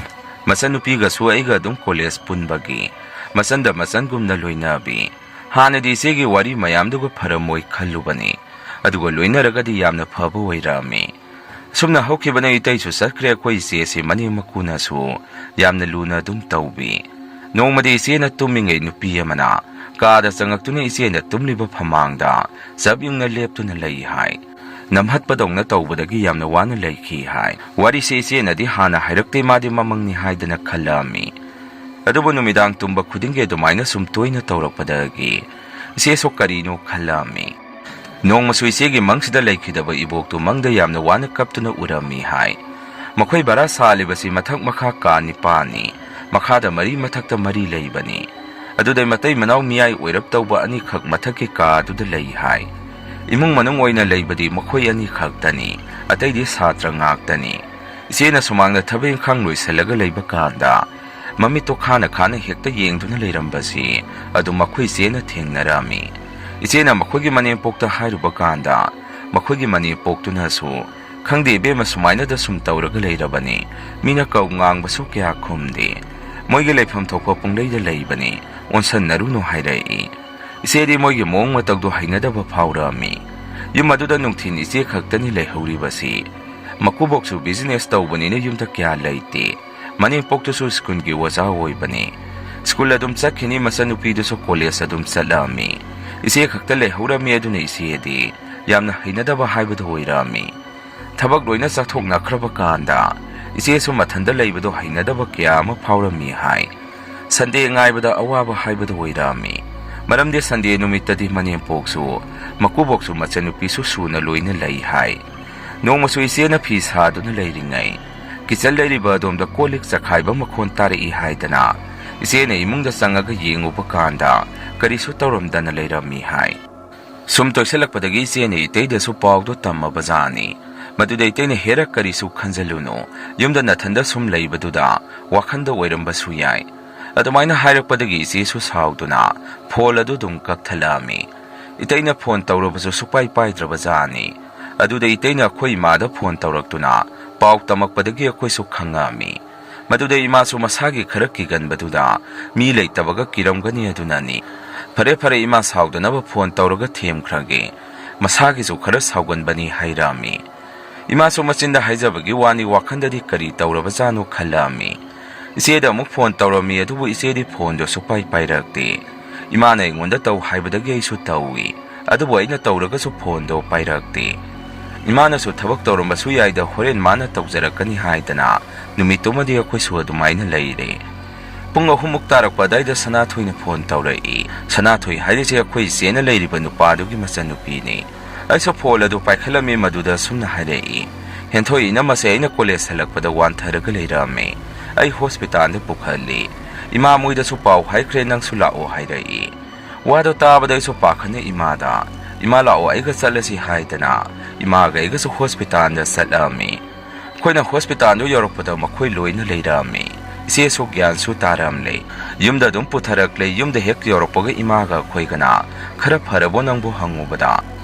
ꯃꯆꯟꯅꯨꯄꯤꯒꯁꯨ ꯑꯩꯒ ꯑꯗꯨꯝ ꯀꯣꯂꯦꯖ ꯄꯨꯟꯕꯒꯤ ꯃꯆꯟꯗ ꯃꯆꯟꯒꯨꯝꯅ ꯂꯣꯏꯅꯕꯤ꯫ ꯍꯥꯟꯅꯗꯤ ꯏꯆꯦꯒꯤ ꯋꯥꯔꯤ ꯃꯌꯥꯝꯗꯨꯒ ꯐꯔꯝꯃꯣꯏ ꯈꯜꯂꯨꯕꯅꯤ, ꯑꯗꯨꯒ ꯂꯣꯏꯅꯔꯒꯗꯤ ꯌꯥꯝꯅ ꯐꯕ ꯑꯣꯏꯔꯛꯑꯝꯃꯤ꯫ ꯁꯨꯝꯅ ꯍꯧꯈꯤꯕꯅ ꯏꯇꯩꯁꯨ ꯆꯠꯈ꯭ꯔꯦ, ꯑꯩꯈꯣꯏ ꯏꯆꯦꯁꯤ ꯃꯅꯦꯝ ꯃꯀꯨꯅꯁꯨ ꯌꯥꯝꯅ ꯂꯨꯅ ꯑꯗꯨꯝ ꯇꯧꯕꯤ꯫ ꯅꯣꯡꯃꯗꯤ ꯏꯆꯦꯅ ꯇꯨꯝꯃꯤꯉꯩ ꯅꯨꯄꯤ ꯑꯃꯅ ꯀꯥꯗ ꯆꯪꯉꯛꯇꯨꯅ ꯏꯆꯦꯅ ꯇꯨꯝꯂꯤꯕ ꯐꯃꯥꯡꯗ ꯆꯞ ꯌꯨꯡꯅ ꯂꯦꯞꯇꯨꯅ ꯂꯩ ꯍꯥꯏ꯫ ꯅꯝꯍꯠꯄꯗꯧꯅ ꯇꯧꯕꯗꯒꯤ ꯌꯥꯝꯅ ꯋꯥꯅ ꯂꯩꯈꯤ ꯍꯥꯏ꯫ ꯋꯥꯔꯤꯁꯦ ꯏꯆꯦꯅꯗꯤ ꯍꯥꯟꯅ ꯍꯥꯏꯔꯛꯇꯦ, ꯃꯥꯗꯤ ꯃꯃꯪꯅꯤ ꯍꯥꯏꯗꯅ ꯈꯜꯂꯛꯑꯝꯃꯤ꯫ ꯑꯗꯨꯕꯨ ꯅꯨꯃꯤꯗꯥꯡ ꯇꯨꯝꯕ ꯈꯨꯗꯤꯡꯒꯤ ꯑꯗꯨꯃꯥꯏꯅ ꯁꯨꯝ ꯇꯣꯏꯅ ꯇꯧꯔꯛꯄꯗꯒꯤ ꯏꯆꯦꯁꯨ ꯀꯔꯤꯅꯣ ꯈꯜꯂꯛꯑꯝꯃꯤ꯫ ꯅꯣꯡꯃꯁꯨ ꯏꯆꯦꯒꯤ ꯃꯪꯁꯤꯗ ꯂꯩꯈꯤꯗꯕ ꯏꯕꯣꯛꯇꯨ ꯃꯪꯗ ꯌꯥꯝꯅ ꯋꯥꯅ ꯀꯞꯇꯨꯅ ꯎꯔꯝꯃꯤ ꯍꯥꯏ꯫ ꯃꯈꯣꯏ ꯚꯔꯥ ꯁꯥꯜꯂꯤꯕꯁꯤ ꯃꯊꯛ ꯃꯈꯥ ꯀꯥ ꯅꯤꯄꯥꯟꯅꯤ꯫ ꯃꯈꯥꯗ ꯃꯔꯤ, ꯃꯊꯛꯇ ꯃꯔꯤ ꯂꯩꯕꯅꯤ꯫ ꯑꯗꯨꯗꯩ ꯃꯇꯩ ꯃꯅꯥꯎ ꯃꯤꯌꯥꯏ ꯑꯣꯏꯔꯞ ꯇꯧꯕ ꯑꯅꯤꯈꯛ ꯃꯊꯛꯀꯤ ꯀꯥꯗꯨꯗ ꯂꯩ ꯍꯥꯏ꯫ ꯏꯃꯨꯡ ꯃꯅꯨꯡ ꯑꯣꯏꯅ ꯂꯩꯕꯗꯤ ꯃꯈꯣꯏ ꯑꯅꯤꯈꯛꯇꯅꯤ꯫ ꯑꯇꯩꯗꯤ ꯁꯥꯇ꯭ꯔ ꯉꯥꯛꯇꯅꯤ꯫ ꯏꯆꯦꯅ ꯁꯨꯃꯥꯡꯗ ꯊꯕꯛ ꯏꯪꯈꯥꯡ ꯂꯣꯏꯁꯤꯜꯂꯒ ꯂꯩꯕ ꯀꯥꯟꯗ ꯃꯃꯤꯠꯇꯣ ꯈꯥꯅ ꯈꯥꯅ ꯍꯦꯛꯇ ꯌꯦꯡꯗꯨꯅ ꯂꯩꯔꯝꯕꯁꯤ ꯑꯗꯨ ꯃꯈꯣꯏ ꯏꯆꯦꯅ ꯊꯦꯡꯅꯔꯝꯃꯤ꯫ ꯏꯆꯦꯅ ꯃꯈꯣꯏꯒꯤ ꯃꯅꯦꯝꯄꯣꯛꯇ ꯍꯥꯏꯔꯨꯕ ꯀꯥꯟꯗ, ꯃꯈꯣꯏꯒꯤ ꯃꯅꯦꯝꯄꯣꯛꯇꯨꯅꯁꯨ, "ꯈꯪꯗꯦ ꯏꯕꯦꯝꯃ, ꯁꯨꯃꯥꯏꯅꯗ ꯁꯨꯝ ꯇꯧꯔꯒ ꯂꯩꯔꯕꯅꯤ, ꯃꯤꯅ ꯀꯧ ꯉꯥꯡꯕꯁꯨ ꯀꯌꯥ ꯈꯨꯝꯗꯦ, ꯃꯣꯏꯒꯤ ꯂꯩꯐꯝ ꯊꯣꯛꯄ ꯄꯨꯡꯂꯩꯗ ꯂꯩꯕꯅꯤ, ꯑꯣꯟꯁꯟꯅꯔꯨꯅꯨ" ꯍꯥꯏꯔꯛꯏ꯫ ꯏꯆꯦꯗꯤ ꯃꯣꯏꯒꯤ ꯃꯑꯣꯡ ꯃꯇꯧꯗꯣ ꯍꯩꯅꯗꯕ ꯐꯥꯎꯔꯛꯑꯝꯃꯤ꯫ ꯌꯨꯝ ꯑꯗꯨꯗ ꯅꯨꯡꯊꯤꯜ ꯏꯆꯦ ꯈꯛꯇꯅꯤ ꯂꯩꯍꯧꯔꯤꯕꯁꯤ꯫ ꯃꯀꯨꯕꯣꯛꯁꯨ business ꯇꯧꯕꯅꯤꯅ ꯌꯨꯝꯗ ꯀꯌꯥ ꯂꯩꯇꯦ꯫ ꯃꯅꯦꯝꯄꯣꯛꯇꯨꯁꯨ ꯁ꯭ꯀꯨꯜꯒꯤ ꯑꯣꯖꯥ ꯑꯣꯏꯕꯅꯤ꯫ ꯁ꯭ꯀꯨꯜ ꯑꯗꯨꯝ ꯆꯠꯈꯤꯅꯤ, ꯃꯆꯟꯅꯨꯄꯤꯗꯨꯁꯨ ꯀꯣꯂꯦꯖ ꯑꯗꯨꯝ ꯆꯠꯂꯛꯑꯝꯃꯤ꯫ ꯏꯆꯦ ꯈꯛꯇ ꯂꯩꯍꯧꯔꯝꯃꯤ, ꯑꯗꯨꯅ ꯏꯆꯦꯗꯤ ꯌꯥꯝꯅ ꯍꯩꯅꯗꯕ ꯍꯥꯏꯕꯗꯨ ꯑꯣꯏꯔꯛꯑꯝꯃꯤ꯫ ꯊꯕꯛ ꯂꯣꯏꯅ ꯆꯠꯊꯣꯛꯅꯈ꯭ꯔꯕ ꯀꯥꯟꯗ ꯏꯆꯦꯁꯨ ꯃꯊꯟꯇ ꯂꯩꯕꯗꯣ ꯍꯩꯅꯗꯕ ꯀꯌꯥ ꯑꯃ ꯐꯥꯎꯔꯝꯃꯤ ꯍꯥꯏ꯫ ꯁꯟꯗꯦ ꯉꯥꯏꯕꯗ ꯑꯋꯥꯕ ꯍꯥꯏꯕꯗꯨ ꯑꯣꯏꯔꯛꯑꯝꯃꯤ꯫ ꯃꯔꯝꯗꯤ ꯁꯟꯗꯦ ꯅꯨꯃꯤꯠꯇꯗꯤ ꯃꯅꯦꯝꯄꯣꯛꯁꯨ, ꯃꯀꯨꯕꯣꯛꯁꯨ, ꯃꯆꯟꯅꯨꯄꯤꯁꯨ ꯁꯨꯅ ꯂꯣꯏꯅ ꯂꯩ ꯍꯥꯏ꯫ ꯅꯣꯡꯃꯁꯨ ꯏꯆꯦꯅ ꯐꯤ ꯁꯥꯗꯨꯅ ꯂꯩꯔꯤꯉꯩ, ꯀꯤꯆꯟ ꯂꯩꯔꯤꯕ ꯑꯗꯣꯝꯗ ꯀꯣꯜ ꯂꯤꯛ ꯆꯈꯥꯏꯕ ꯃꯈꯣꯟ ꯇꯥꯔꯛꯏ ꯍꯥꯏꯗꯅ ꯏꯆꯦꯅ ꯏꯃꯨꯡꯗ ꯆꯪꯉꯒ ꯌꯦꯡꯉꯨꯕ ꯀꯥꯟꯗ ꯀꯔꯤꯁꯨ ꯇꯧꯔꯝꯗꯅ ꯂꯩꯔꯝꯃꯤ ꯍꯥꯏ꯫ ꯁꯨꯝ ꯇꯣꯏꯁꯜꯂꯛꯄꯗꯒꯤ ꯏꯆꯦꯅ ꯏꯇꯩꯗꯁꯨ ꯄꯥꯎꯗꯣ ꯇꯝꯃꯕꯖꯥꯠꯅꯤ꯫ ꯃꯗꯨꯗ ꯏꯇꯩꯅ, "ꯍꯦꯔꯥ, ꯀꯔꯤꯁꯨ ꯈꯟꯖꯜꯂꯨꯅꯨ, ꯌꯨꯝꯗ ꯅꯊꯟꯗ ꯁꯨꯝ ꯂꯩꯕꯗꯨꯗ ꯋꯥꯈꯟꯗ ꯑꯣꯏꯔꯝꯕꯁꯨ ꯌꯥꯏ"꯫ ꯑꯗꯨꯃꯥꯏꯅ ꯍꯥꯏꯔꯛꯄꯗꯒꯤ ꯏꯆꯦꯁꯨ ꯁꯥꯎꯗꯨꯅ ꯐꯣꯟ ꯑꯗꯨ ꯑꯗꯨꯝ ꯀꯛꯊꯠꯂꯛꯑꯝꯃꯤ꯫ ꯏꯇꯩꯅ ꯐꯣꯟ ꯇꯧꯔꯕꯁꯨ ꯁꯨꯛꯄꯥꯏ ꯄꯥꯏꯗ꯭ꯔꯕꯖꯥꯠꯅꯤ꯫ ꯑꯗꯨꯗ ꯏꯇꯩꯅ ꯑꯩꯈꯣꯏ ꯏꯃꯥꯗ ꯐꯣꯟ ꯇꯧꯔꯛꯇꯨꯅ ꯄꯥꯎ ꯇꯝꯃꯛꯄꯗꯒꯤ ꯑꯩꯈꯣꯏꯁꯨ ꯈꯪꯉꯛꯑꯝꯃꯤ꯫ ꯃꯗꯨꯗ ꯏꯃꯥꯁꯨ ꯃꯁꯥꯒꯤ ꯈꯔ ꯀꯤꯒꯟꯕꯗꯨꯗ, "ꯃꯤ ꯂꯩꯇꯕꯒ ꯀꯤꯔꯝꯒꯅꯤ ꯑꯗꯨꯅꯅꯤ꯫ ꯐꯔꯦ, ꯐꯔꯦ, ꯏꯃꯥ ꯁꯥꯎꯗꯅꯕ ꯐꯣꯟ ꯇꯧꯔꯒ ꯊꯦꯝꯈ꯭ꯔꯒꯦ꯫ ꯃꯁꯥꯒꯤꯁꯨ ꯈꯔ ꯁꯥꯎꯒꯟꯕꯅꯤ" ꯍꯥꯏꯔꯛꯑꯝꯃꯤ꯫ ꯏꯃꯥꯁꯨ ꯃꯆꯤꯟꯗ ꯍꯥꯏꯖꯕꯒꯤ ꯋꯥꯅꯤ, ꯋꯥꯈꯟꯗꯗꯤ ꯀꯔꯤ ꯇꯧꯔꯕꯖꯥꯠꯅꯣ ꯈꯜꯂꯛꯑꯝꯃꯤ꯫ ꯏꯆꯦꯗ ꯑꯃꯨꯛ ꯐꯣꯟ ꯇꯧꯔꯝꯃꯤ, ꯑꯗꯨꯕꯨ ꯏꯆꯦꯗꯤ ꯐꯣꯟꯗꯣ ꯁꯨꯛꯄꯥꯏ ꯄꯥꯏꯔꯛꯇꯦ꯫ ꯏꯃꯥꯅ ꯑꯩꯉꯣꯟꯗ ꯇꯧ ꯍꯥꯏꯕꯗꯒꯤ ꯑꯩꯁꯨ ꯇꯧꯏ, ꯑꯗꯨꯕꯨ ꯑꯩꯅ ꯇꯧꯔꯒꯁꯨ ꯐꯣꯟꯗꯣ ꯄꯥꯏꯔꯛꯇꯦ꯫ ꯏꯃꯥꯅꯁꯨ ꯊꯕꯛ ꯇꯧꯔꯝꯕꯁꯨ ꯌꯥꯏꯗ, ꯍꯣꯔꯦꯟ ꯃꯥꯅ ꯇꯧꯖꯔꯛꯀꯅꯤ ꯍꯥꯏꯗꯅ ꯅꯨꯃꯤꯠꯇꯨꯃꯗꯤ ꯑꯩꯈꯣꯏꯁꯨ ꯑꯗꯨꯃꯥꯏꯅ ꯂꯩꯔꯦ꯫ ꯄꯨꯡ ꯑꯍꯨꯝꯃꯨꯛ ꯇꯥꯔꯛꯄ ꯑꯗꯥꯏꯗ ꯁꯅꯥꯊꯣꯏꯅ ꯐꯣꯟ ꯇꯧꯔꯛꯏ꯫ ꯁꯅꯥꯊꯣꯏ ꯍꯥꯏꯔꯤꯁꯦ ꯑꯩꯈꯣꯏ ꯏꯆꯦꯅ ꯂꯩꯔꯤꯕ ꯅꯨꯄꯥꯗꯨꯒꯤ ꯃꯆꯟꯅꯨꯄꯤꯅꯤ꯫ ꯑꯩꯁꯨ ꯐꯣꯟ ꯑꯗꯨ ꯄꯥꯏꯈꯠꯂꯝꯃꯤ, ꯃꯗꯨꯗ ꯁꯨꯝꯅ ꯍꯥꯏꯔꯛꯏ, "ꯍꯦꯟꯊꯣꯏ, ꯏꯅꯝꯃꯁꯦ ꯑꯩꯅ ꯀꯣꯂꯦꯖ ꯍꯜꯂꯛꯄꯗ ꯋꯥꯟꯊꯔꯒ ꯂꯩꯔꯝꯃꯦ꯫ ꯑꯩ ꯍꯣꯁꯄꯤꯇꯥꯜꯗ ꯄꯨꯈꯠꯂꯤ꯫ ꯏꯃꯥ ꯃꯣꯏꯗꯁꯨ ꯄꯥꯎ ꯍꯥꯏꯈ꯭ꯔꯦ, ꯅꯪꯁꯨ ꯂꯥꯛꯑꯣ" ꯍꯥꯏꯔꯛꯏ꯫ ꯋꯥꯗꯣ ꯇꯥꯕꯗ ꯑꯩꯁꯨ ꯄꯥꯈꯠꯅ ꯏꯃꯥꯗ, "ꯏꯃꯥ ꯂꯥꯛꯑꯣ, ꯑꯩꯒ ꯆꯠꯂꯁꯤ" ꯍꯥꯏꯗꯅ ꯏꯃꯥꯒ ꯑꯩꯒꯁꯨ ꯍꯣꯁꯄꯤꯇꯥꯜꯗ ꯆꯠꯂꯝꯃꯤ꯫ ꯑꯩꯈꯣꯏꯅ ꯍꯣꯁꯄꯤꯇꯥꯜꯗꯨ ꯌꯧꯔꯛꯄꯗ ꯃꯈꯣꯏ ꯂꯣꯏꯅ ꯂꯩꯔꯝꯃꯤ꯫ ꯏꯆꯦꯁꯨ ꯒ꯭ꯌꯥꯟꯁꯨ ꯇꯥꯔꯝꯂꯦ꯫ ꯌꯨꯝꯗ ꯑꯗꯨꯝ ꯄꯨꯊꯔꯛꯂꯦ꯫ ꯌꯨꯝꯗ ꯍꯦꯛ ꯌꯧꯔꯛꯄꯒ ꯏꯃꯥꯒ ꯑꯩꯈꯣꯏꯒꯅ "ꯈꯔ ꯐꯔꯕꯣ ꯅꯪꯕꯨ?" ꯍꯪꯉꯨꯕꯗ,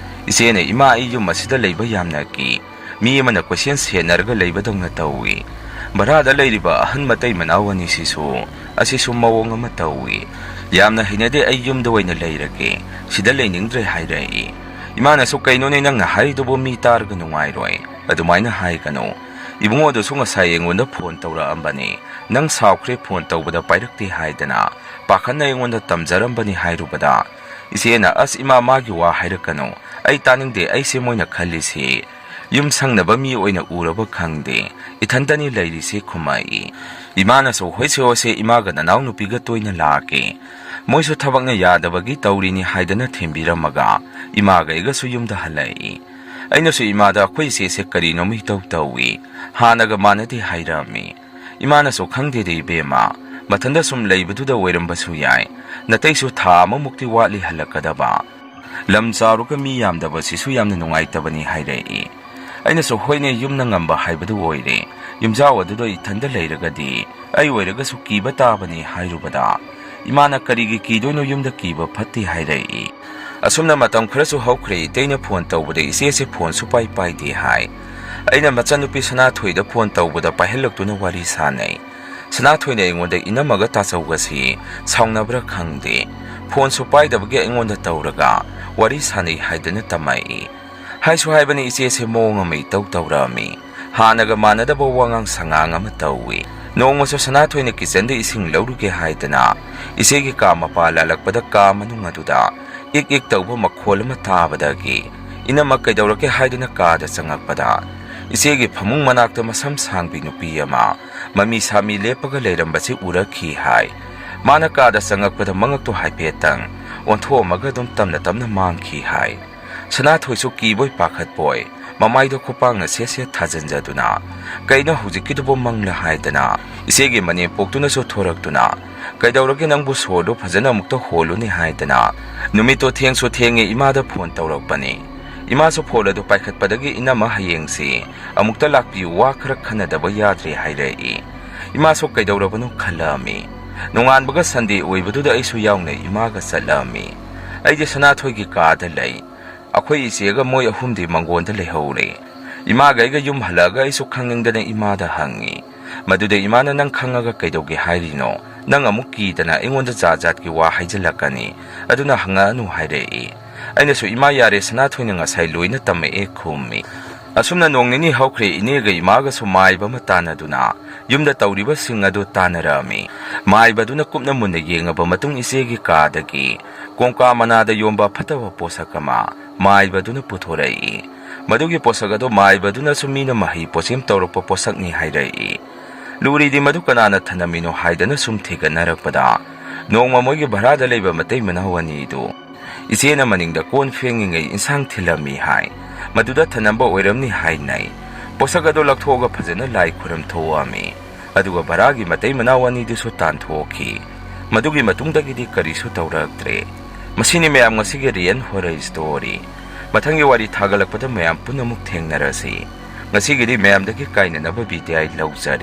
ꯏꯆꯦꯅ, "ꯏꯃꯥ, ꯑꯩ ꯌꯨꯝ ꯑꯁꯤꯗ ꯂꯩꯕ ꯌꯥꯝꯅ ꯀꯤ꯫ ꯃꯤ ꯑꯃꯅ ꯀꯣꯏꯁꯦꯟ ꯁꯦꯟꯅꯔꯒ ꯂꯩꯕꯗꯧꯅ ꯇꯧꯏ꯫ ꯚꯔꯥꯗ ꯂꯩꯔꯤꯕ ꯑꯍꯟ ꯃꯇꯩ ꯃꯅꯥꯎ ꯑꯅꯤꯁꯤꯁꯨ, ꯑꯁꯤꯁꯨ ꯃꯑꯣꯡ ꯑꯃ ꯇꯧꯏ꯫ ꯌꯥꯝꯅ ꯍꯩꯅꯗꯦ, ꯑꯩ ꯌꯨꯝꯗ ꯑꯣꯏꯅ ꯂꯩꯔꯒꯦ, ꯁꯤꯗ ꯂꯩꯅꯤꯡꯗ꯭ꯔꯦ" ꯍꯥꯏꯔꯛꯏ꯫ ꯏꯃꯥꯅꯁꯨ, "ꯀꯩꯅꯣꯅꯦ ꯅꯪꯅ ꯍꯥꯏꯔꯤꯗꯨꯕꯨ? ꯃꯤ ꯇꯥꯔꯒ ꯅꯨꯡꯉꯥꯏꯔꯣꯏ, ꯑꯗꯨꯃꯥꯏꯅ ꯍꯥꯏꯒꯅꯨ꯫ ꯏꯕꯨꯡꯉꯣꯗꯨꯁꯨ ꯉꯁꯥꯏ ꯑꯩꯉꯣꯟꯗ ꯐꯣꯟ ꯇꯧꯔꯛꯑꯝꯕꯅꯤ, ꯅꯪ ꯁꯥꯎꯈ꯭ꯔꯦ, ꯐꯣꯟ ꯇꯧꯕꯗ ꯄꯥꯏꯔꯛꯇꯦ ꯍꯥꯏꯗꯅ ꯄꯥꯈꯠꯅ ꯑꯩꯉꯣꯟꯗ ꯇꯝꯖꯔꯝꯕꯅꯤ" ꯍꯥꯏꯔꯨꯕꯗ, ꯏꯆꯦꯅ, "ꯑꯁ ꯏꯃꯥ, ꯃꯥꯒꯤ ꯋꯥ ꯍꯥꯏꯔꯛꯀꯅꯨ, ꯑꯩ ꯇꯥꯅꯤꯡꯗꯦ, ꯑꯩꯁꯦ ꯃꯣꯏꯅ ꯈꯜꯂꯤꯁꯤ ꯌꯨꯝ ꯁꯪꯅꯕ ꯃꯤ ꯑꯣꯏꯅ ꯎꯔꯕ ꯈꯪꯗꯦ, ꯏꯊꯟꯇꯅꯤ ꯂꯩꯔꯤꯁꯦ" ꯈꯨꯝꯃꯛꯏ꯫ ꯏꯃꯥꯅꯁꯨ, "ꯍꯣꯏꯁꯦ ꯍꯣꯏꯁꯦ, ꯏꯃꯥꯒ ꯅꯅꯥꯎ ꯅꯨꯄꯤꯒ ꯇꯣꯏꯅ ꯂꯥꯛꯀꯦ, ꯃꯣꯏꯁꯨ ꯊꯕꯛꯅ ꯌꯥꯗꯕꯒꯤ ꯇꯧꯔꯤꯅꯤ" ꯍꯥꯏꯗꯅ ꯊꯦꯝꯕꯤꯔꯝꯃꯒ ꯏꯃꯥꯒ ꯑꯩꯒꯁꯨ ꯌꯨꯝꯗ ꯍꯜꯂꯛꯏ꯫ ꯑꯩꯅꯁꯨ ꯏꯃꯥꯗ, "ꯑꯩꯈꯣꯏ ꯏꯆꯦꯁꯦ ꯀꯔꯤꯅꯣꯝ ꯏꯇꯧ ꯇꯧꯏ, ꯍꯥꯟꯅꯒ ꯃꯥꯟꯅꯗꯦ" ꯍꯥꯏꯔꯝꯃꯤ꯫ ꯏꯃꯥꯅꯁꯨ, "ꯈꯪꯗꯦꯗ ꯏꯕꯦꯝꯃ, ꯃꯊꯟꯇ ꯁꯨꯝ ꯂꯩꯕꯗꯨꯗ ꯑꯣꯏꯔꯝꯕꯁꯨ ꯌꯥꯏ, ꯅꯇꯩꯁꯨ ꯊꯥ ꯑꯃꯃꯨꯛꯇꯤ ꯋꯥꯠꯂꯤ ꯍꯜꯂꯛꯀꯗꯕ꯫ ꯂꯝ ꯆꯥꯎꯔꯒ ꯃꯤ ꯌꯥꯝꯗꯕꯁꯤꯁꯨ ꯌꯥꯝꯅ ꯅꯨꯡꯉꯥꯏꯇꯕꯅꯤ" ꯍꯥꯏꯔꯛꯏ꯫ ꯑꯩꯅꯁꯨ, "ꯍꯣꯏꯅꯦ, ꯌꯨꯝꯅ ꯉꯝꯕ ꯍꯥꯏꯕꯗꯨ ꯑꯣꯏꯔꯦ, ꯌꯨꯝꯖꯥꯎ ꯑꯗꯨꯗ ꯏꯊꯟꯇ ꯂꯩꯔꯒꯗꯤ ꯑꯩ ꯑꯣꯏꯔꯒꯁꯨ ꯀꯤꯕ ꯇꯥꯕꯅꯤ" ꯍꯥꯏꯔꯨꯕꯗ, ꯏꯃꯥꯅ, "ꯀꯔꯤꯒꯤ ꯀꯤꯗꯣꯏꯅꯣ, ꯌꯨꯝꯗ ꯀꯤꯕ ꯐꯠꯇꯦ" ꯍꯥꯏꯔꯛꯏ꯫ ꯑꯁꯨꯝꯅ ꯃꯇꯝ ꯈꯔꯁꯨ ꯍꯧꯈ꯭ꯔꯦ꯫ ꯏꯇꯩꯅ ꯐꯣꯟ ꯇꯧꯕꯗ ꯏꯆꯦꯁꯦ ꯐꯣꯟꯁꯨ ꯄꯥꯏ ꯄꯥꯏꯗꯦ ꯍꯥꯏ꯫ ꯑꯩꯅ ꯃꯆꯟꯅꯨꯄꯤ ꯁꯅꯥꯊꯣꯏꯗ ꯐꯣꯟ ꯇꯧꯕꯗ ꯄꯥꯏꯍꯜꯂꯛꯇꯨꯅ ꯋꯥꯔꯤ ꯁꯥꯟꯅꯩ꯫ ꯁꯅꯥꯊꯣꯏꯅ ꯑꯩꯉꯣꯟꯗ ꯏꯅꯝꯃꯒ ꯇꯥꯆꯧꯒꯁꯤ ꯁꯥꯎꯅꯕ꯭ꯔꯥ ꯈꯪꯗꯦ, ꯐꯣꯟꯁꯨ ꯄꯥꯏꯗꯕꯒꯤ ꯑꯩꯉꯣꯟꯗ ꯇꯧꯔꯒ ꯋꯥꯔꯤ ꯁꯥꯟꯅꯩ ꯍꯥꯏꯗꯅ ꯇꯝꯃꯛꯏ꯫ ꯍꯥꯏꯁꯨ ꯍꯥꯏꯕꯅꯤ, ꯏꯆꯦꯁꯦ ꯃꯑꯣꯡ ꯑꯃ ꯏꯇꯧ ꯇꯧꯔꯛꯑꯝꯃꯤ꯫ ꯍꯥꯟꯅꯒ ꯃꯥꯟꯅꯗꯕ ꯋꯥꯉꯥꯡ ꯁꯉꯥꯡ ꯑꯃ ꯇꯧꯏ꯫ ꯅꯣꯡꯃꯁꯨ ꯁꯅꯥꯊꯣꯏꯅ ꯀꯤꯆꯟꯗ ꯏꯁꯤꯡ ꯂꯧꯔꯨꯒꯦ ꯍꯥꯏꯗꯅ ꯏꯆꯦꯒꯤ ꯀꯥ ꯃꯄꯥ ꯂꯥꯜꯂꯛꯄꯗ, ꯀꯥ ꯃꯅꯨꯡ ꯑꯗꯨꯗ ꯏꯛ ꯏꯛ ꯇꯧꯕ ꯃꯈꯣꯜ ꯑꯃ ꯇꯥꯕꯗꯒꯤ, ꯏꯅꯝꯃ ꯀꯩꯗꯧꯔꯒꯦ ꯍꯥꯏꯗꯨꯅ ꯀꯥꯗ ꯆꯪꯉꯛꯄꯗ, ꯏꯆꯦꯒꯤ ꯐꯃꯨꯡ ꯃꯅꯥꯛꯇ ꯃꯁꯝ ꯁꯥꯡꯕꯤ ꯅꯨꯄꯤ ꯑꯃ ꯃꯃꯤ ꯁꯥꯃꯤ ꯂꯦꯞꯄꯒ ꯂꯩꯔꯝꯕꯁꯤ ꯎꯔꯛꯈꯤ ꯍꯥꯏ꯫ ꯃꯥꯅ ꯀꯥꯗ ꯆꯪꯉꯛꯄꯗ ꯃꯉꯛꯇꯣ ꯍꯥꯏꯐꯦꯠꯇꯪ ꯑꯣꯟꯊꯣꯛꯑꯝꯃꯒ ꯑꯗꯨꯝ ꯇꯞꯅ ꯇꯞꯅ ꯃꯥꯡꯈꯤ ꯍꯥꯏ꯫ ꯁꯅꯥꯊꯣꯏꯁꯨ ꯀꯤꯕꯣꯏ ꯄꯥꯈꯠꯄꯣꯏ ꯃꯃꯥꯏꯗꯣ ꯈꯨꯄꯥꯛꯅ ꯁꯦꯠ ꯁꯦꯠ ꯊꯥꯖꯤꯟꯖꯗꯨꯅ, "ꯀꯩꯅꯣ ꯍꯧꯖꯤꯛꯀꯤꯗꯨꯕꯨ ꯃꯪꯂ?" ꯍꯥꯏꯗꯅ ꯏꯆꯦꯒꯤ ꯃꯅꯦꯝꯄꯣꯛꯇꯨꯅꯁꯨ ꯊꯣꯔꯛꯇꯨꯅ, "ꯀꯩꯗꯧꯔꯒꯦ ꯅꯪꯕꯨ? ꯁꯣꯔꯗꯣ ꯐꯖꯅ ꯑꯃꯨꯛꯇ ꯍꯣꯜꯂꯨꯅꯦ" ꯍꯥꯏꯗꯅ ꯅꯨꯃꯤꯠꯇꯣ ꯊꯦꯡꯁꯨ ꯊꯦꯡꯉꯦ ꯏꯃꯥꯗ ꯐꯣꯟ ꯇꯧꯔꯛꯄꯅꯤ꯫ ꯏꯃꯥꯁꯨ ꯐꯣꯟ ꯑꯗꯨ ꯄꯥꯏꯈꯠꯄꯗꯒꯤ, "ꯏꯅꯝꯃ, ꯍꯌꯦꯡꯁꯤ ꯑꯃꯨꯛꯇ ꯂꯥꯛꯄꯤꯌꯨ, ꯋꯥ ꯈꯔ ꯈꯟꯅꯗꯕ ꯌꯥꯗ꯭ꯔꯦ" ꯍꯥꯏꯔꯛꯏ꯫ ꯏꯃꯥꯁꯨ ꯀꯩꯗꯧꯔꯕꯅꯣ ꯈꯜꯂꯛꯑꯝꯃꯤ꯫ ꯅꯣꯡꯉꯥꯟꯕꯒ ꯁꯟꯗꯦ ꯑꯣꯏꯕꯗꯨꯗ ꯑꯩꯁꯨ ꯌꯥꯎꯅ ꯏꯃꯥꯒ ꯆꯠꯂꯛꯑꯝꯃꯤ꯫ ꯑꯩꯗꯤ ꯁꯅꯥꯊꯣꯏꯒꯤ ꯀꯥꯗ ꯂꯩ꯫ ꯑꯩꯈꯣꯏ ꯏꯆꯦꯒ ꯃꯣꯏ ꯑꯍꯨꯝꯗꯤ ꯃꯪꯒꯣꯟꯗ ꯂꯩꯍꯧꯔꯦ꯫ ꯏꯃꯥꯒ ꯑꯩꯒ ꯌꯨꯝ ꯍꯜꯂꯛꯑꯒ ꯑꯩꯁꯨ ꯈꯪꯅꯤꯡꯗꯅ ꯏꯃꯥꯗ ꯍꯪꯉꯤ꯫ ꯃꯗꯨꯗ ꯏꯃꯥꯅ, "ꯅꯪ ꯈꯪꯉꯒ ꯀꯩꯗꯧꯒꯦ ꯍꯥꯏꯔꯤꯅꯣ? ꯅꯪ ꯑꯃꯨꯛ ꯀꯤꯗꯅ ꯑꯩꯉꯣꯟꯗ ꯖꯥꯠ ꯖꯥꯠꯀꯤ ꯋꯥ ꯍꯥꯏꯖꯤꯜꯂꯛꯀꯅꯤ꯫ ꯑꯗꯨꯅ ꯍꯪꯉꯛꯑꯅꯨ" ꯍꯥꯏꯔꯛꯏ꯫ ꯑꯩꯅꯁꯨ, "ꯏꯃꯥ, ꯌꯥꯔꯦ, ꯁꯅꯥꯊꯣꯏꯅ ꯉꯁꯥꯏ ꯂꯣꯏꯅ ꯇꯝꯃꯛꯑꯦ" ꯈꯨꯝꯃꯤ꯫ ꯑꯁꯨꯝꯅ ꯅꯣꯡ ꯅꯤꯅꯤ ꯍꯧꯈ꯭ꯔꯦ꯫ ꯏꯅꯦꯒ ꯏꯃꯥꯒꯁꯨ ꯃꯥꯏꯕ ꯑꯃ ꯇꯥꯟꯅꯗꯨꯅ ꯌꯨꯝꯗ ꯇꯧꯔꯤꯕꯁꯤꯡ ꯑꯗꯨ ꯇꯥꯟꯅꯔꯛꯑꯝꯃꯤ꯫ ꯃꯥꯏꯕꯗꯨꯅ ꯀꯨꯞꯅ ꯃꯨꯟꯅ ꯌꯦꯡꯉꯕ ꯃꯇꯨꯡ ꯏꯆꯦꯒꯤ ꯀꯥꯗꯒꯤ ꯀꯣꯡꯀꯥ ꯃꯅꯥꯗ ꯌꯣꯝꯕ ꯐꯠꯇꯕ ꯄꯣꯠꯁꯛ ꯑꯃ ꯃꯥꯏꯕꯗꯨꯅ ꯄꯨꯊꯣꯔꯛꯏ꯫ ꯃꯗꯨꯒꯤ ꯄꯣꯠꯁꯛ ꯑꯗꯨ ꯃꯥꯏꯕꯗꯨꯅꯁꯨ ꯃꯤꯅ ꯃꯍꯩ ꯄꯣꯠꯁꯦꯝ ꯇꯧꯔꯛꯄ ꯄꯣꯠꯁꯛꯅꯤ ꯍꯥꯏꯔꯛꯏ꯫ ꯂꯨꯔꯤꯗꯤ ꯃꯗꯨ ꯀꯅꯥꯅ ꯊꯅꯝꯃꯤꯅꯣ ꯍꯥꯏꯗꯅ ꯁꯨꯝ ꯊꯤꯒꯠꯅꯔꯛꯄꯗ, ꯅꯣꯡꯃ ꯃꯣꯏꯒꯤ ꯚꯔꯥꯗ ꯂꯩꯕ ꯃꯇꯩ ꯃꯅꯥꯎ ꯑꯅꯤꯗꯨ ꯏꯆꯦꯅ ꯃꯅꯤꯡꯗ ꯀꯣꯟ ꯐꯦꯡꯉꯤꯉꯩ ꯏꯟꯁꯥꯡ ꯊꯤꯜꯂꯝꯃꯤ ꯍꯥꯏ꯫ ꯃꯗꯨꯗ ꯊꯅꯝꯕ ꯑꯣꯏꯔꯝꯅꯤ ꯍꯥꯏꯅꯩ꯫ ꯄꯣꯠꯁꯛ ꯑꯗꯨ ꯂꯧꯊꯣꯛꯑꯒ ꯐꯖꯅ ꯂꯥꯏ ꯈꯨꯔꯝ ꯊꯣꯛꯑꯝꯃꯤ꯫ ꯑꯗꯨꯒ ꯚꯔꯥꯒꯤ ꯃꯇꯩ ꯃꯅꯥꯎ ꯑꯅꯤꯗꯨꯁꯨ ꯇꯥꯟꯊꯣꯛꯈꯤ꯫ ꯃꯗꯨꯒꯤ ꯃꯇꯨꯡꯗꯒꯤꯗꯤ ꯀꯔꯤꯁꯨ ꯇꯧꯔꯛꯇ꯭ꯔꯦ꯫ ꯃꯁꯤꯅꯤ ꯃꯌꯥꯝ ꯉꯁꯤꯒꯤ real horror story꯫ ꯃꯊꯪꯒꯤ ꯋꯥꯔꯤ ꯊꯥꯒꯠꯂꯛꯄꯗ ꯃꯌꯥꯝ ꯄꯨꯟꯅ ꯑꯃꯨꯛ ꯊꯦꯡꯅꯔꯁꯤ꯫ ꯉꯁꯤꯒꯤꯗꯤ ꯃꯌꯥꯝꯗꯒꯤ ꯀꯥꯏꯅꯅꯕ ꯕꯤꯗꯥꯏ ꯂꯧꯖꯔꯤ꯫